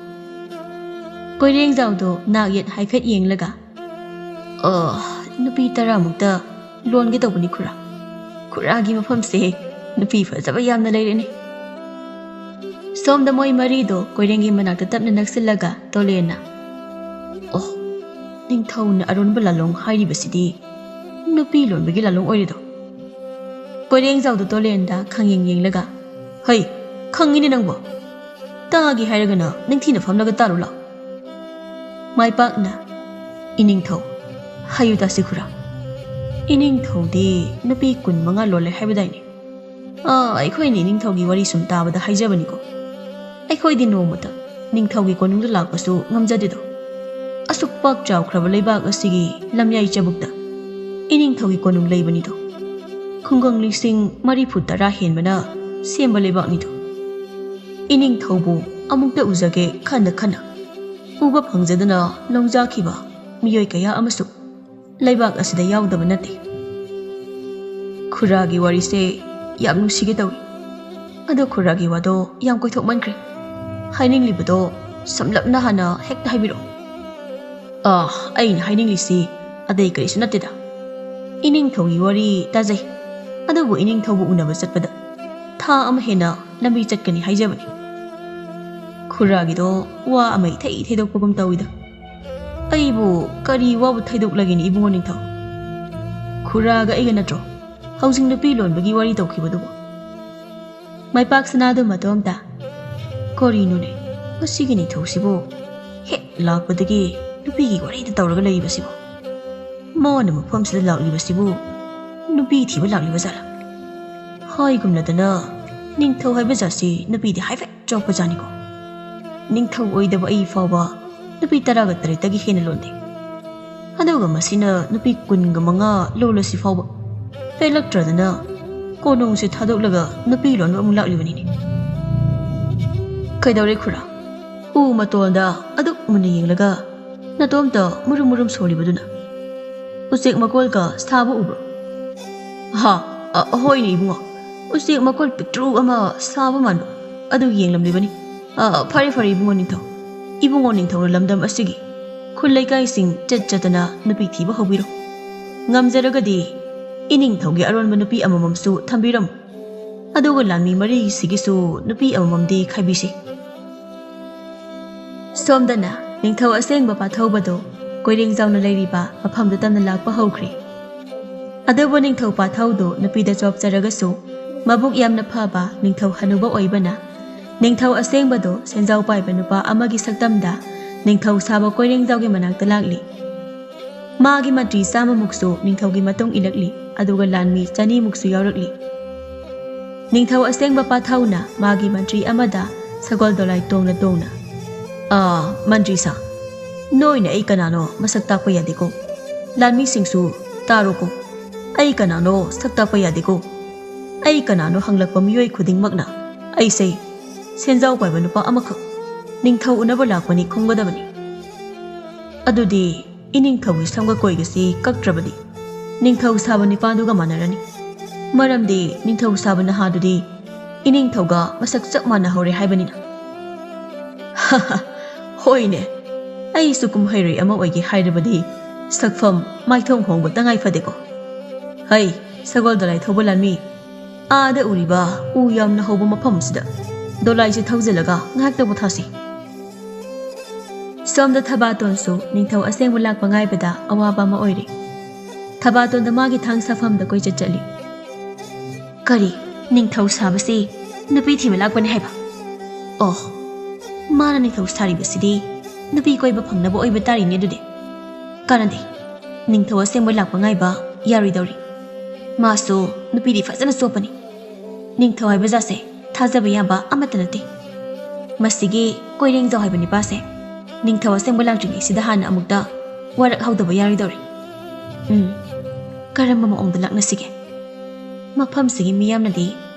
ꯀꯣꯏꯔꯦꯡꯖꯥꯎꯗꯣ ꯅꯥꯛ ꯌꯦꯠ ꯍꯥꯏꯐꯦꯠ ꯌꯦꯡꯂꯒ, "ꯑꯣ, ꯅꯨꯄꯤ ꯇꯔꯥꯃꯨꯛꯇ ꯂꯣꯟꯒꯦ ꯇꯧꯕꯅꯤ ꯈꯨꯔꯥ꯫ ꯈꯨꯔꯥꯒꯤ ꯃꯐꯝꯁꯦ ꯅꯨꯄꯤ ꯐꯖꯕ ꯌꯥꯝꯅ ꯂꯩꯔꯦꯅꯦ꯫" ꯁꯣꯝꯗ ꯃꯣꯏ ꯃꯔꯤꯗꯣ ꯀꯣꯏꯔꯦꯡꯒꯤ ꯃꯅꯥꯛꯇ ꯇꯞꯅ ꯅꯛꯁꯤꯜꯂꯒ ꯇꯣꯂꯦꯟꯅ, "ꯑꯣ, ꯅꯤꯡꯊꯧꯅ ꯑꯔꯣꯟꯕ ꯂꯥꯂꯣꯡ ꯍꯥꯏꯔꯤꯕꯁꯤꯗꯤ ꯅꯨꯄꯤ ꯂꯣꯟꯕꯒꯤ ꯂꯥꯂꯣꯡ ꯑꯣꯏꯔꯦꯗꯣ꯫" ꯀꯣꯏꯔꯦꯡꯖꯥꯎꯗꯣ ꯇꯣꯂꯦꯟꯗ ꯈꯪꯌꯦꯡ ꯌꯦꯡꯂꯒ, "ꯍꯩ, ꯈꯪꯉꯤꯅꯦ ꯅꯪꯕꯣ꯫ ꯇꯥꯒꯦ ꯍꯥꯏꯔꯒꯅ ꯅꯤꯡꯊꯤꯅ ꯐꯝꯂꯒ ꯇꯥꯔꯨ ꯂꯥꯎ꯫" ꯃꯥꯏꯄꯥꯛꯅ, "ꯏꯅꯤꯡꯊꯧ, ꯍꯥꯏꯌꯨ ꯇꯥꯁꯤ ꯈꯨꯔꯥ꯫ ꯏꯅꯤꯡꯊꯧꯗꯤ ꯅꯨꯄꯤ ꯀꯨꯟ ꯃꯉꯥ ꯂꯣꯜꯂꯦ ꯍꯥꯏꯕꯗꯥꯏꯅꯦ? ꯑꯥ, ꯑꯩꯈꯣꯏꯅ ꯏꯅꯤꯡꯊꯧꯒꯤ ꯋꯥꯔꯤ ꯁꯨꯝ ꯇꯥꯕꯗ ꯍꯥꯏꯖꯕꯅꯤꯀꯣ꯫ ꯑꯩꯈꯣꯏꯗꯤ ꯅꯣꯡꯃꯇ ꯅꯤꯡꯊꯧꯒꯤ ꯀꯣꯅꯨꯡꯗ ꯂꯥꯛꯄꯁꯨ ꯉꯝꯖꯗꯦꯗꯣ꯫ ꯑꯁꯨꯛ ꯄꯥꯛ ꯆꯥꯎꯈ꯭ꯔꯕ ꯂꯩꯕꯥꯛ ꯑꯁꯤꯒꯤ ꯂꯝꯌꯥꯏ ꯆꯕꯨꯛꯇ ꯏꯅꯤꯡꯊꯧꯒꯤ ꯀꯣꯅꯨꯡ ꯂꯩꯕꯅꯤꯗꯣ꯫ ꯈꯨꯡꯒꯪ ꯂꯤꯁꯤꯡ ꯃꯔꯤꯐꯨ ꯇꯔꯥ ꯍꯦꯟꯕꯅ ꯁꯦꯝꯕ ꯂꯩꯕꯥꯛꯅꯤꯗꯣ꯫ ꯏꯅꯤꯡꯊꯧꯕꯨ ꯑꯃꯨꯛꯇ ꯎꯖꯒꯦ ꯈꯟꯅ ꯈꯟꯅ ꯎꯕ ꯐꯪꯖꯗꯅ ꯂꯣꯡꯖꯥꯈꯤꯕ ꯃꯤꯑꯣꯏ ꯀꯌꯥ ꯑꯃꯁꯨ ꯂꯩꯕꯥꯛ ꯑꯁꯤꯗ ꯌꯥꯎꯗꯕ ꯅꯠꯇꯦ꯫" ꯈꯨꯔꯥꯒꯤ ꯋꯥꯔꯤꯁꯦ ꯌꯥꯝ ꯅꯨꯡꯁꯤꯒꯦ ꯇꯧꯏ꯫ ꯑꯗꯣ ꯈꯨꯔꯥꯒꯤ ꯋꯥꯗꯣ ꯌꯥꯝ ꯀꯣꯏꯊꯣꯛꯃꯟꯈ꯭ꯔꯦ꯫ ꯍꯥꯏꯅꯤꯡꯂꯤꯕꯗꯣ ꯁꯝꯂꯞꯅ ꯍꯥꯟꯅ ꯍꯦꯛꯇ ꯍꯥꯏꯕꯤꯔꯛꯑꯣ꯫ ꯑꯥ, ꯑꯩꯅ ꯍꯥꯏꯅꯤꯡꯂꯤꯁꯤ ꯑꯇꯩ ꯀꯔꯤꯁꯨ ꯅꯠꯇꯦꯗ꯫ ꯏꯅꯤꯡꯊꯧꯒꯤ ꯋꯥꯔꯤ ꯇꯥꯖꯩ, ꯑꯗꯨꯕꯨ ꯏꯅꯤꯡꯊꯧꯕꯨ ꯎꯅꯕ ꯆꯠꯄꯗ ꯊꯥ ꯑꯃ ꯍꯦꯟꯅ ꯂꯝꯕꯤ ꯆꯠꯀꯅꯤ ꯍꯥꯏꯖꯕꯅꯤ꯫ ꯈꯨꯔꯥꯒꯤꯗꯣ ꯋꯥ ꯑꯃ ꯏꯊꯩ ꯊꯩꯗꯣꯛꯄꯒꯨꯝ ꯇꯧꯏꯗ꯫ ꯑꯩꯕꯨ ꯀꯔꯤ ꯋꯥꯕꯨ ꯊꯩꯗꯣꯛꯂꯒꯦꯅꯦ ꯏꯕꯨꯡꯉꯣ ꯅꯤꯡꯊꯧ? ꯈꯨꯔꯥꯒ ꯑꯩꯒ ꯅꯠꯇ꯭ꯔꯣ ꯍꯧꯖꯤꯛ ꯅꯨꯄꯤ ꯂꯣꯟꯕꯒꯤ ꯋꯥꯔꯤ ꯇꯧꯈꯤꯕꯗꯨꯕꯨ? ꯃꯥꯏꯄꯥꯛ ꯁꯅꯥꯗꯨ ꯃꯇꯣꯝꯇ, "ꯀꯔꯤꯅꯣꯅꯦ, ꯃꯁꯤꯒꯤ ꯅꯤꯡꯊꯧꯁꯤꯕꯨ ꯍꯦꯛ ꯂꯥꯛꯄꯗꯒꯤ ꯅꯨꯄꯤꯒꯤ ꯋꯥꯔꯤꯗ ꯇꯧꯔꯒ ꯂꯩꯔꯤꯕꯁꯤꯕꯨ? ꯃꯥꯅ ꯃꯐꯝꯁꯤꯗ ꯂꯥꯛꯂꯤꯕꯁꯤꯕꯨ ꯅꯨꯄꯤ ꯊꯤꯕ ꯂꯥꯛꯂꯤꯕ ꯖꯥꯠꯂ? ꯍꯥꯏꯒꯨꯝꯂꯗꯅ ꯅꯤꯡꯊꯧ ꯍꯥꯏꯕ ꯖꯥꯠꯁꯤ ꯅꯨꯄꯤꯗꯤ ꯍꯥꯏꯐꯦꯠ ꯆꯣꯞꯄꯖꯥꯠꯅꯤꯀꯣ꯫ ꯅꯤꯡꯊꯧ ꯑꯣꯏꯗꯕ ꯑꯩ ꯐꯥꯎꯕ ꯅꯨꯄꯤ ꯇꯔꯥꯒ ꯇꯔꯦꯠꯇꯒꯤ ꯍꯦꯟꯅ ꯂꯣꯟꯗꯦ꯫ ꯑꯗꯨꯒ ꯃꯁꯤꯅ ꯅꯨꯄꯤ ꯀꯨꯟꯒ ꯃꯉꯥ ꯂꯣꯜꯂꯁꯤ ꯐꯥꯎꯕ ꯄꯦꯜꯂꯛꯇ꯭ꯔꯗꯅ ꯀꯣꯅꯨꯡꯁꯦ ꯊꯥꯗꯣꯛꯂꯒ ꯅꯨꯄꯤ ꯂꯣꯟꯕ ꯑꯃꯨꯛ ꯂꯥꯛꯂꯤꯕꯅꯤꯅꯦ꯫ ꯀꯩꯗꯧꯔꯦ ꯈꯨꯔꯥ? ꯎ ꯃꯇꯣꯜꯗ ꯑꯗꯨꯛ ꯃꯨꯟꯅ ꯌꯦꯡꯂꯒ ꯅꯇꯣꯝꯇ ꯃꯨꯔꯨꯝ ꯃꯨꯔꯨꯝ ꯁꯣꯜꯂꯤꯕꯗꯨꯅ? ꯎꯆꯦꯛ ꯃꯀꯣꯜꯒ ꯁꯥꯕ ꯎꯕ꯭ꯔꯣ? ꯍꯥ, ꯑ, ꯍꯣꯏꯅꯦ ꯏꯕꯨꯡꯉꯣ, ꯎꯆꯦꯛ ꯃꯀꯣꯜ ꯄꯤꯛꯇ꯭ꯔꯨ ꯑꯃ ꯁꯥꯕ ꯃꯥꯟꯕ ꯑꯗꯨ ꯌꯦꯡꯂꯝꯂꯤꯕꯅꯤ꯫ ꯑ, ꯐꯔꯦ ꯐꯔꯦ ꯏꯕꯨꯡꯉꯣ ꯅꯤꯡꯊꯧ, ꯏꯕꯨꯡꯉꯣ ꯅꯤꯡꯊꯧꯅ ꯂꯝꯗꯝ ꯑꯁꯤꯒꯤ ꯈꯨꯜ ꯂꯩꯀꯥꯏꯁꯤꯡ ꯆꯠ ꯆꯠꯇꯅ ꯅꯨꯄꯤ ꯊꯤꯕ ꯍꯧꯕꯤꯔꯣ꯫ ꯉꯝꯖꯔꯒꯗꯤ ꯏꯅꯤꯡꯊꯧꯒꯤ ꯑꯔꯣꯟꯕ ꯅꯨꯄꯤ ꯑꯃꯃꯝꯁꯨ ꯊꯝꯕꯤꯔꯝꯃꯨ꯫ ꯑꯗꯨꯒ ꯂꯥꯟꯃꯤ ꯃꯔꯤꯁꯤꯒꯤꯁꯨ ꯅꯨꯄꯤ ꯑꯃꯃꯝꯗꯤ ꯈꯥꯏꯕꯤꯁꯤ꯫ ꯁꯣꯝꯗꯅ ꯅꯤꯡꯊꯧ ꯑꯁꯦꯡꯕ ꯄꯥꯊꯧꯕꯗꯣ ꯀꯣꯏꯔꯦꯡꯖꯥꯎꯅ ꯂꯩꯔꯤꯕ ꯃꯐꯝꯗꯨ ꯇꯝꯅ ꯂꯥꯛꯄ ꯍꯧꯈ꯭ꯔꯦ꯫ ꯑꯗꯨꯕꯨ ꯅꯤꯡꯊꯧ ꯄꯥꯊꯧꯗꯨ ꯅꯨꯄꯤꯗ ꯆꯣꯞꯆꯔꯒꯁꯨ ꯃꯕꯨꯛ ꯌꯥꯝꯅ ꯐꯕ ꯅꯤꯡꯊꯧ ꯍꯅꯨꯕ ꯑꯣꯏꯕꯅ ꯅꯤꯡꯊꯧ ꯑꯁꯦꯡꯕꯗꯨ ꯁꯦꯟꯖꯥꯎ ꯄꯥꯏꯕ ꯅꯨꯄꯥ ꯑꯃꯒꯤ ꯁꯛꯇꯝꯗ ꯅꯤꯡꯊꯧ ꯁꯥꯕ ꯀꯣꯏꯔꯦꯡꯖꯥꯎꯒꯤ ꯃꯅꯥꯛꯇ ꯂꯥꯛꯂꯤ꯫ ꯃꯥꯒꯤ ꯃꯟꯇ꯭ꯔꯤ ꯆꯥꯝꯃꯃꯨꯛꯁꯨ ꯅꯤꯡꯊꯧꯒꯤ ꯃꯇꯨꯡ ꯏꯜꯂꯛꯂꯤ, ꯑꯗꯨꯒ ꯂꯥꯟꯃꯤ ꯆꯅꯤꯃꯨꯛꯁꯨ ꯌꯥꯎꯔꯛꯂꯤ꯫ ꯅꯤꯡꯊꯧ ꯑꯁꯦꯡꯕ ꯄꯥꯊꯧꯅ ꯃꯥꯒꯤ ꯃꯟꯇ꯭ꯔꯤ ꯑꯃꯗ ꯁꯒꯣꯜ ꯗꯣꯂꯥꯏ ꯇꯣꯡꯅ ꯇꯣꯡꯅ, "ꯑꯥ, ꯃꯟꯇ꯭ꯔꯤ ꯁꯥ, ꯅꯣꯏꯅ ꯑꯩ ꯀꯅꯥꯅꯣ ꯃꯁꯛ ꯇꯥꯛꯄ ꯌꯥꯗꯦꯀꯣ꯫ ꯂꯥꯟꯃꯤꯁꯤꯡꯁꯨ ꯇꯥꯔꯣꯀꯣ, ꯑꯩ ꯀꯅꯥꯅꯣ ꯁꯛ ꯇꯥꯛꯄ ꯌꯥꯗꯦꯀꯣ꯫ ꯑꯩ ꯀꯅꯥꯅꯣ ꯍꯪꯂꯛꯄ ꯃꯤꯑꯣꯏ ꯈꯨꯗꯤꯡꯃꯛꯅ ꯑꯩꯁꯦ ꯁꯦꯟꯖꯥꯎ ꯄꯥꯏꯕ ꯅꯨꯄꯥ ꯑꯃꯈꯛ ꯅꯤꯡꯊꯧ ꯎꯅꯕ ꯂꯥꯛꯄꯅꯤ ꯈꯨꯝꯒꯗꯕꯅꯤ꯫ ꯑꯗꯨꯗꯤ ꯏꯅꯤꯡꯊꯧꯒꯤ ꯁꯝꯒ ꯀꯣꯏꯒꯁꯤ ꯀꯛꯇ꯭ꯔꯕꯗꯤ ꯅꯤꯡꯊꯧ ꯁꯥꯕ ꯅꯤꯄꯥꯗꯨꯒ ꯃꯥꯟꯅꯔꯅꯤ꯫ ꯃꯔꯝꯗꯤ ꯅꯤꯡꯊꯧ ꯁꯥꯕ ꯅꯍꯥꯗꯨꯗꯤ ꯏꯅꯤꯡꯊꯧꯒ ꯃꯁꯛ ꯆꯞ ꯃꯥꯟꯅꯍꯧꯔꯦ ꯍꯥꯏꯕꯅꯤꯅ꯫" "ꯍꯣꯏꯅꯦ, ꯑꯩꯁꯨ ꯀꯨꯝꯍꯩꯔꯣꯏ ꯑꯃ ꯑꯣꯏꯒꯦ ꯍꯥꯏꯔꯕꯗꯤ ꯁꯛꯐꯝ ꯃꯥꯏꯊꯣꯡ ꯍꯣꯡꯕ ꯇꯉꯥꯏ ꯐꯗꯦꯀꯣ꯫ ꯍꯩ, ꯁꯒꯣꯜ ꯗꯣꯂꯥꯏ ꯊꯧꯕ ꯂꯥꯟꯃꯤ, ꯑꯥꯗ ꯎꯔꯤꯕ ꯎ ꯌꯥꯝꯅ ꯍꯧꯕ ꯃꯐꯝꯁꯤꯗ ꯗꯣꯂꯥꯏꯁꯦ ꯊꯧꯖꯤꯜꯂꯒ ꯉꯥꯏꯍꯥꯛꯇ ꯄꯣꯊꯥꯁꯤ꯫ ꯁꯣꯝꯗ ꯊꯕꯥꯇꯣꯟꯁꯨ ꯅꯤꯡꯊꯧ ꯑꯁꯦꯡꯕ ꯂꯥꯛꯄ ꯉꯥꯏꯕꯗ ꯑꯋꯥꯕ ꯑꯃ ꯑꯣꯏꯔꯦ꯫ ꯊꯕꯥꯇꯣꯟꯗ ꯃꯥꯒꯤ ꯊꯥꯡ ꯁꯥꯐꯝꯗ ꯀꯣꯏꯆꯠ ꯆꯠꯂꯤ꯫ ꯀꯔꯤ? ꯅꯤꯡꯊꯧ ꯁꯥꯕꯁꯤ ꯅꯨꯄꯤ ꯊꯤꯕ ꯂꯥꯛꯄꯅꯤ ꯍꯥꯏꯕ? ꯑꯣ, ꯃꯥꯅ ꯅꯤꯡꯊꯧ ꯁꯥꯔꯤꯕꯁꯤꯗꯤ ꯅꯨꯄꯤ ꯀꯣꯏꯕ ꯐꯪꯅꯕ ꯑꯣꯏꯕ ꯇꯥꯔꯤꯅꯦ ꯑꯗꯨꯗꯤ꯫ ꯀꯥꯟꯅꯗꯦ, ꯅꯤꯡꯊꯧ ꯑꯁꯦꯡꯕ ꯂꯥꯛꯄ ꯉꯥꯏꯕ ꯌꯥꯔꯣꯏꯗꯧꯔꯤ꯫ ꯃꯥꯁꯨ ꯅꯨꯄꯤꯗꯤ ꯐꯖꯅ ꯆꯣꯞꯄꯅꯤ꯫ ꯅꯤꯡꯊꯧ ꯍꯥꯏꯕ ꯖꯥꯠꯁꯦ ꯊꯥꯖꯕ ꯌꯥꯕ ꯑꯃꯠꯇ ꯅꯠꯇꯦ꯫ ꯃꯁꯤꯒꯤ ꯀꯣꯏꯔꯦꯡꯖꯧ ꯍꯥꯏꯕ ꯅꯤꯄꯥꯁꯦ ꯅꯤꯡꯊꯧ ꯑꯁꯦꯡꯕ ꯂꯥꯛꯇ꯭ꯔꯤꯉꯩꯁꯤꯗ ꯍꯥꯟꯅ ꯑꯃꯨꯛꯇ ꯋꯥꯔꯛ ꯍꯧꯗꯕ ꯌꯥꯔꯣꯏꯗꯧꯔꯤ꯫ ꯎꯝ, ꯀꯔꯝꯕ ꯃꯑꯣꯡꯗ ꯂꯥꯛꯅꯁꯤꯒꯦ? ꯃꯐꯝꯁꯤꯒꯤ ꯃꯤꯌꯥꯝꯅꯗꯤ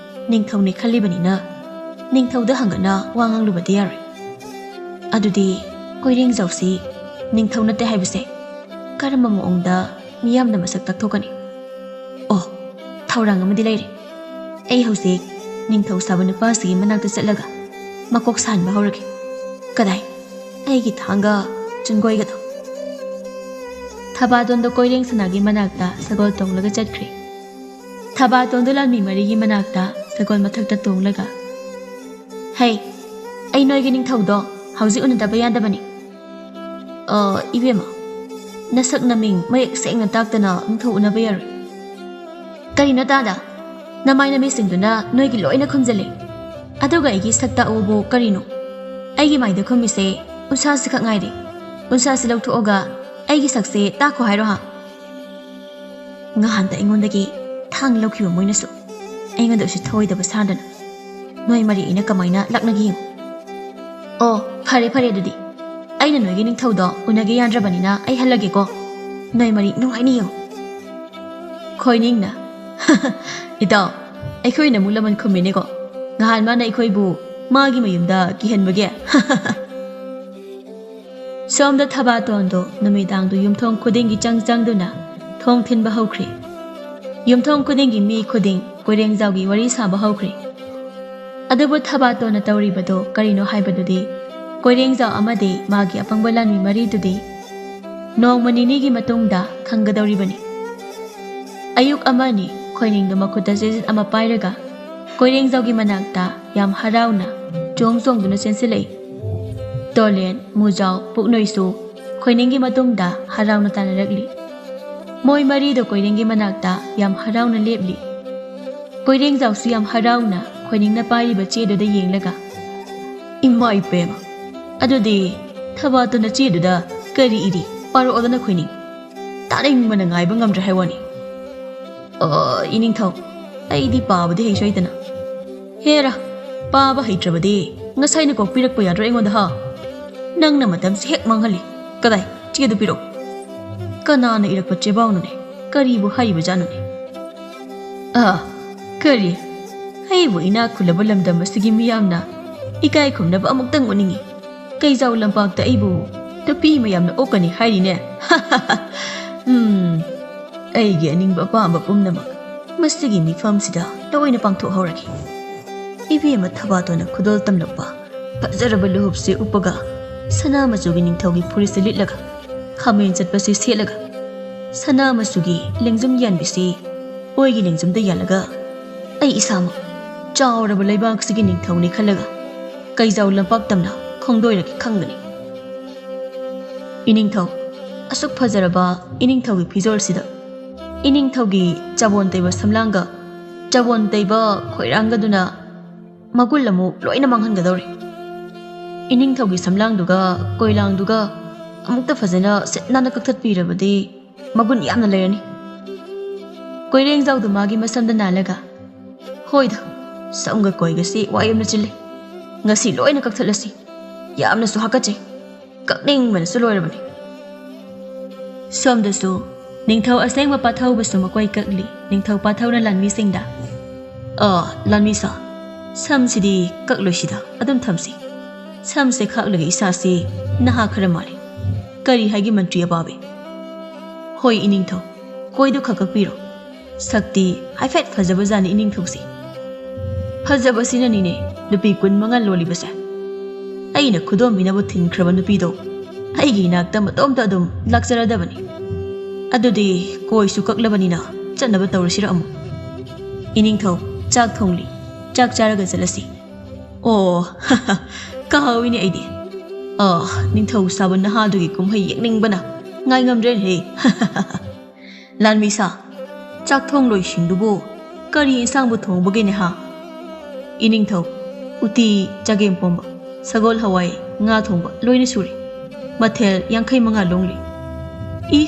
ꯅꯤꯡꯊꯧꯅꯦ ꯈꯜꯂꯤꯕꯅꯤꯅ ꯅꯤꯡꯊꯧꯗ ꯍꯪꯒꯠꯅ ꯋꯥ ꯉꯥꯡꯂꯨꯕꯗꯤ ꯌꯥꯔꯣꯏ꯫ ꯑꯗꯨꯗꯤ ꯀꯣꯏꯔꯦꯡꯖꯧꯁꯤ ꯅꯤꯡꯊꯧ ꯅꯠꯇꯦ ꯍꯥꯏꯕꯁꯦ ꯀꯔꯝꯕ ꯃꯑꯣꯡꯗ ꯃꯤꯌꯥꯝꯗ ꯃꯁꯛ ꯇꯥꯛꯊꯣꯛꯀꯅꯤ? ꯑꯣ, ꯊꯧꯔꯥꯡ ꯑꯃꯗꯤ ꯂꯩꯔꯦ꯫ ꯑꯩ ꯍꯧꯖꯤꯛ ꯅꯤꯡꯊꯧ ꯁꯥꯕ ꯅꯨꯄꯥꯁꯤꯒꯤ ꯃꯅꯥꯛꯇ ꯆꯠꯂꯒ ꯃꯀꯣꯛ ꯁꯥꯍꯟꯕ ꯍꯧꯔꯒꯦ꯫ ꯀꯗꯥꯏ? ꯑꯩꯒꯤ ꯊꯥꯡꯒ ꯆꯨꯟꯒꯣꯏꯒꯗꯣ꯫ ꯊꯕꯥꯇꯣꯟꯗꯣ ꯀꯣꯏꯔꯦꯡ ꯁꯅꯥꯒꯤ ꯃꯅꯥꯛꯇ ꯁꯒꯣꯜ ꯇꯣꯡꯂꯒ ꯆꯠꯈ꯭ꯔꯦ꯫ ꯊꯕꯥꯇꯣꯟꯗꯣ ꯂꯥꯟꯃꯤ ꯃꯔꯤꯒꯤ ꯃꯅꯥꯛꯇ ꯁꯒꯣꯜ ꯃꯊꯛꯇ ꯇꯣꯡꯂꯒ, "ꯍꯩ, ꯑꯩ ꯅꯣꯏꯒꯤ ꯅꯤꯡꯊꯧꯗꯣ ꯍꯧꯖꯤꯛ ꯎꯅꯗꯕ ꯌꯥꯗꯕꯅꯤ꯫ ꯑ, ꯏꯕꯦꯝꯃ, ꯅꯁꯛ ꯅꯃꯤꯡ ꯃꯌꯦꯛ ꯁꯦꯡꯅ ꯇꯥꯛꯇꯅ ꯅꯤꯡꯊꯧ ꯎꯅꯕ ꯌꯥꯔꯣꯏ꯫ ꯀꯔꯤꯅꯣ ꯇꯥꯗ? ꯅꯃꯥꯏ ꯅꯃꯤꯠꯁꯤꯡꯗꯨꯅ ꯅꯣꯏꯒꯤ ꯂꯣꯏꯅ ꯈꯨꯝꯖꯤꯜꯂꯦ꯫ ꯑꯗꯨꯒ ꯑꯩꯒꯤ ꯁꯛ ꯇꯥꯛꯎꯕꯨ ꯀꯔꯤꯅꯣ? ꯑꯩꯒꯤ ꯃꯥꯏꯗ ꯈꯨꯝꯃꯤꯁꯦ ꯎꯟꯁꯥꯁꯤ ꯈꯛ ꯉꯥꯏꯔꯦ꯫ ꯎꯟꯁꯥꯁꯤ ꯂꯧꯊꯣꯛꯑꯒ ꯑꯩꯒꯤ ꯁꯛꯁꯦ ꯇꯥꯛꯈꯣ ꯍꯥꯏꯔꯣ ꯍꯥ?" ꯉꯍꯥꯟꯗ ꯑꯩꯉꯣꯟꯗꯒꯤ ꯊꯥꯡ ꯂꯧꯈꯤꯕ ꯃꯣꯏꯅꯁꯨ ꯑꯩꯉꯣꯟꯗ ꯎꯁꯤꯠ ꯊꯑꯣꯏꯗꯕ ꯁꯥꯗꯅ ꯅꯣꯏ ꯃꯔꯤ ꯑꯩꯅ ꯀꯃꯥꯏꯅ ꯂꯥꯛꯅꯒꯦ ꯌꯦꯡꯉꯨ꯫ ꯑꯣ, ꯐꯔꯦ ꯐꯔꯦ, ꯑꯗꯨꯗꯤ ꯑꯩꯅ ꯅꯣꯏꯒꯤ ꯅꯤꯡꯊꯧꯗꯣ ꯎꯅꯒꯦ ꯌꯥꯗ꯭ꯔꯕꯅꯤꯅ ꯑꯩ ꯍꯜꯂꯒꯦꯀꯣ꯫ ꯅꯣꯏ ꯃꯔꯤ ꯅꯨꯡꯉꯥꯏꯅ ꯌꯦꯡꯉꯨ꯫ ꯈꯣꯏꯅꯤꯡꯅ, "ꯏꯇꯥꯎ, ꯑꯩꯈꯣꯏꯅ ꯑꯃꯨꯛ ꯂꯃꯟ ꯈꯨꯝꯃꯤꯅꯦꯀꯣ꯫ ꯉꯍꯥꯟ ꯃꯥꯅ ꯑꯩꯈꯣꯏꯕꯨ ꯃꯥꯒꯤ ꯃꯌꯨꯝꯗ ꯀꯤꯍꯟꯕꯒꯤ?" ꯁꯣꯝꯗ ꯊꯕꯥꯇꯣꯟꯗꯣ ꯅꯨꯃꯤꯗꯥꯡꯗꯨ ꯌꯨꯝꯊꯣꯡ ꯈꯨꯗꯤꯡꯒꯤ ꯆꯪ ꯆꯪꯗꯨꯅ ꯊꯣꯡ ꯊꯤꯟꯕ ꯍꯧꯈ꯭ꯔꯦ꯫ ꯌꯨꯝꯊꯣꯡ ꯈꯨꯗꯤꯡꯒꯤ ꯃꯤ ꯈꯨꯗꯤꯡ ꯀꯣꯏꯔꯦꯡꯖꯥꯎꯒꯤ ꯋꯥꯔꯤ ꯁꯥꯕ ꯍꯧꯈ꯭ꯔꯦ꯫ ꯑꯗꯨꯕꯨ ꯊꯕꯥꯇꯣꯟꯅ ꯇꯧꯔꯤꯕꯗꯣ ꯀꯔꯤꯅꯣ ꯍꯥꯏꯕꯗꯨꯗꯤ ꯀꯣꯏꯔꯦꯡꯖꯥꯎ ꯑꯃꯗꯤ ꯃꯥꯒꯤ ꯑꯄꯪꯕ ꯂꯥꯟꯃꯤ ꯃꯔꯤꯗꯨꯗꯤ ꯅꯣꯡꯃ ꯅꯤꯅꯤꯒꯤ ꯃꯇꯨꯡꯗ ꯈꯪꯒꯗꯧꯔꯤꯕꯅꯤ꯫ ꯑꯌꯨꯛ ꯑꯃꯅꯤ ꯈꯣꯏꯅꯤꯡꯗꯨ ꯃꯈꯨꯠꯇ ꯆꯦꯖꯠ ꯑꯃ ꯄꯥꯏꯔꯒ ꯀꯣꯏꯔꯦꯡꯖꯥꯎꯒꯤ ꯃꯅꯥꯛꯇ ꯌꯥꯝ ꯍꯔꯥꯎꯅ ꯆꯣꯡ ꯆꯣꯡꯗꯨꯅ ꯆꯦꯟꯁꯤꯜꯂꯛꯏ꯫ ꯇꯣꯂꯦꯟ, ꯃꯨꯖꯥꯎ, ꯄꯨꯛꯅꯣꯏꯁꯨ ꯈꯣꯏꯅꯤꯡꯒꯤ ꯃꯇꯨꯡꯗ ꯍꯔꯥꯎꯅ ꯇꯥꯟꯅꯔꯛꯂꯤ꯫ ꯃꯣꯏ ꯃꯔꯤꯗꯣ ꯀꯣꯏꯔꯦꯡꯒꯤ ꯃꯅꯥꯛꯇ ꯌꯥꯝ ꯍꯔꯥꯎꯅ ꯂꯦꯞꯂꯤ꯫ ꯀꯣꯏꯔꯦꯡꯖꯥꯎꯁꯨ ꯌꯥꯝ ꯍꯔꯥꯎꯅ ꯈꯣꯏꯅꯤꯡꯅ ꯄꯥꯏꯔꯤꯕ ꯆꯦꯗꯨꯗ ꯌꯦꯡꯂꯒ, "ꯏꯃꯥ ꯏꯕꯦꯝꯃ, ꯑꯗꯨꯗꯤ ꯊꯕꯥꯇꯣꯟꯅ ꯆꯦꯗꯨꯗ ꯀꯔꯤ ꯏꯔꯤ? ꯄꯥꯔꯛꯑꯣꯗꯅ ꯈꯣꯏꯅꯤꯡ꯫ ꯇꯥꯅꯤꯡꯕꯅ ꯉꯥꯏꯕ ꯉꯝꯗ꯭ꯔꯦ ꯍꯥꯏ ꯋꯥꯅꯤ꯫ ꯑ, ꯏꯅꯤꯡꯊꯧ, ꯑꯩꯗꯤ ꯄꯥꯕꯗꯤ ꯍꯩꯁꯨ ꯍꯩꯇꯅ꯫" "ꯍꯦꯔꯥ, ꯄꯥꯕ ꯍꯩꯇ꯭ꯔꯕꯗꯤ ꯉꯁꯥꯏꯅ ꯀꯣꯛꯄꯤꯔꯛꯄ ꯌꯥꯗ꯭ꯔꯣ ꯑꯩꯉꯣꯟꯗ, ꯍꯥ? ꯅꯪꯅ ꯃꯇꯝꯁꯦ ꯍꯦꯛ ꯃꯥꯡꯍꯜꯂꯤ꯫ ꯀꯗꯥꯏ, ꯆꯦꯗꯨ ꯄꯤꯔꯛꯑꯣ꯫ ꯀꯅꯥꯅ ꯏꯔꯛꯄ ꯆꯦꯕꯥꯎꯅꯣꯅꯦ? ꯀꯔꯤꯕꯨ ꯍꯥꯏꯔꯤꯕꯖꯥꯠꯅꯣꯅꯦ?" "ꯑ, ꯀꯔꯤ? ꯑꯩꯕꯨ ꯏꯅꯥꯛ ꯈꯨꯜꯂꯕ ꯂꯝꯗꯝ ꯑꯁꯤꯒꯤ ꯃꯤꯌꯥꯝꯅ ꯏꯀꯥꯏ ꯈꯨꯝꯅꯕ ꯑꯃꯨꯛꯇꯪ ꯎꯠꯅꯤꯡꯉꯤ꯫ ꯀꯩꯖꯥꯎ ꯂꯝꯄꯥꯛꯇ ꯑꯩꯕꯨ ꯅꯨꯄꯤ ꯃꯌꯥꯝꯅ ꯑꯣꯛꯀꯅꯤ ꯍꯥꯏꯔꯤꯅꯦ꯫ ꯎꯝ, ꯑꯩꯒꯤ ꯑꯅꯤꯡꯕ ꯑꯄꯥꯝꯕ ꯄꯨꯝꯅꯃꯛ ꯃꯁꯤꯒꯤ ꯃꯤꯐꯝꯁꯤꯗ ꯂꯣꯏꯅ ꯄꯥꯡꯊꯣꯛꯍꯧꯔꯒꯦ꯫" ꯏꯕꯦꯝꯃ ꯊꯕꯥꯇꯣꯟꯅ ꯈꯨꯗꯣꯜ ꯇꯝꯂꯛꯄ ꯐꯖꯔꯕ ꯂꯨꯍꯨꯞꯁꯦ ꯎꯞꯄꯒ, ꯁꯅꯥ ꯃꯆꯨꯒꯤ ꯅꯤꯡꯊꯧꯒꯤ ꯐꯨꯔꯤꯠꯁꯦ ꯂꯤꯠꯂꯒ, ꯈꯥꯃꯦꯟ ꯆꯠꯄꯁꯦ ꯁꯦꯠꯂꯒ, ꯁꯅꯥ ꯃꯆꯨꯒꯤ ꯂꯦꯡꯖꯨꯝ ꯌꯥꯟꯕꯤꯁꯦ ꯑꯣꯏꯒꯤ ꯂꯦꯡꯖꯨꯝꯗ ꯌꯥꯜꯂꯒ, ꯑꯩ ꯏꯁꯥꯃꯛ ꯆꯥꯎꯔꯕ ꯂꯩꯕꯥꯛꯁꯤꯒꯤ ꯅꯤꯡꯊꯧꯅꯦ ꯈꯜꯂꯒ ꯀꯩꯖꯥꯎ ꯂꯝꯄꯥꯛ ꯇꯝꯅ ꯈꯣꯡꯗꯣꯏꯔꯒꯦ ꯈꯪꯒꯅꯤ꯫ ꯏꯅꯤꯡꯊꯧ, ꯑꯁꯨꯛ ꯐꯖꯔꯕ ꯏꯅꯤꯡꯊꯧꯒꯤ ꯐꯤꯖꯣꯜꯁꯤꯗ, ꯏꯅꯤꯡꯊꯧꯒꯤ ꯆꯕꯣꯟ ꯇꯩꯕ ꯁꯝꯂꯥꯡꯒ ꯆꯕꯣꯟ ꯇꯩꯕ ꯈꯣꯏꯔꯥꯡꯒꯗꯨꯅ ꯃꯒꯨꯟ ꯑꯃꯨꯛ ꯂꯣꯏꯅ ꯃꯥꯡꯍꯟꯒꯗꯧꯔꯦ꯫ ꯏꯅꯤꯡꯊꯧꯒꯤ ꯁꯝꯂꯥꯡꯗꯨꯒ ꯀꯣꯏꯂꯥꯡꯗꯨꯒ ꯑꯃꯨꯛꯇ ꯐꯖꯅ ꯁꯤꯠ ꯅꯥꯟꯅ ꯀꯛꯊꯠꯄꯤꯔꯕꯗꯤ ꯃꯒꯨꯟ ꯌꯥꯝꯅ ꯂꯩꯔꯅꯤ꯫ ꯀꯣꯏꯔꯦꯡꯖꯥꯎꯗꯨ ꯃꯥꯒꯤ ꯃꯁꯝꯗ ꯅꯥꯜꯂꯒ, "ꯍꯣꯏꯗ, ꯁꯝꯒ ꯀꯣꯏꯒꯁꯤ ꯋꯥ ꯌꯥꯝꯅ ꯆꯤꯜꯂꯤ꯫ ꯉꯁꯤ ꯂꯣꯏꯅ ꯀꯛꯊꯠꯂꯁꯤ꯫ ꯌꯥꯝꯅꯁꯨ ꯍꯥꯀꯠꯆꯩ꯫ ꯀꯛꯅꯤꯡꯕꯅꯁꯨ ꯂꯣꯏꯔꯕꯅꯤ꯫" ꯁꯣꯝꯗꯁꯨ ꯅꯤꯡꯊꯧ ꯑꯁꯦꯡꯕ ꯄꯥꯊꯧꯕꯁꯨ ꯃꯀꯣꯏ ꯀꯛꯂꯤ꯫ ꯅꯤꯡꯊꯧ ꯄꯥꯊꯧꯅ ꯂꯥꯟꯃꯤꯁꯤꯡꯗ, "ꯑ, ꯂꯥꯟꯃꯤ ꯁꯥ, ꯁꯝꯁꯤꯗꯤ ꯀꯛꯂꯣꯏꯁꯤꯗ, ꯑꯗꯨꯝ ꯊꯝꯁꯤ꯫ ꯁꯝꯁꯦ ꯈꯥꯛꯂꯒ ꯏꯁꯥꯁꯤ ꯅꯍꯥ ꯈꯔ ꯃꯥꯜꯂꯤ꯫ ꯀꯔꯤ ꯍꯥꯏꯒꯦ ꯃꯟꯇ꯭ꯔꯤ ꯑꯄꯥꯕꯤ?" "ꯍꯣꯏ ꯏꯅꯤꯡꯊꯧ, ꯀꯣꯏꯗꯨ ꯈꯛ ꯀꯛꯄꯤꯔꯣ꯫ ꯁꯛꯇꯤ ꯍꯥꯏꯐꯦꯠ ꯐꯖꯕꯖꯥꯠꯅꯤ ꯏꯅꯤꯡꯊꯧꯁꯤ꯫ ꯐꯖꯕꯁꯤꯅꯅꯤꯅꯦ ꯅꯨꯄꯤ ꯀꯨꯟ ꯃꯉꯥ ꯂꯣꯜꯂꯤꯕꯁꯦ꯫" ꯑꯩꯅ ꯈꯨꯗꯣꯝꯕꯤꯅꯕ ꯊꯤꯟꯈ꯭ꯔꯕ ꯅꯨꯄꯤꯗꯣ ꯑꯩꯒꯤ ꯏꯅꯥꯛꯇ ꯃꯇꯣꯝꯇ ꯑꯗꯨꯝ ꯂꯥꯛꯆꯔꯗꯕꯅꯤ꯫ ꯑꯗꯨꯗꯤ ꯀꯣꯏꯁꯨ ꯀꯛꯂꯕꯅꯤꯅ ꯆꯠꯅꯕ ꯇꯧꯔꯁꯤꯔ ꯑꯃꯨꯛ? ꯏꯅꯤꯡꯊꯧ, ꯆꯥꯛ ꯊꯣꯡꯂꯤ, ꯆꯥꯛ ꯆꯥꯔꯒ ꯆꯠꯂꯁꯤ꯫ ꯑꯣ, ꯀꯥꯎꯏꯅꯦ ꯑꯩꯗꯤ꯫ ꯑꯥ, ꯅꯤꯡꯊꯧ ꯁꯥꯕ ꯅꯍꯥꯗꯨꯒꯤ ꯀꯨꯝꯍꯩ ꯌꯦꯡꯅꯤꯡꯕꯅ ꯉꯥꯏ ꯉꯝꯗ꯭ꯔꯦꯅꯦꯍꯦ꯫ ꯂꯥꯟꯃꯤꯁꯥ, ꯆꯥꯛ ꯊꯣꯡ ꯂꯣꯏꯁꯤꯡꯗꯨꯕꯨ ꯀꯔꯤ ꯏꯟꯁꯥꯡꯕꯨ ꯊꯣꯡꯕꯒꯦꯅꯦ ꯍꯥ? ꯏꯅꯤꯡꯊꯧ, ꯎꯇꯤ, ꯆꯒꯦꯝꯄꯣꯝꯕ, ꯁꯒꯣꯜ ꯍꯋꯥꯏ, ꯉꯥ ꯊꯣꯡꯕ ꯂꯣꯏꯅ ꯁꯨꯔꯦ꯫ ꯃꯊꯦꯜ ꯌꯥꯡꯈꯩ ꯃꯉꯥ ꯂꯣꯡꯂꯤ꯫ ꯏ,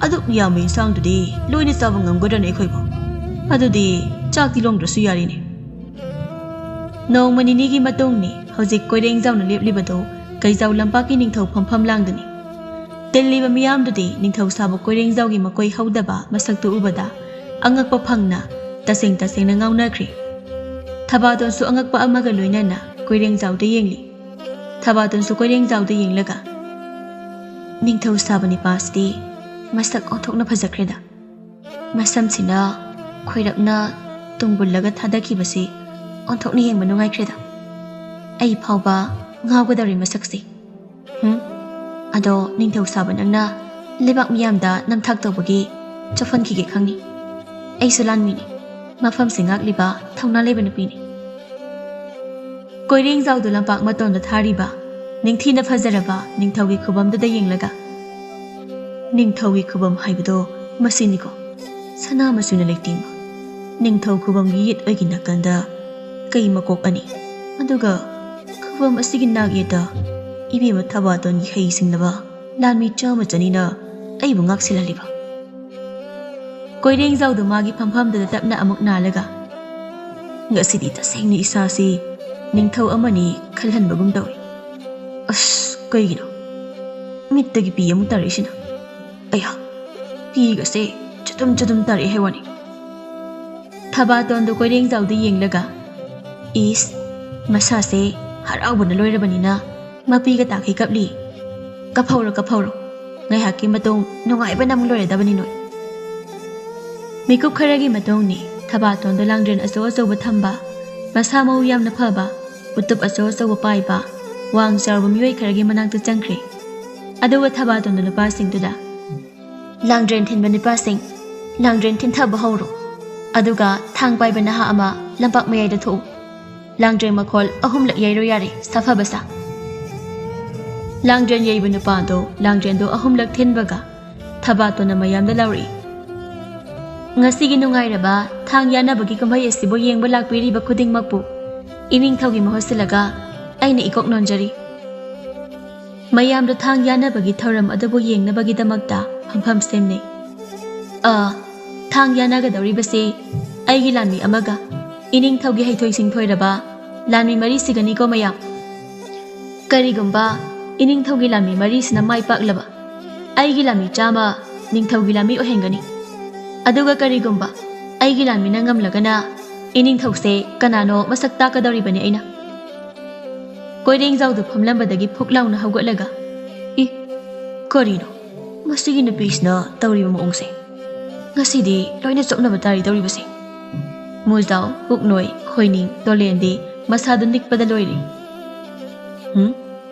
ꯑꯗꯨꯛ ꯌꯥꯝꯕ ꯏꯟꯁꯥꯡꯗꯨꯗꯤ ꯂꯣꯏꯅ ꯆꯥꯕ ꯉꯝꯒꯗ꯭ꯔꯅꯦ ꯑꯩꯈꯣꯏꯕꯨ? ꯑꯗꯨꯗꯤ ꯆꯥꯛꯇꯤ ꯂꯣꯡꯗ꯭ꯔꯁꯨ ꯌꯥꯔꯤꯅꯦ꯫ ꯅꯣꯡꯃ ꯅꯤꯅꯤꯒꯤ ꯃꯇꯨꯡꯅꯤ꯫ ꯍꯧꯖꯤꯛ ꯀꯣꯏꯔꯦꯡꯖꯥꯎꯅ ꯂꯦꯞꯂꯤꯕꯗꯨ ꯀꯩꯖꯥꯎ ꯂꯝꯄꯥꯛꯀꯤ ꯅꯤꯡꯊꯧ ꯐꯝꯐꯝ ꯂꯥꯡꯗꯅꯤ꯫ ꯇꯤꯜꯂꯤꯕ ꯃꯤꯌꯥꯝꯗꯨꯗꯤ ꯅꯤꯡꯊꯧ ꯁꯥꯕ ꯀꯣꯏꯔꯦꯡꯖꯥꯎꯒꯤ ꯃꯀꯣꯏ ꯍꯧꯗꯕ ꯃꯁꯛꯇꯨ ꯎꯕꯗ ꯑꯉꯛꯄ ꯐꯪꯅ ꯇꯁꯦꯡ ꯇꯁꯦꯡꯅ ꯉꯥꯎꯅꯈ꯭ꯔꯦ꯫ ꯊꯕꯥꯇꯣꯟꯁꯨ ꯑꯉꯛꯄ ꯑꯃꯒ ꯂꯣꯏꯅꯅ ꯀꯣꯏꯔꯦꯡꯖꯥꯎꯗ ꯌꯦꯡꯂꯤ꯫ ꯊꯕꯥꯇꯣꯟꯁꯨ ꯀꯣꯏꯔꯦꯡꯖꯥꯎꯗ ꯌꯦꯡꯂꯒ, "ꯅꯤꯡꯊꯧ ꯁꯥꯕ ꯅꯤꯄꯥꯁꯤꯗꯤ ꯃꯁꯛ ꯑꯣꯟꯊꯣꯛꯅ ꯐꯖꯈ꯭ꯔꯦꯗ꯫ ꯃꯁꯝꯁꯤꯅ ꯈꯣꯏꯔꯞꯅ ꯇꯨꯡꯒꯨꯜꯂꯒ ꯊꯥꯗꯈꯤꯕꯁꯤ ꯑꯣꯟꯊꯣꯛꯅ ꯌꯦꯡꯕ ꯅꯨꯡꯉꯥꯏꯈ꯭ꯔꯦꯗ꯫ ꯑꯩ ꯐꯥꯎꯕ ꯉꯥꯎꯒꯗꯧꯔꯦ ꯃꯁꯛꯁꯦ꯫ ꯍꯨꯝ? ꯑꯗꯣ ꯅꯤꯡꯊꯧ ꯁꯥꯕ ꯅꯪꯅ ꯂꯩꯕꯥꯛ ꯃꯤꯌꯥꯝꯗ ꯅꯝꯊꯥꯛ ꯇꯧꯕꯒꯤ ꯆꯣꯞꯍꯟꯈꯤꯒꯦ ꯈꯪꯅꯤ꯫ ꯑꯩꯁꯨ ꯂꯥꯟꯃꯤꯅꯤ꯫ ꯃꯐꯝꯁꯤ ꯉꯥꯛꯂꯤꯕ ꯊꯧꯅꯥ ꯂꯩꯕ ꯅꯨꯄꯤꯅꯤ꯫" ꯀꯣꯏꯔꯦꯡꯖꯥꯎꯗꯨ ꯂꯝꯄꯥꯛ ꯃꯇꯣꯟꯗ ꯊꯥꯔꯤꯕ ꯅꯤꯡꯊꯤꯅ ꯐꯖꯔꯕ ꯅꯤꯡꯊꯧꯒꯤ ꯈꯨꯕꯝꯗꯨꯗ ꯌꯦꯡꯂꯒ, "ꯅꯤꯡꯊꯧꯒꯤ ꯈꯨꯕꯝ ꯍꯥꯏꯕꯗꯣ ꯃꯁꯤꯅꯤꯀꯣ, ꯁꯅꯥ ꯃꯆꯨꯅ ꯂꯩꯇꯦꯡꯕ꯫ ꯅꯤꯡꯊꯧ ꯈꯨꯕꯝꯒꯤ ꯌꯦꯠ ꯑꯣꯏꯒꯤ ꯅꯥꯀꯟꯗ ꯀꯩ ꯃꯀꯣꯛ ꯑꯅꯤ, ꯑꯗꯨꯒ ꯈꯨꯕꯝ ꯑꯁꯤꯒꯤ ꯅꯥꯛ ꯌꯦꯠꯇ ꯏꯕꯦꯝꯃ ꯊꯕꯥꯇꯣꯟꯒꯤ ꯍꯩ ꯁꯤꯡꯂꯕ ꯂꯥꯟꯃꯤ ꯆꯥꯃ ꯆꯅꯤꯅ ꯑꯩꯕꯨ ꯉꯥꯛ ꯁꯦꯜꯍꯜꯂꯤꯕ꯫" ꯀꯣꯏꯔꯦꯡꯖꯥꯎꯗꯨ ꯃꯥꯒꯤ ꯐꯝꯐꯝꯗꯨꯗ ꯇꯞꯅ ꯑꯃꯨꯛ ꯅꯥꯜꯂꯒ, "ꯉꯁꯤꯗꯤ ꯇꯁꯦꯡꯅ ꯏꯁꯥꯁꯤ ꯅꯤꯡꯊꯧ ꯑꯃꯅꯤ ꯈꯜꯍꯟꯕꯒꯨꯝ ꯇꯧꯏ꯫ ꯑꯁ, ꯀꯩꯒꯤꯅꯣ ꯃꯤꯠꯇꯒꯤ ꯄꯤ ꯑꯃꯨꯛ ꯇꯥꯔꯛꯏꯁꯤꯅ? ꯑꯩꯍꯥ, ꯄꯤꯒꯁꯦ ꯆꯗꯨꯝ ꯆꯗꯨꯝ ꯇꯥꯔꯛꯑꯦ ꯍꯥꯏ ꯋꯥꯅꯤ꯫" ꯊꯕꯥꯇꯣꯟꯗꯨ ꯀꯣꯏꯔꯦꯡꯖꯥꯎꯗ ꯌꯦꯡꯂꯒ, "ꯏꯁ, ꯃꯁꯥꯁꯦ ꯍꯔꯥꯎꯕꯅ ꯂꯣꯏꯔꯕꯅꯤꯅ ꯃꯄꯤꯒ ꯇꯥꯈꯩ ꯀꯞꯂꯤ꯫ ꯀꯞꯍꯧꯔꯣ, ꯀꯞꯍꯧꯔꯣ꯫ ꯉꯥꯏꯍꯥꯛꯀꯤ ꯃꯇꯨꯡ ꯅꯨꯡꯉꯥꯏꯕꯅ ꯑꯃꯨꯛ ꯂꯣꯏꯔꯗꯕꯅꯤ ꯅꯣꯏ꯫" ꯃꯤꯀꯨꯞ ꯈꯔꯒꯤ ꯃꯇꯨꯡꯅꯤ꯫ ꯊꯕꯥꯇꯣꯟꯗꯣ ꯂꯥꯡꯗ꯭ꯔꯦꯟ ꯑꯆꯧ ꯑꯆꯧꯕ ꯊꯝꯕ, ꯃꯁꯥ ꯃꯎ ꯌꯥꯝꯅ ꯐꯕ, ꯎꯇꯨꯞ ꯑꯆꯧ ꯑꯆꯧꯕ ꯄꯥꯏꯕ, ꯋꯥꯡ ꯆꯥꯎꯔꯕ ꯃꯤꯑꯣꯏ ꯈꯔꯒꯤ ꯃꯅꯥꯛꯇ ꯆꯪꯈ꯭ꯔꯦ꯫ ꯑꯗꯨꯒ ꯊꯕꯥꯇꯣꯟꯗ ꯅꯨꯄꯥꯁꯤꯡꯗꯨꯗ, "ꯂꯥꯡꯗ꯭ꯔꯦꯟ ꯊꯤꯟꯕ ꯅꯨꯄꯥꯁꯤꯡ, ꯂꯥꯡꯗ꯭ꯔꯦꯟ ꯊꯤꯟꯊꯕ ꯍꯧꯔꯣ꯫ ꯑꯗꯨꯒ ꯊꯥꯡ ꯄꯥꯏꯕ ꯅꯍꯥ ꯑꯃ ꯂꯝꯄꯥꯛ ꯃꯌꯥꯏꯗ ꯊꯣꯛꯎ꯫ ꯂꯥꯡꯗ꯭ꯔꯦꯟ ꯃꯈꯣꯜ ꯑꯍꯨꯝꯂꯛ ꯌꯩꯔꯣ ꯌꯥꯔꯦ, ꯁꯥꯐꯕ ꯁꯥ꯫" ꯂꯥꯡꯗ꯭ꯔꯦꯟ ꯌꯩꯕ ꯅꯨꯄꯥꯗꯣ ꯂꯥꯡꯗ꯭ꯔꯦꯟꯗꯣ ꯑꯍꯨꯝꯂꯛ ꯊꯤꯟꯕꯒ ꯊꯕꯥꯇꯣꯟꯅ ꯃꯌꯥꯝꯗ ꯂꯥꯎꯔꯛꯏ, "ꯉꯁꯤꯒꯤ ꯅꯨꯡꯉꯥꯏꯔꯕ ꯊꯥꯡ ꯌꯥꯅꯕꯒꯤ ꯀꯨꯝꯍꯩ ꯑꯁꯤꯕꯨ ꯌꯦꯡꯕ ꯂꯥꯛꯄꯤꯔꯤꯕ ꯈꯨꯗꯤꯡꯃꯛꯄꯨ ꯏꯅꯤꯡꯊꯧꯒꯤ ꯃꯍꯨꯠ ꯁꯤꯜꯂꯒ ꯑꯩꯅ ꯏꯀꯣꯛ ꯅꯣꯟꯖꯔꯤ꯫" ꯃꯌꯥꯝꯗꯣ ꯊꯥꯡ ꯌꯥꯅꯕꯒꯤ ꯊꯧꯔꯝ ꯑꯗꯨꯕꯨ ꯌꯦꯡꯅꯕꯒꯤꯗꯃꯛꯇ ꯐꯝꯐꯝ ꯁꯦꯝꯅꯩ꯫ ꯑ, ꯊꯥꯡ ꯌꯥꯅꯒꯗꯧꯔꯤꯕꯁꯤ ꯑꯩꯒꯤ ꯂꯥꯟꯃꯤ ꯑꯃꯒ ꯏꯅꯤꯡꯊꯧꯒꯤ ꯍꯩꯊꯣꯏ ꯁꯤꯡꯊꯣꯏꯔꯕ ꯂꯥꯟꯃꯤ ꯃꯔꯤꯁꯤꯒꯅꯤꯀꯣ ꯃꯌꯥꯝ꯫ ꯀꯔꯤꯒꯨꯝꯕ ꯏꯅꯤꯡꯊꯧꯒꯤ ꯂꯥꯟꯃꯤ ꯃꯔꯤꯁꯤꯅ ꯃꯥꯏ ꯄꯥꯛꯂꯕ, ꯑꯩꯒꯤ ꯂꯥꯟꯃꯤ ꯆꯥꯝꯃ ꯅꯤꯡꯊꯧꯒꯤ ꯂꯥꯟꯃꯤ ꯑꯣꯏꯍꯟꯒꯅꯤ꯫ ꯑꯗꯨꯒ ꯀꯔꯤꯒꯨꯝꯕ ꯑꯩꯒꯤ ꯂꯥꯟꯃꯤꯅ ꯉꯝꯂꯒꯅ ꯏꯅꯤꯡꯊꯧꯁꯦ ꯀꯅꯥꯅꯣ ꯃꯁꯛ ꯇꯥꯛꯀꯗꯧꯔꯤꯕꯅꯤ ꯑꯩꯅ꯫ ꯀꯣꯏꯔꯦꯡꯖꯥꯎꯗꯨ ꯐꯝꯂꯝꯕꯗꯒꯤ ꯐꯨꯛ ꯂꯥꯎꯅ ꯍꯧꯒꯠꯂꯒ, "ꯏ, ꯀꯔꯤꯅꯣ ꯃꯁꯤꯒꯤ ꯅꯨꯄꯤꯁꯤꯅ ꯇꯧꯔꯤꯕ ꯃꯑꯣꯡꯁꯦ? ꯉꯁꯤꯗꯤ ꯂꯣꯏꯅ ꯆꯣꯞꯅꯕ ꯇꯥꯔꯤ ꯇꯧꯔꯤꯕꯁꯦ꯫" ꯃꯨꯖꯥꯎ, ꯄꯨꯛꯅꯣꯏ, ꯈꯣꯏꯅꯤꯡ, ꯇꯣꯂꯦꯟꯗꯤ ꯃꯁꯥꯗꯨ ꯅꯤꯛꯄꯗ ꯂꯣꯏꯔꯦ꯫ "ꯍꯨꯝ?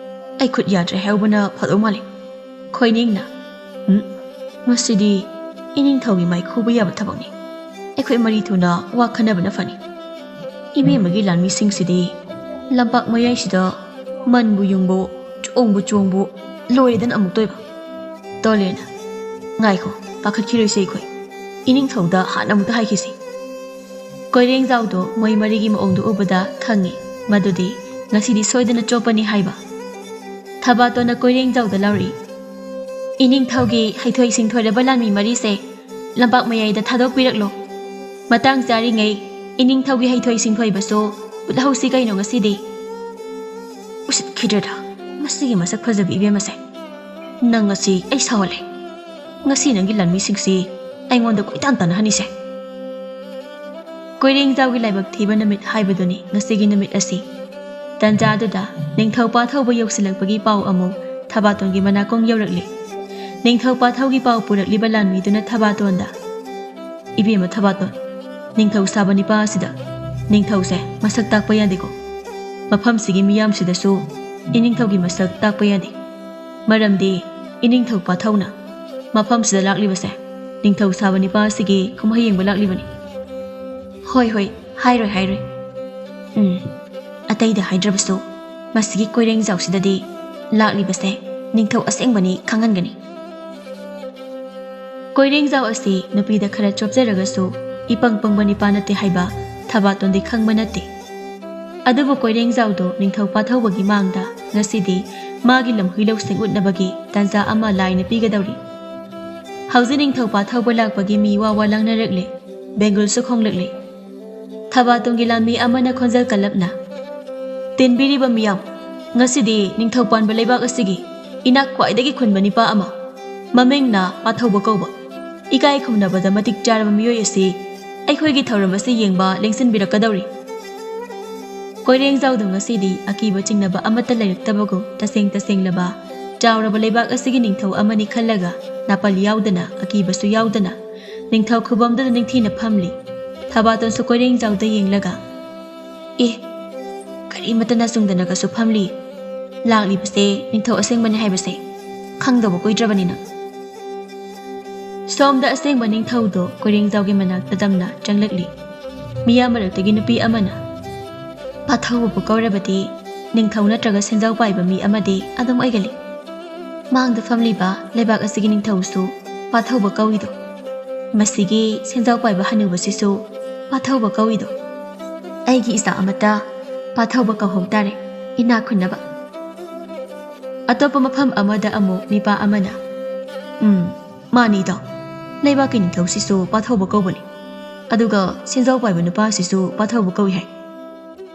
ꯑꯩ ꯈꯨꯠ ꯌꯥꯗ꯭ꯔꯦ ꯍꯥꯏꯍꯧꯕꯅ ꯐꯗꯧ ꯃꯥꯜꯂꯤ꯫" ꯈꯣꯏꯅꯤꯡꯅ, "ꯎꯝ, ꯃꯁꯤꯗꯤ ꯏꯅꯤꯡꯊꯧꯒꯤ ꯃꯥꯏꯈꯨꯕ ꯌꯥꯕ ꯊꯕꯛꯅꯤ꯫ ꯑꯩꯈꯣꯏ ꯃꯔꯤ ꯊꯨꯅ ꯋꯥ ꯈꯟꯅꯕꯅ ꯐꯅꯤ꯫ ꯏꯕꯦꯝꯃꯒꯤ ꯂꯥꯟꯃꯤꯁꯤꯡꯁꯤꯗꯤ ꯂꯝꯄꯥꯛ ꯃꯌꯥꯏꯁꯤꯗ ꯃꯟꯕꯨ ꯌꯨꯡꯕꯨ, ꯆꯣꯡꯕꯨ ꯆꯣꯡꯕꯨ, ꯂꯣꯏꯔꯦꯗꯅ ꯑꯃꯨꯛꯇ ꯑꯣꯏꯕ꯫" ꯇꯣꯂꯦꯅ, "ꯉꯥꯏꯈꯣ, ꯄꯥꯈꯠꯈꯤꯔꯣꯏꯁꯦ ꯑꯩꯈꯣꯏ꯫ ꯏꯅꯤꯡꯊꯧꯗ ꯍꯥꯟꯅ ꯑꯃꯨꯛꯇ ꯍꯥꯏꯈꯤꯁꯤ꯫" ꯀꯣꯏꯔꯦꯡꯖꯥꯎꯗꯣ ꯃꯣꯏ ꯃꯔꯤꯒꯤ ꯃꯑꯣꯡꯗꯣ ꯎꯕꯗ ꯈꯪꯉꯤ ꯃꯗꯨꯗꯤ ꯉꯁꯤꯗꯤ ꯁꯣꯏꯗꯅ ꯆꯣꯞꯄꯅꯤ ꯍꯥꯏꯕ꯫ ꯊꯕꯥꯇꯣꯟꯅ ꯀꯣꯏꯔꯦꯡꯖꯥꯎꯗ ꯂꯥꯎꯔꯛꯏ, "ꯏꯅꯤꯡꯊꯧꯒꯤ ꯍꯩꯊꯣꯏ ꯁꯤꯡꯊꯣꯏꯔꯕ ꯂꯥꯟꯃꯤ ꯃꯔꯤꯁꯦ ꯂꯝꯄꯥꯛ ꯃꯌꯥꯏꯗ ꯊꯥꯗꯣꯛꯄꯤꯔꯛꯂꯣ꯫ ꯃꯇꯥꯡ ꯆꯥꯔꯤꯉꯩ ꯏꯅꯤꯡꯊꯧꯒꯤ ꯍꯩꯊꯣꯏ ꯁꯤꯡꯊꯣꯏꯕꯁꯨ ꯎꯠꯍꯧꯁꯤ ꯀꯩꯅꯣ ꯉꯁꯤꯗꯤ꯫" "ꯎꯁꯤꯠꯈꯤꯗ꯭ꯔꯦꯗ ꯃꯁꯤꯒꯤ ꯃꯁꯛ ꯐꯖꯕꯤ ꯏꯕꯦꯝꯃꯁꯦ꯫ ꯅꯪ ꯉꯁꯤ ꯑꯩ ꯁꯥꯎꯍꯜꯂꯦ꯫ ꯉꯁꯤ ꯅꯪꯒꯤ ꯂꯥꯟꯃꯤꯁꯤꯡꯁꯤ ꯑꯩꯉꯣꯟꯗ ꯀꯣꯏꯇꯥꯟ ꯇꯥꯟꯅꯍꯟꯅꯤꯁꯦ꯫" ꯀꯣꯏꯔꯦꯡꯖꯥꯎꯒꯤ ꯂꯥꯏꯕꯛ ꯊꯤꯕ ꯅꯨꯃꯤꯠ ꯍꯥꯏꯕꯗꯨꯅꯤ ꯉꯁꯤꯒꯤ ꯅꯨꯃꯤꯠ ꯑꯁꯤ꯫ ꯇꯟꯖꯥꯗꯨꯗ ꯅꯤꯡꯊꯧ ꯄꯥꯊꯧꯕ ꯌꯧꯁꯤꯜꯂꯛꯄꯒꯤ ꯄꯥꯎ ꯑꯃꯨꯛ ꯊꯕꯥꯇꯣꯟꯒꯤ ꯃꯅꯥꯀꯣꯡ ꯌꯧꯔꯛꯂꯤ꯫ ꯅꯤꯡꯊꯧ ꯄꯥꯊꯧꯒꯤ ꯄꯥꯎ ꯄꯨꯔꯛꯂꯤꯕ ꯂꯥꯟꯃꯤꯗꯨꯅ ꯊꯕꯥꯇꯣꯟꯗ, "ꯏꯕꯦꯝꯃ ꯊꯕꯥꯇꯣꯟ, ꯅꯤꯡꯊꯧ ꯁꯥꯕ ꯅꯤꯄꯥ ꯑꯁꯤꯗ ꯅꯤꯡꯊꯧꯁꯦ ꯃꯁꯛ ꯇꯥꯛꯄ ꯌꯥꯗꯦꯀꯣ꯫ ꯃꯐꯝꯁꯤꯒꯤ ꯃꯤꯌꯥꯝꯁꯤꯗꯁꯨ ꯏꯅꯤꯡꯊꯧꯒꯤ ꯃꯁꯛ ꯇꯥꯛꯄ ꯌꯥꯗꯦ꯫ ꯃꯔꯝꯗꯤ ꯏꯅꯤꯡꯊꯧ ꯄꯥꯊꯧꯅ ꯃꯐꯝꯁꯤꯗ ꯂꯥꯛꯂꯤꯕꯁꯦ ꯅꯤꯡꯊꯧ ꯁꯥꯕ ꯅꯤꯄꯥ ꯑꯁꯤꯒꯤ ꯀꯨꯝꯍꯩ ꯌꯦꯡꯕ ꯂꯥꯛꯂꯤꯕꯅꯤ꯫ ꯍꯣꯏ, ꯍꯣꯏ, ꯍꯥꯏꯔꯣꯏ, ꯍꯥꯏꯔꯣꯏ꯫ ꯎꯝ, ꯑꯇꯩꯗ ꯍꯥꯏꯗ꯭ꯔꯕꯁꯨ ꯃꯁꯤꯒꯤ ꯀꯣꯏꯔꯦꯡꯖꯥꯎꯁꯤꯗꯗꯤ ꯂꯥꯛꯂꯤꯕꯁꯦ ꯅꯤꯡꯊꯧ ꯑꯁꯦꯡꯕꯅꯤ ꯈꯪꯍꯟꯒꯅꯤ꯫ ꯀꯣꯏꯔꯦꯡꯖꯥꯎ ꯑꯁꯤ ꯅꯨꯄꯤꯗ ꯈꯔ ꯆꯣꯞꯆꯔꯒꯁꯨ ꯏꯄꯪ ꯄꯪꯕ ꯅꯤꯄꯥ ꯅꯠꯇꯦ ꯍꯥꯏꯕ ꯊꯕꯥꯇꯣꯟꯗꯤ ꯈꯪꯕ ꯅꯠꯇꯦ꯫ ꯑꯗꯨꯕꯨ ꯀꯣꯏꯔꯦꯡꯖꯥꯎꯗꯣ ꯅꯤꯡꯊꯧ ꯄꯥꯊꯧꯕꯒꯤ ꯃꯥꯡꯗ ꯉꯁꯤꯗꯤ ꯃꯥꯒꯤ ꯂꯝꯍꯨꯏ ꯂꯧꯁꯤꯡ ꯎꯠꯅꯕꯒꯤ ꯇꯥꯟꯖꯥ ꯑꯃ ꯂꯥꯏꯅ ꯄꯤꯒꯗꯧꯔꯤ꯫ ꯍꯧꯖꯤꯛ ꯅꯤꯡꯊꯧ ꯄꯥꯊꯧꯕ ꯂꯥꯛꯄꯒꯤ ꯃꯤ ꯋꯥ ꯋꯥ ꯂꯥꯡꯅꯔꯛꯂꯦ, ꯕꯦꯡꯒꯨꯜꯁꯨ ꯈꯣꯡꯂꯛꯂꯦ꯫ ꯊꯕꯥꯇꯣꯟꯒꯤ ꯂꯥꯟꯃꯤ ꯑꯃꯅ ꯈꯣꯟꯖꯦꯜ ꯀꯜꯂꯞꯅ, "ꯇꯤꯟꯕꯤꯔꯤꯕ ꯃꯤꯌꯥꯝ, ꯉꯁꯤꯗꯤ ꯅꯤꯡꯊꯧ ꯄꯥꯟꯕ ꯂꯩꯕꯥꯛ ꯑꯁꯤꯒꯤ ꯏꯅꯥꯛ ꯈ꯭ꯋꯥꯏꯗꯒꯤ ꯈꯨꯟꯕ ꯅꯤꯄꯥ ꯑꯃ, ꯃꯃꯤꯡꯅ ꯄꯥꯊꯧꯕ ꯀꯧꯕ, ꯏꯀꯥꯏ ꯈꯨꯝꯅꯕꯗ ꯃꯇꯤꯛ ꯆꯥꯔꯕ ꯃꯤꯑꯣꯏ ꯑꯁꯤ ꯑꯩꯈꯣꯏꯒꯤ ꯊꯧꯔꯝ ꯑꯁꯤ ꯌꯦꯡꯕ ꯂꯦꯡꯁꯤꯟꯕꯤꯔꯛꯀꯗꯧꯔꯤ꯫" ꯀꯣꯏꯔꯦꯡꯖꯥꯎꯗ ꯉꯁꯤꯗꯤ ꯑꯀꯤꯕ ꯆꯤꯡꯅꯕ ꯑꯃꯠꯇ ꯂꯩꯔꯛꯇꯕꯒꯨꯝ ꯇꯁꯦꯡ ꯇꯁꯦꯡꯂꯕ ꯆꯥꯎꯔꯕ ꯂꯩꯕꯥꯛ ꯑꯁꯤꯒꯤ ꯅꯤꯡꯊꯧ ꯑꯃꯅꯤ ꯈꯜꯂꯒ ꯅꯥꯄꯜ ꯌꯥꯎꯗꯅ, ꯑꯀꯤꯕꯁꯨ ꯌꯥꯎꯗꯅ ꯅꯤꯡꯊꯧ ꯈꯨꯕꯝꯗꯨꯗ ꯅꯤꯡꯊꯤꯅ ꯐꯝꯂꯤ꯫ ꯊꯕꯥꯇꯣꯟꯁꯨ ꯀꯣꯏꯔꯦꯡꯖꯥꯎꯗ ꯌꯦꯡꯂꯒ, "ꯑꯦ, ꯀꯔꯤꯃꯠꯇ ꯅꯆꯨꯡꯗꯅꯒꯁꯨ ꯐꯝꯂꯤ꯫ ꯂꯥꯛꯂꯤꯕꯁꯦ ꯅꯤꯡꯊꯧ ꯑꯁꯦꯡꯕꯅꯤ ꯍꯥꯏꯕꯁꯦ ꯈꯪꯗꯕ ꯀꯨꯏꯗ꯭ꯔꯕꯅꯤꯅ꯫" ꯁꯣꯝꯗ ꯑꯁꯦꯡꯕ ꯅꯤꯡꯊꯧꯗꯣ ꯀꯣꯏꯔꯦꯡꯖꯥꯎꯒꯤ ꯃꯅꯥꯛꯇ ꯇꯝꯅ ꯆꯪꯂꯛꯂꯤ꯫ ꯃꯤꯌꯥꯝ ꯃꯔꯛꯇꯒꯤ ꯅꯨꯄꯤ ꯑꯃꯅ, "ꯄꯥꯊꯧꯕꯕꯨ ꯀꯧꯔꯕꯗꯤ ꯅꯤꯡꯊꯧ ꯅꯠꯇ꯭ꯔꯒ ꯁꯦꯟꯖꯥꯎ ꯄꯥꯏꯕ ꯃꯤ ꯑꯃꯗꯤ ꯑꯗꯨꯝ ꯑꯣꯏꯒꯜꯂꯤ꯫ ꯃꯥꯡꯗ ꯐꯝꯂꯤꯕ ꯂꯩꯕꯥꯛ ꯑꯁꯤꯒꯤ ꯅꯤꯡꯊꯧꯁꯨ ꯄꯥꯊꯧꯕ ꯀꯧꯏꯗꯣ, ꯃꯁꯤꯒꯤ ꯁꯦꯟꯖꯥꯎ ꯄꯥꯏꯕ ꯍꯅꯨꯕꯁꯤꯁꯨ ꯄꯥꯊꯧꯕ ꯀꯧꯏꯗꯣ꯫ ꯑꯩꯒꯤ ꯏꯆꯥ ꯑꯃꯠꯇ ꯄꯥꯊꯧꯕ ꯀꯧꯍꯧ ꯇꯥꯔꯦ, ꯏꯅꯥꯛ ꯈꯨꯟꯅꯕ꯫" ꯑꯇꯣꯞꯄ ꯃꯐꯝ ꯑꯃꯗ ꯑꯃꯨꯛ ꯅꯤꯄꯥ ꯑꯃꯅ, "ꯎꯝ, ꯃꯥꯅꯤꯗꯣ, ꯂꯩꯕꯥꯛꯀꯤ ꯅꯤꯡꯊꯧꯁꯤꯁꯨ ꯄꯥꯊꯧꯕ ꯀꯧꯕꯅꯤ, ꯑꯗꯨꯒ ꯁꯦꯟꯖꯥꯎ ꯄꯥꯏꯕ ꯅꯨꯄꯥꯁꯤꯁꯨ ꯄꯥꯊꯧꯕ ꯀꯧꯏ ꯍꯥꯏ꯫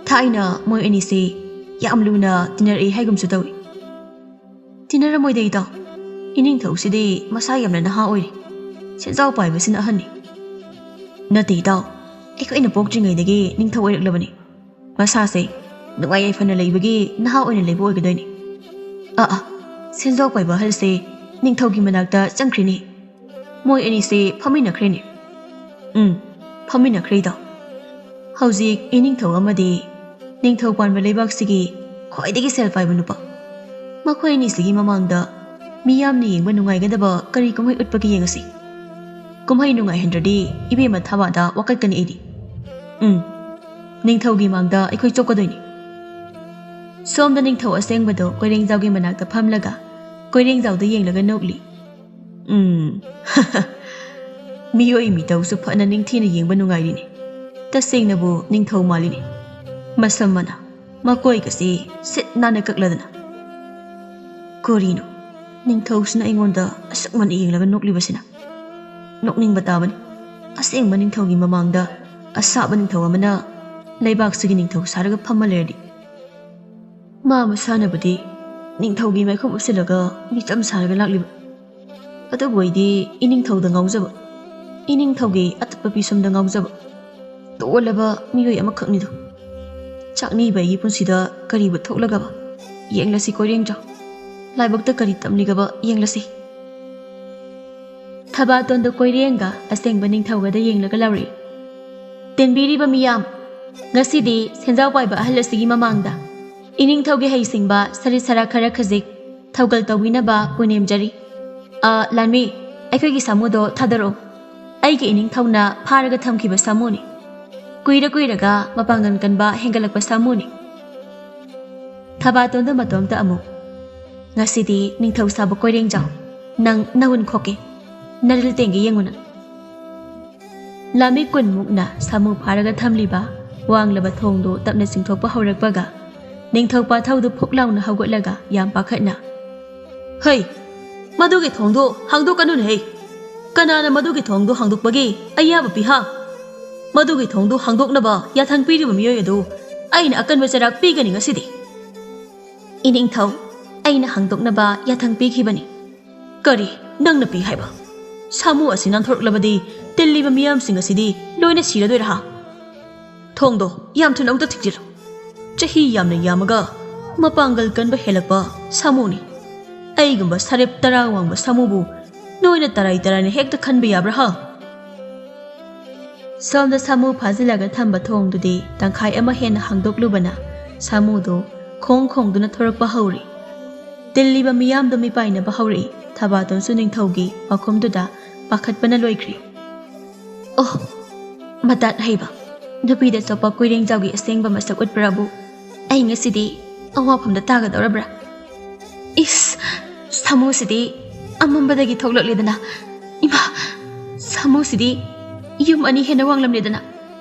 ꯊꯥꯏꯅ ꯃꯣꯏ ꯑꯅꯤꯁꯤ ꯌꯥꯝ ꯂꯨꯅ ꯇꯤꯟꯅꯔꯛꯏ ꯍꯥꯏꯒꯨꯝꯁꯨ ꯇꯧꯏ꯫" "ꯇꯤꯟꯅꯔꯝꯃꯣꯏꯗ ꯏꯇꯥꯎ, ꯏꯅꯤꯡꯊꯧꯁꯤꯗꯤ ꯃꯁꯥ ꯌꯥꯝꯅ ꯅꯍꯥ ꯑꯣꯏꯔꯤ, ꯁꯦꯟꯖꯥꯎ ꯄꯥꯏꯕꯁꯤꯅ ꯑꯍꯟꯅꯤ꯫" "ꯅꯠꯇꯦ ꯏꯇꯥꯎ, ꯑꯩꯈꯣꯏꯅ ꯄꯣꯛꯇ꯭ꯔꯤꯉꯩꯗꯒꯤ ꯅꯤꯡꯊꯧ ꯑꯣꯏꯔꯛꯂꯕꯅꯤ꯫ ꯃꯁꯥꯁꯦ ꯅꯨꯡꯉꯥꯏ ꯌꯥꯏꯐꯅ ꯂꯩꯕꯒꯤ ꯅꯍꯥ ꯑꯣꯏꯅ ꯂꯩꯕ ꯑꯣꯏꯒꯗꯣꯏꯅꯤ꯫ ꯑꯥ, ꯑꯥ, ꯁꯦꯟꯖꯥꯎ ꯄꯥꯏꯕ ꯑꯍꯜꯁꯦ ꯅꯤꯡꯊꯧꯒꯤ ꯃꯅꯥꯛꯇ ꯆꯪꯈ꯭ꯔꯦꯅꯦ꯫ ꯃꯣꯏ ꯑꯅꯤꯁꯦ ꯐꯝꯃꯤꯟꯅꯈ꯭ꯔꯦꯅꯦ꯫" "ꯎꯝ, ꯐꯝꯃꯤꯟꯅꯈ꯭ꯔꯦ ꯏꯇꯥꯎ꯫ ꯍꯧꯖꯤꯛ ꯏꯅꯤꯡꯊꯧ ꯑꯃꯗꯤ ꯅꯤꯡꯊꯧ ꯄꯥꯟꯕ ꯂꯩꯕꯥꯛꯁꯤꯒꯤ ꯈ꯭ꯋꯥꯏꯗꯒꯤ ꯁꯦꯜ ꯄꯥꯏꯕ ꯅꯨꯄꯥ꯫ ꯃꯈꯣꯏ ꯑꯅꯤꯁꯤꯒꯤ ꯃꯃꯥꯡꯗ ꯃꯤꯌꯥꯝꯅ ꯌꯦꯡꯕ ꯅꯨꯡꯉꯥꯏꯒꯗꯕ ꯀꯔꯤ ꯀꯨꯝꯍꯩ ꯎꯠꯄꯒꯦ ꯌꯦꯡꯉꯁꯤ꯫ ꯀꯨꯝꯍꯩ ꯅꯨꯡꯉꯥꯏꯍꯟꯗ꯭ꯔꯗꯤ ꯏꯕꯦꯝꯃ ꯊꯕꯥꯗ ꯋꯥꯀꯠꯀꯅꯤ ꯑꯩꯗꯤ꯫ ꯎꯝ, ꯅꯤꯡꯊꯧꯒꯤ ꯃꯥꯡꯗ ꯑꯩꯈꯣꯏ ꯆꯣꯞꯀꯗꯣꯏꯅꯤ꯫ ꯁꯣꯝꯗ ꯅꯤꯡꯊꯧ ꯑꯁꯦꯡꯕꯗꯣ ꯀꯣꯏꯔꯦꯡꯖꯥꯎꯒꯤ ꯃꯅꯥꯛꯇ ꯐꯝꯂꯒ ꯀꯣꯏꯔꯦꯡꯖꯥꯎꯗ ꯌꯦꯡꯂꯒ ꯅꯣꯛꯂꯤ꯫ ꯎꯝ, ꯃꯤꯑꯣꯏ ꯃꯤꯇꯧꯁꯨ ꯐꯅ ꯅꯤꯡꯊꯤꯅ ꯌꯦꯡꯕ ꯅꯨꯡꯉꯥꯏꯔꯤꯅꯤ꯫ ꯇꯁꯦꯡꯅꯕꯨ ꯅꯤꯡꯊꯧ ꯃꯥꯜꯂꯤꯅꯤ꯫ ꯃꯁꯝ ꯃꯅꯥ, ꯃꯀꯣꯏꯒꯁꯤ ꯁꯤꯠ ꯅꯥꯟꯅ ꯀꯛꯂꯗꯅ꯫ ꯀꯔꯤꯅꯣ ꯅꯤꯡꯊꯧꯁꯤꯅ ꯑꯩꯉꯣꯟꯗ ꯑꯁꯨꯛ ꯃꯟꯅ ꯌꯦꯡꯂꯒ ꯅꯣꯛꯂꯤꯕꯁꯤꯅ? ꯅꯣꯛꯅꯤꯡꯕ ꯇꯥꯕꯅꯤ꯫ ꯑꯁꯦꯡꯕ ꯅꯤꯡꯊꯧꯒꯤ ꯃꯃꯥꯡꯗ ꯑꯁꯥꯕ ꯅꯤꯡꯊꯧ ꯑꯃꯅ ꯂꯩꯕꯥꯛꯁꯤꯒꯤ ꯅꯤꯡꯊꯧ ꯁꯥꯔꯒ ꯐꯝꯃ ꯂꯩꯔꯗꯤ꯫ ꯃꯥ ꯃꯁꯥꯅꯕꯨꯗꯤ ꯅꯤꯡꯊꯧꯒꯤ ꯃꯥꯏꯈꯨꯝ ꯎꯞꯁꯤꯜꯂꯒ ꯃꯤꯆꯝ ꯁꯥꯔꯒ ꯂꯥꯛꯂꯤꯕ꯫ ꯑꯗꯨꯕꯨ ꯑꯩꯗꯤ ꯏꯅꯤꯡꯊꯧꯗ ꯉꯥꯎꯖꯕ, ꯏꯅꯤꯡꯊꯧꯒꯤ ꯑꯇꯞꯄ ꯄꯤꯁꯨꯝꯗ ꯉꯥꯎꯖꯕ ꯇꯣꯜꯂꯕ ꯃꯤꯑꯣꯏ ꯑꯃꯈꯛꯅꯤꯗꯣ꯫ ꯆꯥꯛꯅꯤꯕ ꯑꯩꯒꯤ ꯄꯨꯟꯁꯤꯗ ꯀꯔꯤꯕꯨ ꯊꯣꯛꯂꯒꯕ? ꯌꯦꯡꯂꯁꯤ ꯀꯣꯏꯔꯦꯡꯖꯥꯎ꯫ ꯂꯥꯏꯕꯛꯇ ꯀꯔꯤ ꯇꯝꯂꯤꯒꯕ ꯌꯦꯡꯂꯁꯤ꯫ ꯊꯕꯥꯇꯣꯟꯗ ꯀꯣꯏꯔꯦꯡꯒ ꯑꯁꯦꯡꯕ ꯅꯤꯡꯊꯧꯒꯗ ꯌꯦꯡꯂꯒ ꯂꯥꯎꯔꯛꯏ꯫ ꯇꯤꯟꯕꯤꯔꯤꯕ ꯃꯤꯌꯥꯝ, ꯉꯁꯤꯗꯤ ꯁꯦꯟꯖꯥꯎ ꯄꯥꯏꯕ ꯑꯍꯜ ꯑꯁꯤꯒꯤ ꯃꯃꯥꯡꯗ ꯏꯅꯤꯡꯊꯧꯒꯤ ꯍꯩꯁꯤꯡꯕ ꯁꯔꯤꯠ ꯁꯔꯥ ꯈꯔ ꯈꯖꯤꯛ ꯊꯧꯒꯜ ꯇꯧꯕꯤꯅꯕ ꯄꯨꯅꯦꯝꯖꯔꯤ꯫ ꯑ, ꯂꯥꯟꯃꯤ, ꯑꯩꯈꯣꯏꯒꯤ ꯁꯥꯃꯨꯗꯣ ꯊꯥꯗꯣꯔꯛꯎ꯫ ꯑꯩꯒꯤ ꯏꯅꯤꯡꯊꯧꯅ ꯐꯥꯔꯒ ꯊꯝꯈꯤꯕ ꯁꯥꯃꯨꯅꯤ꯫ ꯀꯨꯏꯔ ꯀꯨꯏꯔꯒ ꯃꯄꯥꯡꯒꯜ ꯀꯟꯕ ꯍꯦꯟꯒꯠꯂꯛꯄ ꯁꯥꯃꯨꯅꯤ꯫ ꯊꯕꯥꯇꯣꯟꯗ ꯃꯇꯣꯝꯇ ꯑꯃꯨꯛ, "ꯉꯁꯤꯗꯤ ꯅꯤꯡꯊꯧ ꯁꯥꯕ ꯀꯣꯏꯔꯦꯡꯖꯥꯎ, ꯅꯪ ꯅꯒꯨꯟ ꯈꯣꯛꯀꯦ, ꯅꯔꯤꯜ ꯇꯦꯡꯒꯦ ꯌꯦꯡꯉꯨꯅ꯫" ꯂꯥꯃꯤ ꯀꯨꯟꯃꯨꯛꯅ ꯁꯥꯃꯨ ꯐꯥꯔꯒ ꯊꯝꯂꯤꯕ ꯋꯥꯡꯂꯕ ꯊꯣꯡꯗꯨ ꯇꯞꯅ ꯆꯤꯡꯊꯣꯛꯄ ꯍꯧꯔꯛꯄꯒ, ꯅꯤꯡꯊꯧ ꯄꯥꯊꯧꯗꯨ ꯐꯨꯛ ꯂꯥꯎꯅ ꯍꯧꯒꯠꯂꯒ ꯌꯥꯝ ꯄꯥꯈꯠꯅ, "ꯍꯩ, ꯃꯗꯨꯒꯤ ꯊꯣꯡꯗꯨ ꯍꯥꯡꯗꯣꯛꯀꯅꯨꯅꯦ ꯍꯩ! ꯀꯅꯥꯅ ꯃꯗꯨꯒꯤ ꯊꯣꯡꯗꯨ ꯍꯥꯡꯗꯣꯛꯄꯒꯤ ꯑꯌꯥꯕ ꯄꯤ ꯍꯥ? ꯃꯗꯨꯒꯤ ꯊꯣꯡꯗꯨ ꯍꯥꯡꯗꯣꯛꯅꯕ ꯌꯥꯊꯪ ꯄꯤꯔꯤꯕ ꯃꯤꯑꯣꯏ ꯑꯗꯨ ꯑꯩꯅ ꯑꯀꯟꯕ ꯆꯩꯔꯥꯛ ꯄꯤꯒꯅꯤ ꯉꯁꯤꯗꯤ!" "ꯏꯅꯤꯡꯊꯧ, ꯑꯩꯅ ꯍꯥꯡꯗꯣꯛꯅꯕ ꯌꯥꯊꯪ ꯄꯤꯈꯤꯕꯅꯤ꯫" "ꯀꯔꯤ? ꯅꯪꯅ ꯄꯤ ꯍꯥꯏꯕ? ꯁꯥꯃꯨ ꯑꯁꯤ ꯅꯥꯟꯊꯣꯔꯛꯂꯕꯗꯤ ꯇꯤꯜꯂꯤꯕ ꯃꯤꯌꯥꯝꯁꯤꯡ ꯑꯁꯤꯗꯤ ꯂꯣꯏꯅ ꯁꯤꯔꯗꯣꯏꯔꯥ ꯍꯥ? ꯊꯣꯡꯗꯣ ꯌꯥꯝ ꯊꯨꯅ ꯑꯃꯨꯛꯇ ꯊꯤꯡꯖꯤꯜꯂꯨ꯫ ꯆꯍꯤ ꯌꯥꯝꯅ ꯌꯥꯝꯃꯒ ꯃꯄꯥꯡꯒꯜ ꯀꯟꯕ ꯍꯦꯜꯂꯛꯄ ꯁꯥꯃꯨꯅꯤ꯫ ꯑꯩꯒꯨꯝꯕ ꯁꯔꯦꯞ ꯇꯔꯥ ꯋꯥꯡꯕ ꯁꯥꯃꯨꯕꯨ ꯅꯣꯏꯅ ꯇꯔꯥꯏ ꯇꯔꯥꯏꯅ ꯍꯦꯛꯇ ꯈꯟꯕ ꯌꯥꯕ꯭ꯔꯥ ꯍꯥ?" ꯁꯣꯝꯗ ꯁꯥꯃꯨ ꯐꯥꯖꯤꯜꯂꯒ ꯊꯝꯕ ꯊꯣꯡꯗꯨꯗꯤ ꯇꯪꯈꯥꯏ ꯑꯃ ꯍꯦꯟꯅ ꯍꯥꯡꯗꯣꯛꯂꯨꯕꯅ ꯁꯥꯃꯨꯗꯨ ꯈꯣꯡ ꯈꯣꯡꯗꯨꯅ ꯊꯣꯔꯛꯄ ꯍꯧꯔꯤ꯫ ꯇꯤꯜꯂꯤꯕ ꯃꯤꯌꯥꯝꯗꯨ ꯃꯤꯄꯥꯏꯅꯕ ꯍꯧꯔꯛꯏ꯫ ꯊꯕꯥꯇꯣꯟꯁꯨ ꯅꯤꯡꯊꯧꯒꯤ ꯃꯈꯨꯝꯗꯨꯗ ꯄꯥꯈꯠꯄꯅ ꯂꯣꯏꯈ꯭ꯔꯦ꯫ "ꯑꯣ, ꯃꯇꯥꯠ ꯍꯩꯕ, ꯅꯨꯄꯤꯗ ꯆꯣꯞꯄ ꯀꯣꯏꯔꯦꯡꯖꯥꯎꯒꯤ ꯑꯁꯦꯡꯕ ꯃꯁꯛ ꯎꯠꯄ꯭ꯔꯕꯨ ꯑꯩ ꯉꯁꯤꯗꯤ ꯑꯋꯥꯐꯝꯗ ꯇꯥꯒꯗꯧꯔꯕ꯭ꯔꯥ? ꯏꯁ, ꯁꯥꯃꯨꯁꯤꯗꯤ ꯑꯃꯝꯕꯗꯒꯤ ꯊꯣꯛꯂꯛꯂꯦꯗꯅ꯫ ꯏꯃꯥ, ꯁꯥꯃꯨꯁꯤꯗꯤ ꯌꯨꯝ ꯑꯅꯤ ꯍꯦꯟꯅ ꯋꯥꯡꯂꯝꯂꯦꯗꯅ꯫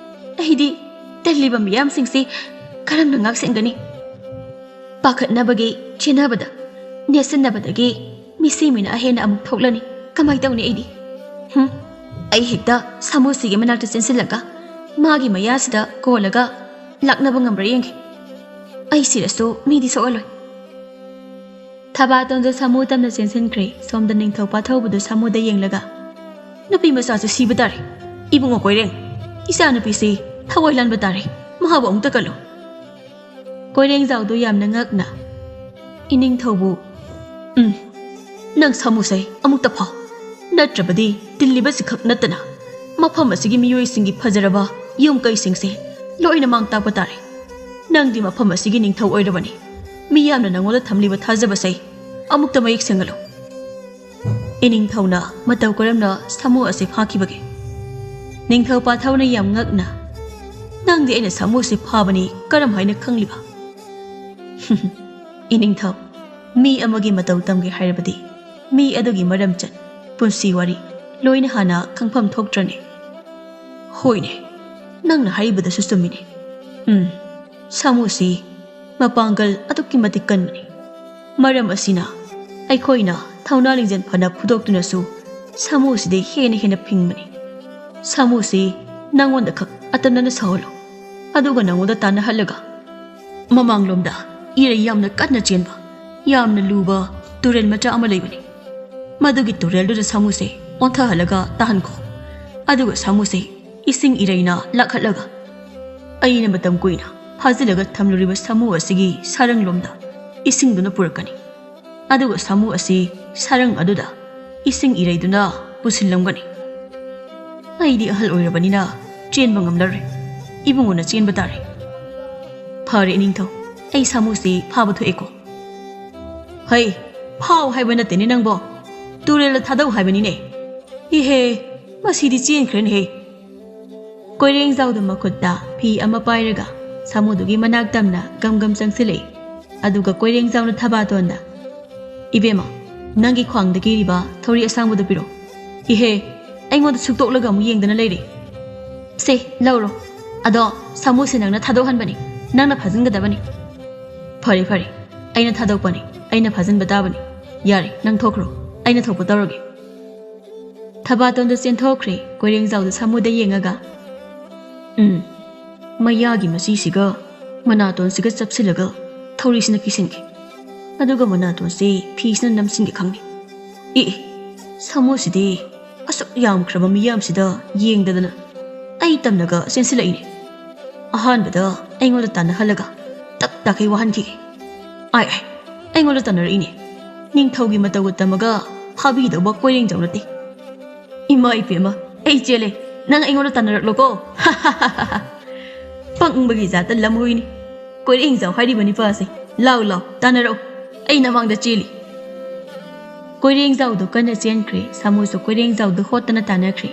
ꯑꯩꯗꯤ ꯇꯜꯂꯤꯕ ꯃꯤꯌꯥꯝꯁꯤꯡꯁꯤ ꯀꯔꯝꯅ ꯉꯥꯛꯁꯦꯟꯒꯅꯤ?" ꯄꯥꯈꯠꯅꯕꯒꯤ ꯆꯦꯟꯅꯕꯗ, ꯅꯦꯠꯁꯤꯟꯅꯕꯗꯒꯤ ꯃꯤꯁꯤ ꯃꯤꯅꯥ ꯍꯦꯟꯅ ꯑꯃꯨꯛ ꯊꯣꯛꯂꯅꯤ꯫ ꯀꯃꯥꯏ ꯇꯧꯅꯤ ꯑꯩꯗꯤ? ꯍꯨꯝ? ꯑꯩ ꯍꯦꯛꯇ ꯁꯥꯃꯨꯁꯤꯒꯤ ꯃꯅꯥꯛꯇ ꯆꯦꯟꯁꯤꯜꯂꯒ ꯃꯥꯒꯤ ꯃꯌꯥꯁꯤꯗ ꯀꯣꯜꯂꯒ ꯂꯥꯛꯅꯕ ꯉꯝꯕ꯭ꯔꯥ ꯌꯦꯡꯒꯦ꯫ ꯑꯩ ꯁꯤꯔꯁꯨ ꯃꯤꯗꯤ ꯁꯣꯛꯍꯜꯂꯣꯏ꯫ ꯊꯕꯥꯇꯣꯟꯗꯨ ꯁꯥꯃꯨ ꯇꯝꯅ ꯆꯦꯟꯁꯤꯟꯈ꯭ꯔꯦ꯫ ꯁꯣꯝꯗ ꯅꯤꯡꯊꯧ ꯄꯥꯊꯧꯕꯗꯨ ꯁꯥꯃꯨꯗ ꯌꯦꯡꯂꯒ, "ꯅꯨꯄꯤ ꯃꯆꯥꯁꯨ ꯁꯤꯕ ꯇꯥꯔꯦ꯫ ꯏꯕꯨꯡꯉꯣ ꯀꯣꯏꯔꯦꯡ, ꯏꯆꯥ ꯅꯨꯄꯤꯁꯤ ꯊꯋꯥꯏ ꯂꯥꯟꯕ ꯇꯥꯔꯦ꯫ ꯃꯍꯥꯛꯕꯨ ꯑꯃꯨꯛꯇ ꯀꯜꯂꯨ꯫" ꯀꯣꯏꯔꯦꯡꯖꯥꯎꯗꯨ ꯌꯥꯝꯅ ꯉꯛꯅ, "ꯏꯅꯤꯡꯊꯧꯕꯨ, ꯎꯝ, ꯅꯪ ꯁꯥꯃꯨꯁꯦ ꯑꯃꯨꯛꯇ ꯐꯥꯎ, ꯅꯠꯇ꯭ꯔꯕꯗꯤ ꯇꯤꯜꯂꯤꯕꯁꯤ ꯈꯛ ꯅꯠꯇꯅ ꯃꯐꯝ ꯑꯁꯤꯒꯤ ꯃꯤꯑꯣꯏꯁꯤꯡꯒꯤ ꯐꯖꯔꯕ ꯌꯨꯝ ꯀꯩꯁꯤꯡꯁꯦ ꯂꯣꯏꯅ ꯃꯥꯡ ꯇꯥꯛꯄ ꯇꯥꯔꯦ꯫ ꯅꯪꯗꯤ ꯃꯐꯝ ꯑꯁꯤꯒꯤ ꯅꯤꯡꯊꯧ ꯑꯣꯏꯔꯕꯅꯤ꯫ ꯃꯤꯌꯥꯝꯅ ꯅꯉꯣꯟꯗ ꯊꯝꯂꯤꯕ ꯊꯥꯖꯕꯁꯦ ꯑꯃꯨꯛꯇ ꯃꯌꯦꯛ ꯁꯦꯡꯍꯜꯂꯨ꯫" ꯏꯅꯤꯡꯊꯧꯅ ꯃꯇꯧ ꯀꯔꯝꯅ ꯁꯥꯃꯨ ꯑꯁꯤ ꯐꯥꯈꯤꯕꯒꯦ? ꯅꯤꯡꯊꯧ ꯄꯥꯊꯧꯅ ꯌꯥꯝ ꯉꯛꯅ, "ꯅꯪꯗꯤ ꯑꯩꯅ ꯁꯥꯃꯨꯁꯤ ꯐꯥꯕꯅꯤ ꯀꯔꯝ ꯍꯥꯏꯅ ꯈꯪꯂꯤꯕ?" "ꯏꯅꯤꯡꯊꯧ, ꯃꯤ ꯑꯃꯒꯤ ꯃꯇꯧ ꯇꯝꯒꯦ ꯍꯥꯏꯔꯕꯗꯤ ꯃꯤ ꯑꯗꯨꯒꯤ ꯃꯔꯝꯆꯠ, ꯄꯨꯟꯁꯤ ꯋꯥꯔꯤ ꯂꯣꯏꯅ ꯍꯥꯟꯅ ꯈꯪꯐꯝ ꯊꯣꯛꯇ꯭ꯔꯅꯦ?" "ꯍꯣꯏꯅꯦ, ꯅꯪꯅ ꯍꯥꯏꯔꯤꯕꯗꯁꯨ ꯆꯨꯝꯃꯤꯅꯦ꯫ ꯎꯝ, ꯁꯥꯃꯨꯁꯤ ꯃꯄꯥꯡꯒꯜ ꯑꯗꯨꯛꯀꯤ ꯃꯇꯤꯛ ꯀꯟꯕꯅꯤ꯫ ꯃꯔꯝ ꯑꯁꯤꯅ ꯑꯩꯈꯣꯏꯅ ꯊꯧꯅꯥ ꯂꯤꯡꯖꯦꯜ ꯐꯅ ꯐꯨꯗꯣꯛꯇꯨꯅꯁꯨ ꯁꯥꯃꯨꯁꯤꯗꯤ ꯍꯦꯟꯅ ꯍꯦꯟꯅ ꯐꯤꯡꯕꯅꯤ꯫ ꯁꯥꯃꯨꯁꯤ ꯅꯪꯉꯣꯟꯗ ꯈꯛ ꯑꯇꯝꯅꯅ ꯁꯧꯍꯜꯂꯨ, ꯑꯗꯨꯒ ꯅꯪꯉꯣꯟꯗ ꯇꯥꯟꯅꯍꯜꯂꯒ ꯃꯃꯥꯡꯂꯣꯝꯗ ꯏꯔꯩ ꯌꯥꯝꯅ ꯀꯟꯅ ꯆꯦꯟꯕ, ꯌꯥꯝꯅ ꯂꯨꯕ ꯇꯨꯔꯦꯜ ꯃꯆꯥ ꯑꯃ ꯂꯩꯕꯅꯤ꯫ ꯃꯗꯨꯒꯤ ꯇꯨꯔꯦꯜꯗꯨꯗ ꯁꯥꯃꯨꯁꯦ ꯑꯣꯟꯊꯍꯜꯂꯒ ꯇꯥꯍꯟꯈꯣ꯫ ꯑꯗꯨꯒ ꯁꯥꯃꯨꯁꯦ ꯏꯁꯤꯡ ꯏꯔꯩꯅ ꯂꯥꯛꯍꯠꯂꯒ ꯑꯩꯅ ꯃꯇꯝ ꯀꯨꯏꯅ ꯐꯥꯖꯤꯜꯂꯒ ꯊꯝꯂꯨꯔꯤꯕ ꯁꯥꯃꯨ ꯑꯁꯤꯒꯤ ꯁꯥꯔꯪꯂꯣꯝꯗ ꯏꯁꯤꯡꯗꯨꯅ ꯄꯨꯔꯛꯀꯅꯤ꯫ ꯑꯗꯨꯒ ꯁꯥꯃꯨ ꯑꯁꯤ ꯁꯥꯔꯪ ꯑꯗꯨꯗ ꯏꯁꯤꯡ ꯏꯔꯩꯗꯨꯅ ꯄꯨꯁꯤꯜꯂꯝꯒꯅꯤ꯫ ꯑꯩꯗꯤ ꯑꯍꯜ ꯑꯣꯏꯔꯕꯅꯤꯅ ꯆꯦꯟꯕ ꯉꯝꯂꯔꯣꯏ꯫ ꯏꯕꯨꯡꯉꯣꯅ ꯆꯦꯟꯕ ꯇꯥꯔꯦ꯫" "ꯐꯔꯦ ꯏꯅꯤꯡꯊꯧ, ꯑꯩ ꯁꯥꯃꯨꯁꯤ ꯐꯥꯕ ꯊꯣꯛꯑꯦꯀꯣ꯫ ꯍꯩ, ꯐꯥꯎ ꯍꯥꯏꯕ ꯅꯠꯇꯦꯅꯦ ꯅꯪꯕꯣ, ꯇꯨꯔꯦꯜꯗ ꯊꯥꯗꯧ ꯍꯥꯏꯕꯅꯤꯅꯦ꯫ ꯏꯍꯦ, ꯃꯁꯤꯗꯤ ꯆꯦꯟꯈ꯭ꯔꯦꯅꯦꯍꯦ꯫ ꯀꯣꯏꯔꯦꯡꯖꯥꯎꯗ ꯃꯈꯨꯠꯇ ꯐꯤ ꯑꯃ ꯄꯥꯏꯔꯒ ꯁꯥꯃꯨꯗꯨꯒꯤ ꯃꯅꯥꯛ ꯇꯝꯅ ꯒꯝ ꯒꯝ ꯆꯪꯁꯤꯜꯂꯛꯏ꯫ ꯑꯗꯨꯒ ꯀꯣꯏꯔꯦꯡꯖꯥꯎꯅ ꯊꯕꯥꯇꯣꯟꯗ, "ꯏꯕꯦꯝꯃ, ꯅꯪꯒꯤ ꯈ꯭ꯋꯥꯡꯗ ꯀꯤꯔꯤꯕ ꯊꯧꯔꯤ ꯑꯁꯥꯡꯕꯗꯨ ꯄꯤꯔꯛꯑꯣ꯫ ꯏꯍꯦ, ꯑꯩꯉꯣꯟꯗ ꯁꯨꯛꯇꯣꯛꯂꯒ ꯑꯃꯨꯛ ꯌꯦꯡꯗꯅ ꯂꯩꯔꯦ꯫ ꯁꯦ, ꯂꯧꯔꯣ꯫ ꯑꯗꯣ ꯁꯥꯃꯨꯁꯦ ꯅꯪꯅ ꯊꯥꯗꯣꯛꯍꯟꯕꯅꯤ, ꯅꯪꯅ ꯐꯥꯖꯤꯟꯒꯗꯕꯅꯤ꯫" "ꯐꯔꯦ, ꯐꯔꯦ, ꯑꯩꯅ ꯊꯥꯗꯣꯛꯄꯅꯤ, ꯑꯩꯅ ꯐꯥꯖꯤꯟꯕ ꯇꯥꯕꯅꯤ꯫ ꯌꯥꯔꯦ, ꯅꯪ ꯊꯣꯛꯈ꯭ꯔꯣ, ꯑꯩꯅ ꯊꯣꯛꯄ ꯇꯧꯔꯒꯦ꯫" ꯊꯕꯥꯇꯣꯟꯗꯨ ꯆꯦꯟꯊꯣꯛꯈ꯭ꯔꯦ꯫ ꯀꯣꯏꯔꯦꯡꯖꯥꯎꯗꯨ ꯁꯥꯃꯨꯗ ꯌꯦꯡꯉꯒ, "ꯎꯝ, ꯃꯌꯥꯒꯤ ꯃꯆꯤꯁꯤꯒ ꯃꯅꯥꯇꯣꯟꯁꯤꯒ ꯆꯞꯁꯤꯜꯂꯒ ꯊꯧꯔꯤꯁꯤꯅ ꯀꯤꯁꯤꯟꯒꯦ꯫ ꯑꯗꯨꯒ ꯃꯅꯥꯇꯣꯟꯁꯤ ꯐꯤꯁꯤꯅ ꯅꯝꯁꯤꯟꯒꯦ ꯈꯪꯗꯦ꯫ ꯏ, ꯏ, ꯁꯥꯃꯨꯁꯤꯗꯤ ꯑꯁꯨꯛ ꯌꯥꯝꯈ꯭ꯔꯕ ꯃꯤꯌꯥꯝꯁꯤꯗ ꯌꯦꯡꯗꯗꯅ ꯑꯩ ꯇꯝꯅꯒ ꯆꯦꯟꯁꯤꯜꯂꯛꯏꯅꯦ꯫ ꯑꯍꯥꯟꯕꯗ ꯑꯩꯉꯣꯟꯗ ꯇꯥꯟꯅꯍꯜꯂꯒ ꯇꯛ ꯇꯥꯈꯩ ꯋꯥꯍꯟꯈꯤꯒꯦ꯫ ꯑꯥꯏ, ꯑꯥꯏ, ꯑꯩꯉꯣꯟꯗ ꯇꯥꯟꯅꯔꯛꯏꯅꯦ꯫ ꯅꯤꯡꯊꯧꯒꯤ ꯃꯇꯧꯒ ꯇꯝꯃꯒ ꯐꯥꯕꯤꯗꯧꯕ ꯀꯣꯏꯔꯦꯡꯖꯥꯎ ꯅꯠꯇꯦ꯫ ꯏꯃꯥ ꯏꯄꯦꯝꯃ, ꯑꯩ ꯆꯦꯜꯂꯦ꯫ ꯅꯪ ꯑꯩꯉꯣꯟꯗ ꯇꯥꯟꯅꯔꯛꯂꯣꯀꯣ꯫" "ꯄꯪꯕꯒꯤ ꯖꯥꯠꯇ ꯂꯝꯍꯨꯏꯅꯤ꯫ ꯀꯣꯏꯔꯦꯡꯖꯥꯎ ꯍꯥꯏꯔꯤꯕ ꯅꯤꯄꯥꯁꯦ꯫ ꯂꯥꯎ, ꯂꯥꯎ, ꯇꯥꯟꯅꯔꯛꯎ꯫ ꯑꯩ ꯅꯃꯥꯡꯗ ꯆꯦꯜꯂꯤ꯫" ꯀꯣꯏꯔꯦꯡꯖꯥꯎꯗꯣ ꯀꯟꯅ ꯆꯦꯟꯈ꯭ꯔꯦ꯫ ꯁꯥꯃꯨꯁꯨ ꯀꯣꯏꯔꯦꯡꯖꯥꯎꯗꯣ ꯍꯣꯠꯇꯅ ꯇꯥꯟꯅꯈ꯭ꯔꯦ꯫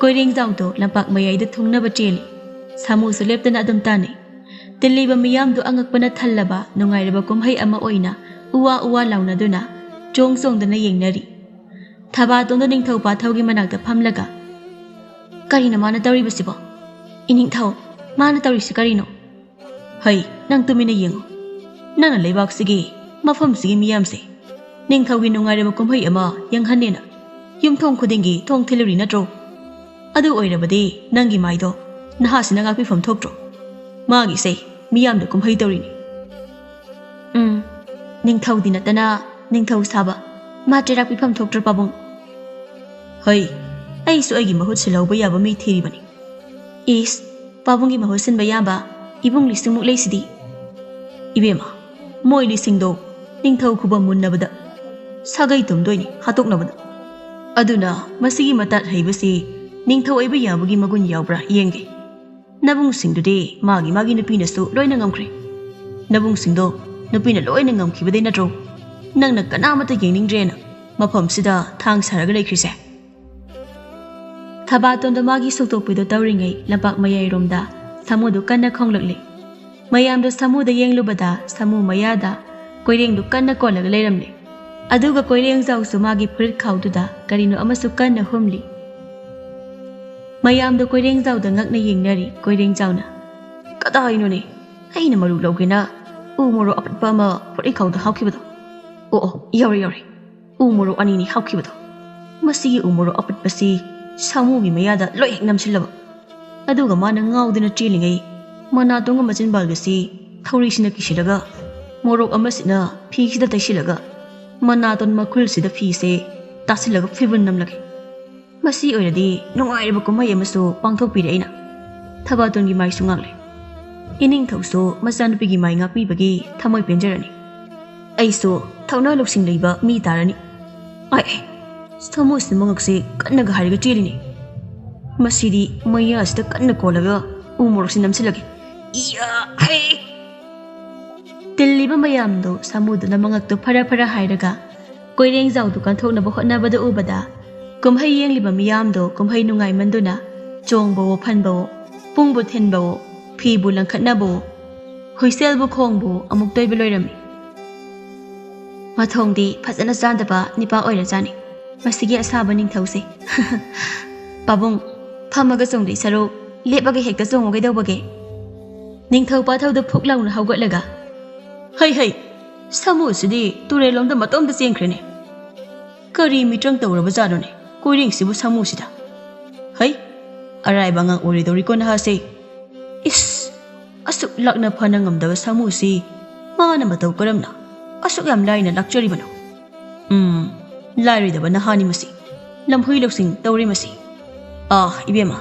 ꯀꯣꯏꯔꯦꯡꯖꯥꯎꯗꯣ ꯂꯝꯄꯥꯛ ꯃꯌꯥꯏꯗ ꯊꯨꯡꯅꯕ ꯆꯦꯜꯂꯤ꯫ ꯁꯥꯃꯨꯁꯨ ꯂꯦꯞꯇꯅ ꯑꯗꯨꯝ ꯇꯥꯟꯅꯩ꯫ ꯇꯤꯜꯂꯤꯕ ꯃꯤꯌꯥꯝꯗꯨ ꯑꯉꯛꯄꯅ ꯊꯜꯂꯕ ꯅꯨꯡꯉꯥꯏꯔꯕ ꯀꯨꯝꯍꯩ ꯑꯃ ꯑꯣꯏꯅ ꯎꯋꯥ ꯎꯋꯥ ꯂꯥꯎꯅꯗꯨꯅ ꯆꯣꯡ ꯆꯣꯡꯗꯅ ꯌꯦꯡꯅꯔꯤ꯫ ꯊꯕꯥꯇꯣꯟꯗꯨ ꯅꯤꯡꯊꯧ ꯄꯥꯊꯧꯒꯤ ꯃꯅꯥꯛꯇ ꯐꯝꯂꯒ, "ꯀꯔꯤꯅꯣ ꯃꯥꯅ ꯇꯧꯔꯤꯕꯁꯤꯕꯣ? ꯏꯅꯤꯡꯊꯧ, ꯃꯥꯅ ꯇꯧꯔꯤꯁꯤ ꯀꯔꯤꯅꯣ?" "ꯍꯩ, ꯅꯪ ꯇꯨꯃꯤꯟꯅ ꯌꯦꯡꯉꯨ꯫ ꯅꯪꯅ ꯂꯩꯕꯥꯛꯁꯤꯒꯤ, ꯃꯐꯝꯁꯤꯒꯤ ꯃꯤꯌꯥꯝꯁꯦ ꯅꯤꯡꯊꯧꯒꯤ ꯅꯨꯡꯉꯥꯏꯔꯕ ꯀꯨꯝꯍꯩ ꯑꯃ ꯌꯦꯡꯍꯟꯅꯦꯅ ꯌꯨꯝꯊꯣꯡ ꯈꯨꯗꯤꯡꯒꯤ ꯊꯣꯡ ꯊꯤꯜꯂꯨꯔꯤ ꯅꯠꯇ꯭ꯔꯣ? ꯑꯗꯨ ꯑꯣꯏꯔꯕꯗꯤ ꯅꯪꯒꯤ ꯃꯥꯏꯗꯣ ꯅꯍꯥꯁꯤꯅ ꯉꯥꯛꯄꯤꯐꯝ ꯊꯣꯛꯇ꯭ꯔꯣ? ꯃꯥꯒꯤꯁꯦ ꯃꯤꯌꯥꯝꯗ ꯀꯨꯝꯍꯩ ꯇꯧꯔꯤꯅꯤ꯫" "ꯎꯝ, ꯅꯤꯡꯊꯧꯗꯤ ꯅꯠꯇꯅ ꯅꯤꯡꯊꯧ ꯁꯥꯕ ꯃꯥ ꯆꯩꯔꯥꯛ ꯄꯤꯐꯝ ꯊꯣꯛꯇ꯭ꯔꯣ ꯄꯥꯕꯨꯡ?" "ꯍꯩ, ꯑꯩꯁꯨ ꯑꯩꯒꯤ ꯃꯍꯨꯠ ꯁꯤꯜꯍꯧꯕ ꯌꯥꯕ ꯃꯤ ꯊꯤꯔꯤꯕꯅꯤ꯫" "ꯏꯁ, ꯄꯥꯕꯨꯡꯒꯤ ꯃꯍꯨꯠ ꯁꯤꯟꯕ ꯌꯥꯕ ꯏꯕꯨꯡ ꯂꯤꯁꯤꯡꯃꯨꯛ ꯂꯩꯁꯤꯗꯤ?" "ꯏꯕꯦꯝꯃ, ꯃꯣꯏ ꯂꯤꯁꯤꯡꯗꯣ ꯅꯤꯡꯊꯧ ꯈꯨꯕꯝ ꯃꯨꯟꯅꯕꯗ ꯁꯥꯒꯩ ꯇꯨꯝꯗꯣꯏꯅꯤ, ꯍꯥꯠꯇꯣꯛꯅꯕꯗ꯫ ꯑꯗꯨꯅ ꯃꯁꯤꯒꯤ ꯃꯇꯥꯠ ꯍꯩꯕꯁꯤ ꯅꯤꯡꯊꯧ ꯑꯣꯏꯕ ꯌꯥꯕꯒꯤ ꯃꯒꯨꯟ ꯌꯥꯎꯕ꯭ꯔꯥ ꯌꯦꯡꯒꯦ꯫ ꯅꯕꯨꯡꯁꯤꯡꯗꯨꯗꯤ ꯃꯥꯒꯤ ꯃꯥꯒꯤ ꯅꯨꯄꯤꯅꯁꯨ ꯂꯣꯏꯅ ꯉꯝꯈ꯭ꯔꯦ꯫ ꯅꯕꯨꯡꯁꯤꯡꯗꯣ ꯅꯨꯄꯤꯅ ꯂꯣꯏꯅ ꯉꯝꯈꯤꯕꯗꯩ ꯅꯠꯇ꯭ꯔꯣ ꯅꯪꯅ ꯀꯅꯥꯃꯠꯇ ꯌꯦꯡꯅꯤꯡꯗ꯭ꯔꯦꯅ ꯃꯐꯝꯁꯤꯗ ꯊꯥꯡ ꯁꯥꯔꯒ ꯂꯩꯈ꯭ꯔꯤꯁꯦ? ꯊꯕꯥꯇꯣꯟꯗꯣ ꯃꯥꯒꯤ ꯁꯨꯛꯇꯣꯛꯄꯤꯗꯣ ꯇꯧꯔꯤꯉꯩ ꯂꯝꯄꯥꯛ ꯃꯌꯥꯏꯔꯣꯝꯗ ꯁꯥꯃꯨꯗꯨ ꯀꯟꯅ ꯈꯣꯡꯂꯛꯂꯤ꯫ ꯃꯌꯥꯝꯗꯣ ꯁꯥꯃꯨꯗ ꯌꯦꯡꯂꯨꯕꯗ ꯁꯥꯃꯨ ꯃꯌꯥꯗ ꯀꯣꯏꯔꯦꯡꯗꯨ ꯀꯟꯅ ꯀꯣꯜꯂꯒ ꯂꯩꯔꯝꯂꯦ꯫ ꯑꯗꯨꯒ ꯀꯣꯏꯔꯦꯡꯖꯥꯎꯁꯨ ꯃꯥꯒꯤ ꯐꯨꯔꯤꯠ ꯈꯥꯎꯗꯨꯗ ꯀꯔꯤꯅꯣ ꯑꯃꯁꯨ ꯀꯟꯅ ꯍꯨꯝꯂꯤ꯫ ꯃꯌꯥꯝꯗꯣ ꯀꯣꯏꯔꯦꯡꯖꯥꯎꯗ ꯉꯛꯅ ꯌꯦꯡꯅꯔꯤ꯫ ꯀꯣꯏꯔꯦꯡꯖꯥꯎꯅ, "ꯀꯗꯥꯏꯅꯣꯅꯦ? ꯑꯩꯅ ꯃꯔꯨ ꯂꯧꯒꯦꯅ ꯎ ꯃꯣꯔꯣꯛ ꯑꯄꯠꯄ ꯑꯃ ꯐꯨꯔꯤꯠ ꯈꯥꯎꯗ ꯍꯥꯞꯈꯤꯕꯗꯣ꯫ ꯑꯣ, ꯑꯣ, ꯌꯥꯎꯔꯦ, ꯌꯥꯎꯔꯦ꯫ ꯎ ꯃꯣꯔꯣꯛ ꯑꯅꯤꯅꯤ ꯍꯥꯞꯈꯤꯕꯗꯣ꯫ ꯃꯁꯤꯒꯤ ꯎ ꯃꯣꯔꯣꯛ ꯑꯄꯠꯄꯁꯤ ꯁꯥꯃꯨꯒꯤ ꯃꯌꯥꯗ ꯂꯣꯏ ꯍꯦꯛ ꯅꯝꯁꯤꯜꯂꯕ꯫ ꯑꯗꯨꯒ ꯃꯥꯅ ꯉꯥꯎꯗꯨꯅ ꯆꯦꯜꯂꯤꯉꯩ ꯃꯅꯥꯇꯣꯟꯒ ꯃꯆꯤꯟꯕꯥꯜꯒꯁꯤ ꯊꯧꯔꯤꯁꯤꯅ ꯀꯤꯁꯤꯜꯂꯒ ꯃꯣꯔꯣꯛ ꯑꯃꯁꯤꯅ ꯐꯤꯁꯤꯗ ꯇꯩꯁꯤꯜꯂꯒ ꯃꯅꯥꯇꯣꯟ ꯃꯈꯨꯜꯁꯤꯗ ꯐꯤꯁꯦ ꯇꯥꯁꯤꯜꯂꯒ ꯐꯤꯕꯨꯟ ꯅꯝꯂꯒꯦ꯫ ꯃꯁꯤ ꯑꯣꯏꯔꯗꯤ ꯅꯨꯡꯉꯥꯏꯔꯕ ꯀꯨꯝꯍꯩ ꯑꯃꯁꯨ ꯄꯥꯡꯊꯣꯛꯄꯤꯔꯦ ꯑꯩꯅ꯫" ꯊꯕꯥꯇꯣꯟꯒꯤ ꯃꯥꯏꯁꯨ ꯉꯥꯛꯂꯦ꯫ ꯏꯅꯤꯡꯊꯧꯁꯨ ꯃꯆꯥꯅꯨꯄꯤꯒꯤ ꯃꯥꯏ ꯉꯥꯛꯄꯤꯕꯒꯤ ꯊꯃꯣꯏ ꯄꯦꯟꯖꯔꯅꯤ꯫ ꯑꯩꯁꯨ ꯊꯧꯅꯥ ꯂꯧꯁꯤꯡ ꯂꯩꯕ ꯃꯤ ꯇꯥꯔꯅꯤ꯫ ꯑꯥꯏ, ꯑꯥꯏ, ꯁꯥꯃꯨꯁꯤ ꯃꯉꯛꯁꯦ ꯀꯟꯅꯒ ꯍꯥꯏꯔꯒ ꯆꯦꯜꯂꯤꯅꯦ꯫ ꯃꯁꯤꯗꯤ ꯃꯌꯥꯁꯤꯗ ꯀꯟꯅ ꯀꯣꯜꯂꯒ ꯎ ꯃꯣꯔꯣꯛꯁꯤ ꯅꯝꯁꯤꯜꯂꯒꯦ꯫ ꯏꯌꯥ, ꯍꯩ! ꯇꯤꯜꯂꯤꯕ ꯃꯌꯥꯝꯗꯣ ꯁꯥꯃꯨꯗꯨꯅ ꯃꯉꯛꯇꯨ ꯐꯔ ꯐꯔ ꯍꯥꯏꯔꯒ ꯀꯣꯏꯔꯦꯡꯖꯥꯎꯗꯨ ꯀꯟꯊꯣꯛꯅꯕ ꯍꯣꯠꯅꯕꯗ ꯎꯕꯗ ꯀꯨꯝꯍꯩ ꯌꯦꯡꯂꯤꯕ ꯃꯤꯌꯥꯝꯗꯣ ꯀꯨꯝꯍꯩ ꯅꯨꯡꯉꯥꯏꯃꯟꯗꯨꯅ ꯆꯣꯡꯕꯋꯣ ꯐꯟꯕꯋꯣ, ꯄꯨꯡꯕꯨ ꯊꯤꯟꯕꯋꯣ, ꯐꯤꯕꯨ ꯂꯪꯈꯠꯅꯕꯋꯣ, ꯍꯨꯏꯁꯦꯜꯕꯨ ꯈꯣꯡꯕꯋꯣ ꯑꯃꯨꯛꯇ ꯑꯣꯏꯕ ꯂꯣꯏꯔꯝꯃꯤ꯫ ꯃꯊꯣꯡꯗꯤ ꯐꯖꯅ ꯆꯥꯗꯕ ꯅꯤꯄꯥ ꯑꯣꯏꯔꯖꯥꯠꯅꯤ ꯃꯁꯤꯒꯤ ꯑꯁꯥꯕ ꯅꯤꯡꯊꯧꯁꯦ꯫ ꯄꯥꯕꯨꯡ, ꯐꯝꯃꯒ ꯆꯣꯡꯗꯣꯏ ꯁꯔꯨꯛ ꯂꯦꯞꯄꯒ ꯍꯦꯛꯇ ꯆꯣꯡꯉꯨ ꯀꯩꯗꯧꯕꯒꯦ? ꯅꯤꯡꯊꯧ ꯄꯥꯊꯧꯗꯨ ꯐꯨꯛ ꯂꯥꯎꯅ ꯍꯧꯒꯠꯂꯒ, "ꯍꯩ ꯍꯩ, ꯁꯥꯃꯨꯁꯤꯗꯤ ꯇꯨꯔꯦꯜꯂꯣꯝꯗ ꯃꯇꯣꯝꯇ ꯆꯦꯟꯈ꯭ꯔꯦꯅꯦ꯫ ꯀꯔꯤ ꯃꯤꯇ꯭ꯔꯪ ꯇꯧꯔꯕꯖꯥꯠꯅꯣꯅꯦ ꯀꯣꯏꯔꯦꯡꯁꯤꯕꯨ ꯁꯥꯃꯨꯁꯤꯗ? ꯍꯩ, ꯑꯔꯥꯏꯕ ꯑꯉꯥꯡ ꯑꯣꯏꯔꯣꯏꯗꯧꯔꯤꯀꯣ ꯅꯍꯥꯁꯦ꯫ ꯏꯁ, ꯑꯁꯨꯛ ꯂꯥꯛꯅ ꯐꯅ ꯉꯝꯗꯕ ꯁꯥꯃꯨꯁꯤ ꯃꯥꯅ ꯃꯇꯧ ꯀꯔꯝꯅ ꯑꯁꯨꯛ ꯌꯥꯝ ꯂꯥꯏꯅ ꯂꯥꯛꯆꯔꯤꯕꯅꯣ? ꯎꯝ, ꯂꯥꯏꯔꯣꯏꯗꯕ ꯅꯍꯥꯅꯤ ꯃꯁꯤ꯫ ꯂꯝꯍꯨꯏ ꯂꯧꯁꯤꯡ ꯇꯧꯔꯤ ꯃꯁꯤ꯫ ꯑꯥ, ꯏꯕꯦꯝꯃ,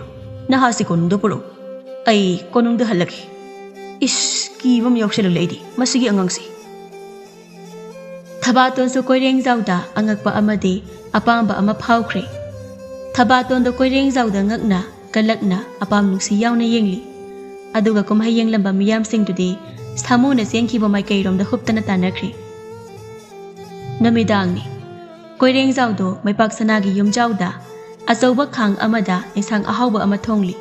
ꯅꯍꯥꯁꯤ ꯀꯣꯅꯨꯡꯗ ꯄꯨꯔꯛꯎ꯫ ꯑꯩ ꯀꯣꯅꯨꯡꯗ ꯍꯜꯂꯒꯦ꯫ ꯏꯁ, ꯀꯤꯕ ꯑꯃ ꯌꯥꯎꯁꯜꯂꯛꯂꯦ ꯑꯩꯗꯤ ꯃꯁꯤꯒꯤ ꯑꯉꯥꯡꯁꯦ꯫" ꯊꯕꯥꯇꯣꯟꯁꯨ ꯀꯣꯏꯔꯦꯡꯖꯥꯎꯗ ꯑꯉꯛꯄ ꯑꯃꯗꯤ ꯑꯄꯥꯝꯕ ꯑꯃ ꯐꯥꯎꯈ꯭ꯔꯦ꯫ ꯊꯕꯥꯇꯣꯟꯗꯣ ꯀꯣꯏꯔꯦꯡꯖꯥꯎꯗ ꯉꯛꯅ ꯀꯜꯂꯛꯅ ꯑꯄꯥꯝ ꯅꯨꯡꯁꯤ ꯌꯥꯎꯅ ꯌꯦꯡꯂꯤ꯫ ꯑꯗꯨꯒ ꯀꯨꯝꯍꯩ ꯌꯦꯡꯂꯝꯕ ꯃꯤꯌꯥꯝꯁꯤꯡꯗꯨꯗꯤ ꯁꯥꯃꯨꯅ ꯆꯦꯟꯈꯤꯕ ꯃꯥꯏꯀꯩꯔꯣꯝꯗ ꯍꯨꯞꯇꯅ ꯇꯥꯟꯅꯈ꯭ꯔꯤ꯫ ꯅꯨꯃꯤꯗꯥꯡꯅꯤ꯫ ꯀꯣꯏꯔꯦꯡꯖꯥꯎꯗꯣ ꯃꯩꯄꯥꯛ ꯁꯅꯥꯒꯤ ꯌꯨꯝꯖꯥꯎꯗ ꯑꯆꯧꯕ ꯈꯥꯡ ꯑꯃꯗ ꯏꯟꯁꯥꯡ ꯑꯍꯥꯎꯕ ꯑꯃ ꯊꯣꯡꯂꯤ꯫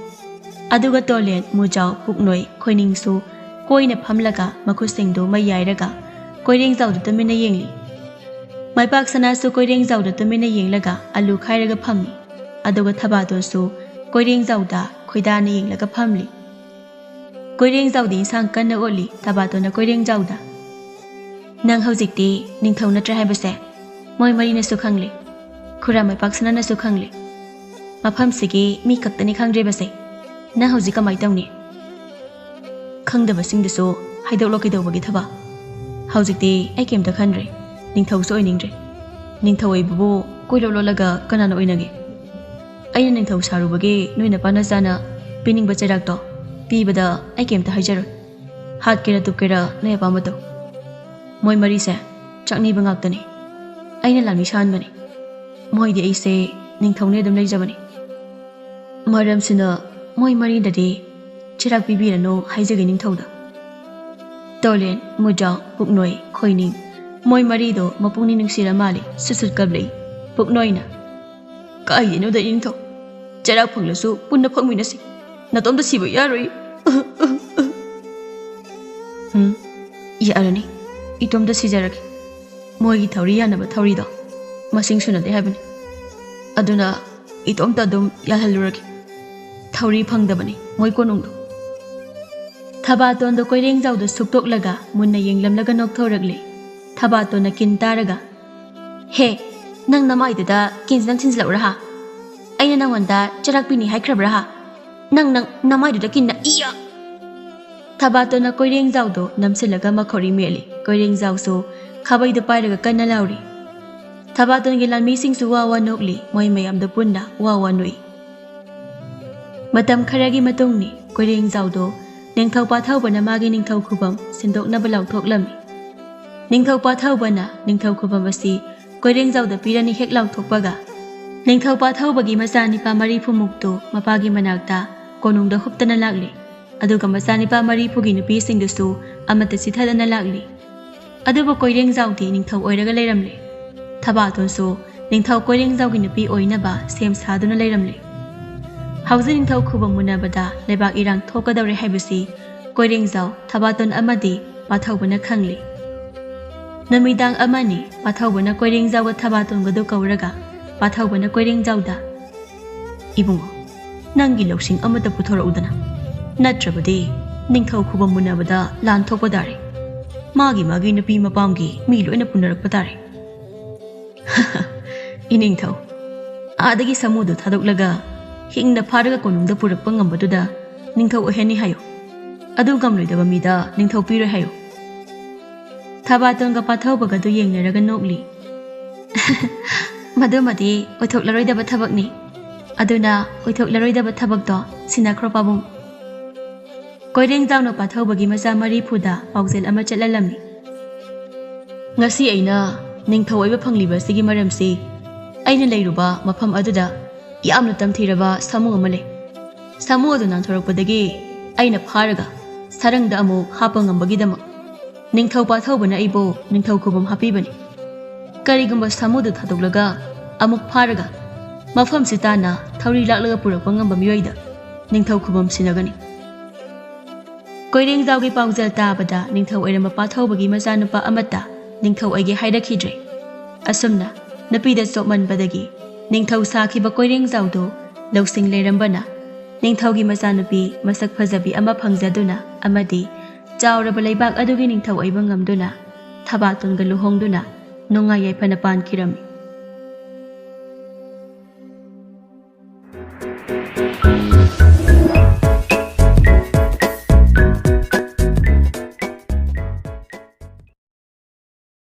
ꯑꯗꯨꯒ ꯇꯣꯂꯦꯟ, ꯃꯨꯖꯥꯎ, ꯄꯨꯛꯅꯣꯏ, ꯈꯣꯏꯅꯤꯡꯁꯨ ꯀꯣꯏꯅ ꯐꯝꯂꯒ ꯃꯈꯨꯠꯁꯤꯡꯗꯨ ꯃꯩ ꯌꯥꯏꯔꯒ ꯀꯣꯏꯔꯦꯡꯖꯥꯎꯗ ꯇꯨꯃꯤꯟꯅ ꯌꯦꯡꯂꯤ꯫ ꯃꯩꯄꯥꯛ ꯁꯅꯥꯁꯨ ꯀꯣꯏꯔꯦꯡꯖꯥꯎꯗ ꯇꯨꯃꯤꯟꯅ ꯌꯦꯡꯂꯒ ꯑꯂꯨ ꯈꯥꯏꯔꯒ ꯐꯝꯃꯤ꯫ ꯑꯗꯨꯒ ꯊꯕꯥꯇꯣꯟꯁꯨ ꯀꯣꯏꯔꯦꯡꯖꯥꯎꯗ ꯈꯣꯏꯗꯥꯅ ꯌꯦꯡꯂꯒ ꯐꯝꯂꯤ꯫ ꯀꯣꯏꯔꯦꯡꯖꯥꯎꯗꯤ ꯏꯟꯁꯥꯡ ꯀꯟꯅ ꯑꯣꯠꯂꯤ꯫ ꯊꯕꯥꯇꯣꯟꯅ ꯀꯣꯏꯔꯦꯡꯖꯥꯎꯗ, "ꯅꯪ ꯍꯧꯖꯤꯛꯇꯤ ꯅꯤꯡꯊꯧ ꯅꯠꯇ꯭ꯔꯦ ꯍꯥꯏꯕꯁꯦ ꯃꯣꯏ ꯃꯔꯤꯅꯁꯨ ꯈꯪꯂꯦ, ꯈꯨꯔꯥ ꯃꯩꯄꯥꯛ ꯁꯅꯥꯅꯁꯨ ꯈꯪꯂꯦ꯫ ꯃꯐꯝꯁꯤꯒꯤ ꯃꯤ ꯈꯛꯇꯅꯤ ꯈꯪꯗ꯭ꯔꯤꯕꯁꯦ꯫ ꯅꯪ ꯍꯧꯖꯤꯛ ꯀꯃꯥꯏ ꯇꯧꯅꯤ?" "ꯈꯪꯗꯕꯁꯤꯡꯗꯨꯁꯨ ꯍꯥꯏꯗꯣꯛꯂꯣ ꯀꯩꯗꯧꯕꯒꯤ ꯊꯕꯛ? ꯍꯧꯖꯤꯛꯇꯤ ꯑꯩ ꯀꯩꯝꯇ ꯈꯟꯗ꯭ꯔꯦ, ꯅꯤꯡꯊꯧꯁꯨ ꯑꯣꯏꯅꯤꯡꯗ꯭ꯔꯦ꯫ ꯅꯤꯡꯊꯧ ꯑꯣꯏꯕꯕꯨ ꯀꯣꯏꯂꯣꯠ ꯂꯣꯠꯂꯒ ꯀꯅꯥꯅ ꯑꯣꯏꯅꯒꯦ? ꯑꯩꯅ ꯅꯤꯡꯊꯧ ꯁꯥꯔꯨꯕꯒꯤ ꯅꯣꯏ ꯅꯄꯥ ꯅꯆꯥꯅ ꯄꯤꯅꯤꯡꯕ ꯆꯩꯔꯥꯛꯇꯣ ꯄꯤꯕꯗ ꯑꯩ ꯀꯩꯝꯇ ꯍꯥꯏꯖꯔꯣꯏ꯫ ꯍꯥꯠꯀꯦꯔꯥ ꯇꯨꯞꯀꯦꯔꯥ ꯅꯣꯏ ꯑꯄꯥꯝꯕ ꯇꯧ꯫ ꯃꯣꯏ ꯃꯔꯤꯁꯦ ꯆꯥꯛꯅꯤꯕ ꯉꯥꯛꯇꯅꯤ꯫ ꯑꯩꯅ ꯂꯥꯟꯃꯤ ꯁꯥꯍꯟꯕꯅꯤ꯫ ꯃꯣꯏꯗꯤ ꯑꯩꯁꯦ ꯅꯤꯡꯊꯧꯅꯦ ꯑꯗꯨꯝ ꯂꯩꯖꯕꯅꯤ꯫ ꯃꯔꯝꯁꯤꯅ ꯃꯣꯏ ꯃꯔꯤꯗꯗꯤ ꯆꯩꯔꯥꯛ ꯄꯤꯕꯤꯔꯅꯨ ꯍꯥꯏꯖꯒꯦ ꯅꯤꯡꯊꯧꯗ꯫" ꯇꯣꯂꯦꯟ, ꯃꯨꯖꯥꯎ, ꯄꯨꯛꯅꯣꯏ, ꯈꯣꯏꯅꯤꯡ, ꯃꯣꯏ ꯃꯔꯤꯗꯣ ꯃꯄꯨꯛꯅꯤꯡ ꯅꯨꯡꯁꯤꯔ ꯃꯥꯜꯂꯦ꯫ ꯁꯨꯠ ꯁꯨꯠ ꯀꯞꯂꯛꯏ꯫ ꯄꯨꯛꯅꯣꯏꯅ, "ꯀꯥꯏꯗꯩꯅꯣꯗ ꯅꯤꯡꯊꯧ, ꯆꯩꯔꯥꯛ ꯐꯪꯂꯁꯨ ꯄꯨꯟꯅ ꯐꯪꯃꯤꯟꯅꯁꯤ꯫ ꯅꯇꯣꯝꯇ ꯁꯤꯕ ꯌꯥꯔꯣꯏ꯫" "ꯎꯝ, ꯌꯥꯔꯅꯤ, ꯏꯇꯣꯝꯇ ꯁꯤꯖꯔꯒꯦ꯫ ꯃꯣꯏꯒꯤ ꯊꯧꯔꯤ ꯌꯥꯅꯕ ꯊꯧꯔꯤꯗꯣ ꯃꯁꯤꯡ ꯁꯨꯅꯗꯦ ꯍꯥꯏꯕꯅꯤ꯫ ꯑꯗꯨꯅ ꯏꯇꯣꯝꯇ ꯑꯗꯨꯝ ꯌꯥꯜꯍꯜꯂꯨꯔꯒꯦ꯫ ꯊꯧꯔꯤ ꯐꯪꯗꯕꯅꯤ ꯃꯣꯏ ꯀꯣꯅꯨꯡꯗꯣ꯫" ꯊꯕꯥꯇꯣꯟꯗꯣ ꯀꯣꯏꯔꯦꯡꯖꯥꯎꯗ ꯁꯨꯛꯇꯣꯛꯂꯒ ꯃꯨꯟꯅ ꯌꯦꯡꯂꯝꯂꯒ ꯅꯣꯛꯊꯣꯔꯛꯂꯦ꯫ ꯊꯕꯥꯇꯣꯟꯅ ꯀꯤꯟ ꯇꯥꯔꯒ, "ꯍꯦ, ꯅꯪ ꯅꯃꯥꯏꯗꯨꯗ ꯀꯤꯟꯁꯤ ꯅꯪ ꯊꯤꯟꯖꯤꯜꯂꯛꯎꯔꯥ ꯍꯥ? ꯑꯩꯅ ꯅꯪꯉꯣꯟꯗ ꯆꯩꯔꯥꯛ ꯄꯤꯅꯤ ꯍꯥꯏꯈ꯭ꯔꯕ꯭ꯔꯥ ꯍꯥ? ꯅꯪ, ꯅꯪ ꯅꯃꯥꯏꯗꯨꯗ ꯀꯤꯟꯅ ꯏꯌꯥ!" ꯊꯕꯥꯇꯣꯟꯅ ꯀꯣꯏꯔꯦꯡꯖꯥꯎꯗꯣ ꯅꯝꯁꯤꯜꯂꯒ ꯃꯈꯧꯔꯤ ꯃꯦꯠꯂꯤ꯫ ꯀꯣꯏꯔꯦꯡꯖꯥꯎꯁꯨ ꯈꯥꯕꯩꯗꯨ ꯄꯥꯏꯔꯒ ꯀꯟꯅ ꯂꯥꯎꯔꯤ꯫ ꯊꯕꯥꯇꯣꯟꯒꯤ ꯂꯥꯟꯃꯤꯁꯤꯡꯁꯨ ꯋꯥ ꯋꯥ ꯅꯣꯛꯂꯤ꯫ ꯃꯣꯏ ꯃꯌꯥꯝꯗꯣ ꯄꯨꯟꯅ ꯋꯥ ꯋꯥ ꯅꯣꯛꯏ꯫ ꯃꯇꯝ ꯈꯔꯒꯤ ꯃꯇꯨꯡꯅꯤ꯫ ꯀꯣꯏꯔꯦꯡꯖꯥꯎꯗꯣ ꯅꯤꯡꯊꯧ ꯄꯥꯊꯧꯕꯅ ꯃꯥꯒꯤ ꯅꯤꯡꯊꯧ ꯈꯨꯕꯝ ꯁꯤꯟꯗꯣꯛꯅꯕ ꯂꯥꯎꯊꯣꯛꯂꯝꯃꯤ꯫ ꯅꯤꯡꯊꯧ ꯄꯥꯊꯧꯕꯅ ꯅꯤꯡꯊꯧ ꯈꯨꯕꯝ ꯑꯁꯤ ꯀꯣꯏꯔꯦꯡꯖꯥꯎꯗ ꯄꯤꯔꯅꯤ ꯍꯦꯛ ꯂꯥꯎꯊꯣꯛꯄꯒ, ꯅꯤꯡꯊꯧ ꯄꯥꯊꯧꯕꯒꯤ ꯃꯆꯥꯅꯤꯄꯥ ꯃꯔꯤꯐꯨꯃꯨꯛꯇꯨ ꯃꯄꯥꯒꯤ ꯃꯅꯥꯛꯇ ꯀꯣꯅꯨꯡꯗ ꯍꯨꯞꯇꯅ ꯂꯥꯛꯂꯤ꯫ ꯑꯗꯨꯒ ꯃꯆꯥꯅꯤꯄꯥ ꯃꯔꯤꯐꯨꯒꯤ ꯅꯨꯄꯤꯁꯤꯡꯗꯨꯁꯨ ꯑꯃꯠꯇ ꯆꯤꯊꯗꯅ ꯂꯥꯛꯂꯤ꯫ ꯑꯗꯨꯕꯨ ꯀꯣꯏꯔꯦꯡꯖꯥꯎꯗꯤ ꯅꯤꯡꯊꯧ ꯑꯣꯏꯔꯒ ꯂꯩꯔꯝꯂꯦ꯫ ꯊꯕꯥꯇꯣꯟꯁꯨ ꯅꯤꯡꯊꯧ ꯀꯣꯏꯔꯦꯡꯖꯥꯎꯒꯤ ꯅꯨꯄꯤ ꯑꯣꯏꯅꯕ ꯁꯦꯝ ꯁꯥꯗꯨꯅ ꯂꯩꯔꯝꯂꯦ꯫ ꯍꯧꯖꯤꯛ ꯅꯤꯡꯊꯧ ꯈꯨꯕꯝ ꯃꯨꯟꯅꯕꯗ ꯂꯩꯕꯥꯛ ꯏꯔꯥꯡ ꯊꯣꯛꯀꯗꯧꯔꯦ ꯍꯥꯏꯕꯁꯤ ꯀꯣꯏꯔꯦꯡꯖꯥꯎ, ꯊꯕꯥꯇꯣꯟ ꯑꯃꯗꯤ ꯄꯥꯊꯧꯕꯅ ꯈꯪꯂꯤ꯫ ꯅꯨꯃꯤꯗꯥꯡ ꯑꯃꯅꯤ ꯄꯥꯊꯧꯕꯅ ꯀꯣꯏꯔꯦꯡꯖꯥꯎꯒ ꯊꯕꯥꯇꯣꯟꯒꯗꯨ ꯀꯧꯔꯒ ꯄꯥꯊꯧꯕꯅ ꯀꯣꯏꯔꯦꯡꯖꯥꯎꯗ, "ꯏꯕꯨꯡꯉꯣ, ꯅꯪꯒꯤ ꯂꯧꯁꯤꯡ ꯑꯃꯠꯇ ꯄꯨꯊꯣꯔꯛꯎꯗꯅ꯫ ꯅꯠꯇ꯭ꯔꯕꯗꯤ ꯅꯤꯡꯊꯧ ꯈꯨꯕꯝ ꯃꯨꯟꯅꯕꯗ ꯂꯥꯟ ꯊꯣꯛꯄ ꯇꯥꯔꯦ꯫ ꯃꯥꯒꯤ ꯃꯥꯒꯤ ꯅꯨꯄꯤ ꯃꯄꯥꯝꯒꯤ ꯃꯤ ꯂꯣꯏꯅ ꯄꯨꯅꯔꯛꯄ ꯇꯥꯔꯦ꯫" "ꯏꯅꯤꯡꯊꯧ, ꯑꯥꯗꯒꯤ ꯁꯥꯃꯨꯗꯨ ꯊꯥꯗꯣꯛꯂꯒ ꯍꯤꯡꯅ ꯐꯥꯔꯒ ꯀꯣꯅꯨꯡꯗ ꯄꯨꯔꯛꯄ ꯉꯝꯕꯗꯨꯗ ꯅꯤꯡꯊꯧ ꯑꯣꯏꯍꯟꯅꯤ ꯍꯥꯏꯌꯨ꯫ ꯑꯗꯨ ꯉꯝꯂꯣꯏꯗꯕ ꯃꯤꯗ ꯅꯤꯡꯊꯧ ꯄꯤꯔꯣꯏ ꯍꯥꯏꯌꯨ꯫" ꯊꯕꯥꯇꯣꯟꯒ ꯄꯥꯊꯧꯕꯒꯗꯨ ꯌꯦꯡꯅꯔꯒ ꯅꯣꯛꯂꯤ꯫ "ꯃꯗꯨꯃꯗꯤ ꯑꯣꯏꯊꯣꯛꯂꯔꯣꯏꯗꯕ ꯊꯕꯛꯅꯤ꯫ ꯑꯗꯨꯅ ꯑꯣꯏꯊꯣꯛꯂꯔꯣꯏꯗꯕ ꯊꯕꯛꯇꯣ ꯁꯤꯟꯅꯈ꯭ꯔꯣ ꯄꯥꯕꯨꯡ꯫" ꯀꯣꯏꯔꯦꯡꯖꯥꯎꯅ ꯄꯥꯊꯧꯕꯒꯤ ꯃꯆꯥ ꯃꯔꯤꯐꯨꯗ ꯄꯥꯎꯖꯦꯜ ꯑꯃ ꯆꯠꯍꯜꯂꯝꯃꯤ꯫ "ꯉꯁꯤ ꯑꯩꯅ ꯅꯤꯡꯊꯧ ꯑꯣꯏꯕ ꯐꯪꯂꯤꯕ ꯑꯁꯤꯒꯤ ꯃꯔꯝꯁꯤ ꯑꯩꯅ ꯂꯩꯔꯨꯕ ꯃꯐꯝ ꯑꯗꯨꯗ ꯌꯥꯝꯅ ꯇꯝꯊꯤꯔꯕ ꯁꯥꯃꯨ ꯑꯃ ꯂꯩ꯫ ꯁꯥꯃꯨ ꯑꯗꯨ ꯅꯥꯟꯊꯣꯔꯛꯄꯗꯒꯤ ꯑꯩꯅ ꯐꯥꯔꯒ ꯁꯔꯪꯗ ꯑꯃꯨꯛ ꯍꯥꯞꯄ ꯉꯝꯕꯒꯤꯗꯃꯛ ꯅꯤꯡꯊꯧ ꯄꯥꯊꯧꯕꯅ ꯑꯩꯕꯨ ꯅꯤꯡꯊꯧ ꯈꯨꯕꯝ ꯍꯥꯞꯄꯤꯕꯅꯤ꯫ ꯀꯔꯤꯒꯨꯝꯕ ꯁꯥꯃꯨꯗꯨ ꯊꯥꯗꯣꯛꯂꯒ ꯑꯃꯨꯛ ꯐꯥꯔꯒ ꯃꯐꯝꯁꯤ ꯇꯥꯟꯅ ꯊꯧꯔꯤ ꯂꯥꯛꯂꯒ ꯄꯨꯔꯛꯄ ꯉꯝꯕ ꯃꯤꯑꯣꯏꯗ ꯅꯤꯡꯊꯧ ꯈꯨꯕꯝ ꯁꯤꯟꯅꯒꯅꯤ꯫" ꯀꯣꯏꯔꯦꯡꯖꯥꯎꯒꯤ ꯄꯥꯎꯖꯦꯜ ꯇꯥꯕꯗ ꯅꯤꯡꯊꯧ ꯑꯣꯏꯔꯝꯕ ꯄꯥꯊꯧꯕꯒꯤ ꯃꯆꯥꯅꯨꯄꯥ ꯑꯃꯠꯇ ꯅꯤꯡꯊꯧ ꯑꯣꯏꯒꯦ ꯍꯥꯏꯔꯛꯈꯤꯗ꯭ꯔꯦ꯫ ꯑꯁꯨꯝꯅ ꯅꯨꯄꯤꯗ ꯆꯣꯞꯃꯟꯕꯗꯒꯤ ꯅꯤꯡꯊꯧ ꯁꯥꯈꯤꯕ ꯀꯣꯏꯔꯦꯡꯖꯥꯎꯗꯨ ꯂꯧꯁꯤꯡ ꯂꯩꯔꯝꯕꯅ ꯅꯤꯡꯊꯧꯒꯤ ꯃꯆꯥꯅꯨꯄꯤ ꯃꯁꯛ ꯐꯖꯕꯤ ꯑꯃ ꯐꯪꯖꯗꯨꯅ ꯑꯃꯗꯤ ꯆꯥꯎꯔꯕ ꯂꯩꯕꯥꯛ ꯑꯗꯨꯒꯤ ꯅꯤꯡꯊꯧ ꯑꯣꯏꯕ ꯉꯝꯗꯨꯅ ꯊꯕꯥꯇꯣꯟꯒ ꯂꯨꯍꯣꯡꯗꯨꯅ ꯅꯨꯡꯉꯥꯏ ꯌꯥꯏꯐꯅ ꯄꯥꯟꯈꯤꯔꯝꯃꯤ꯫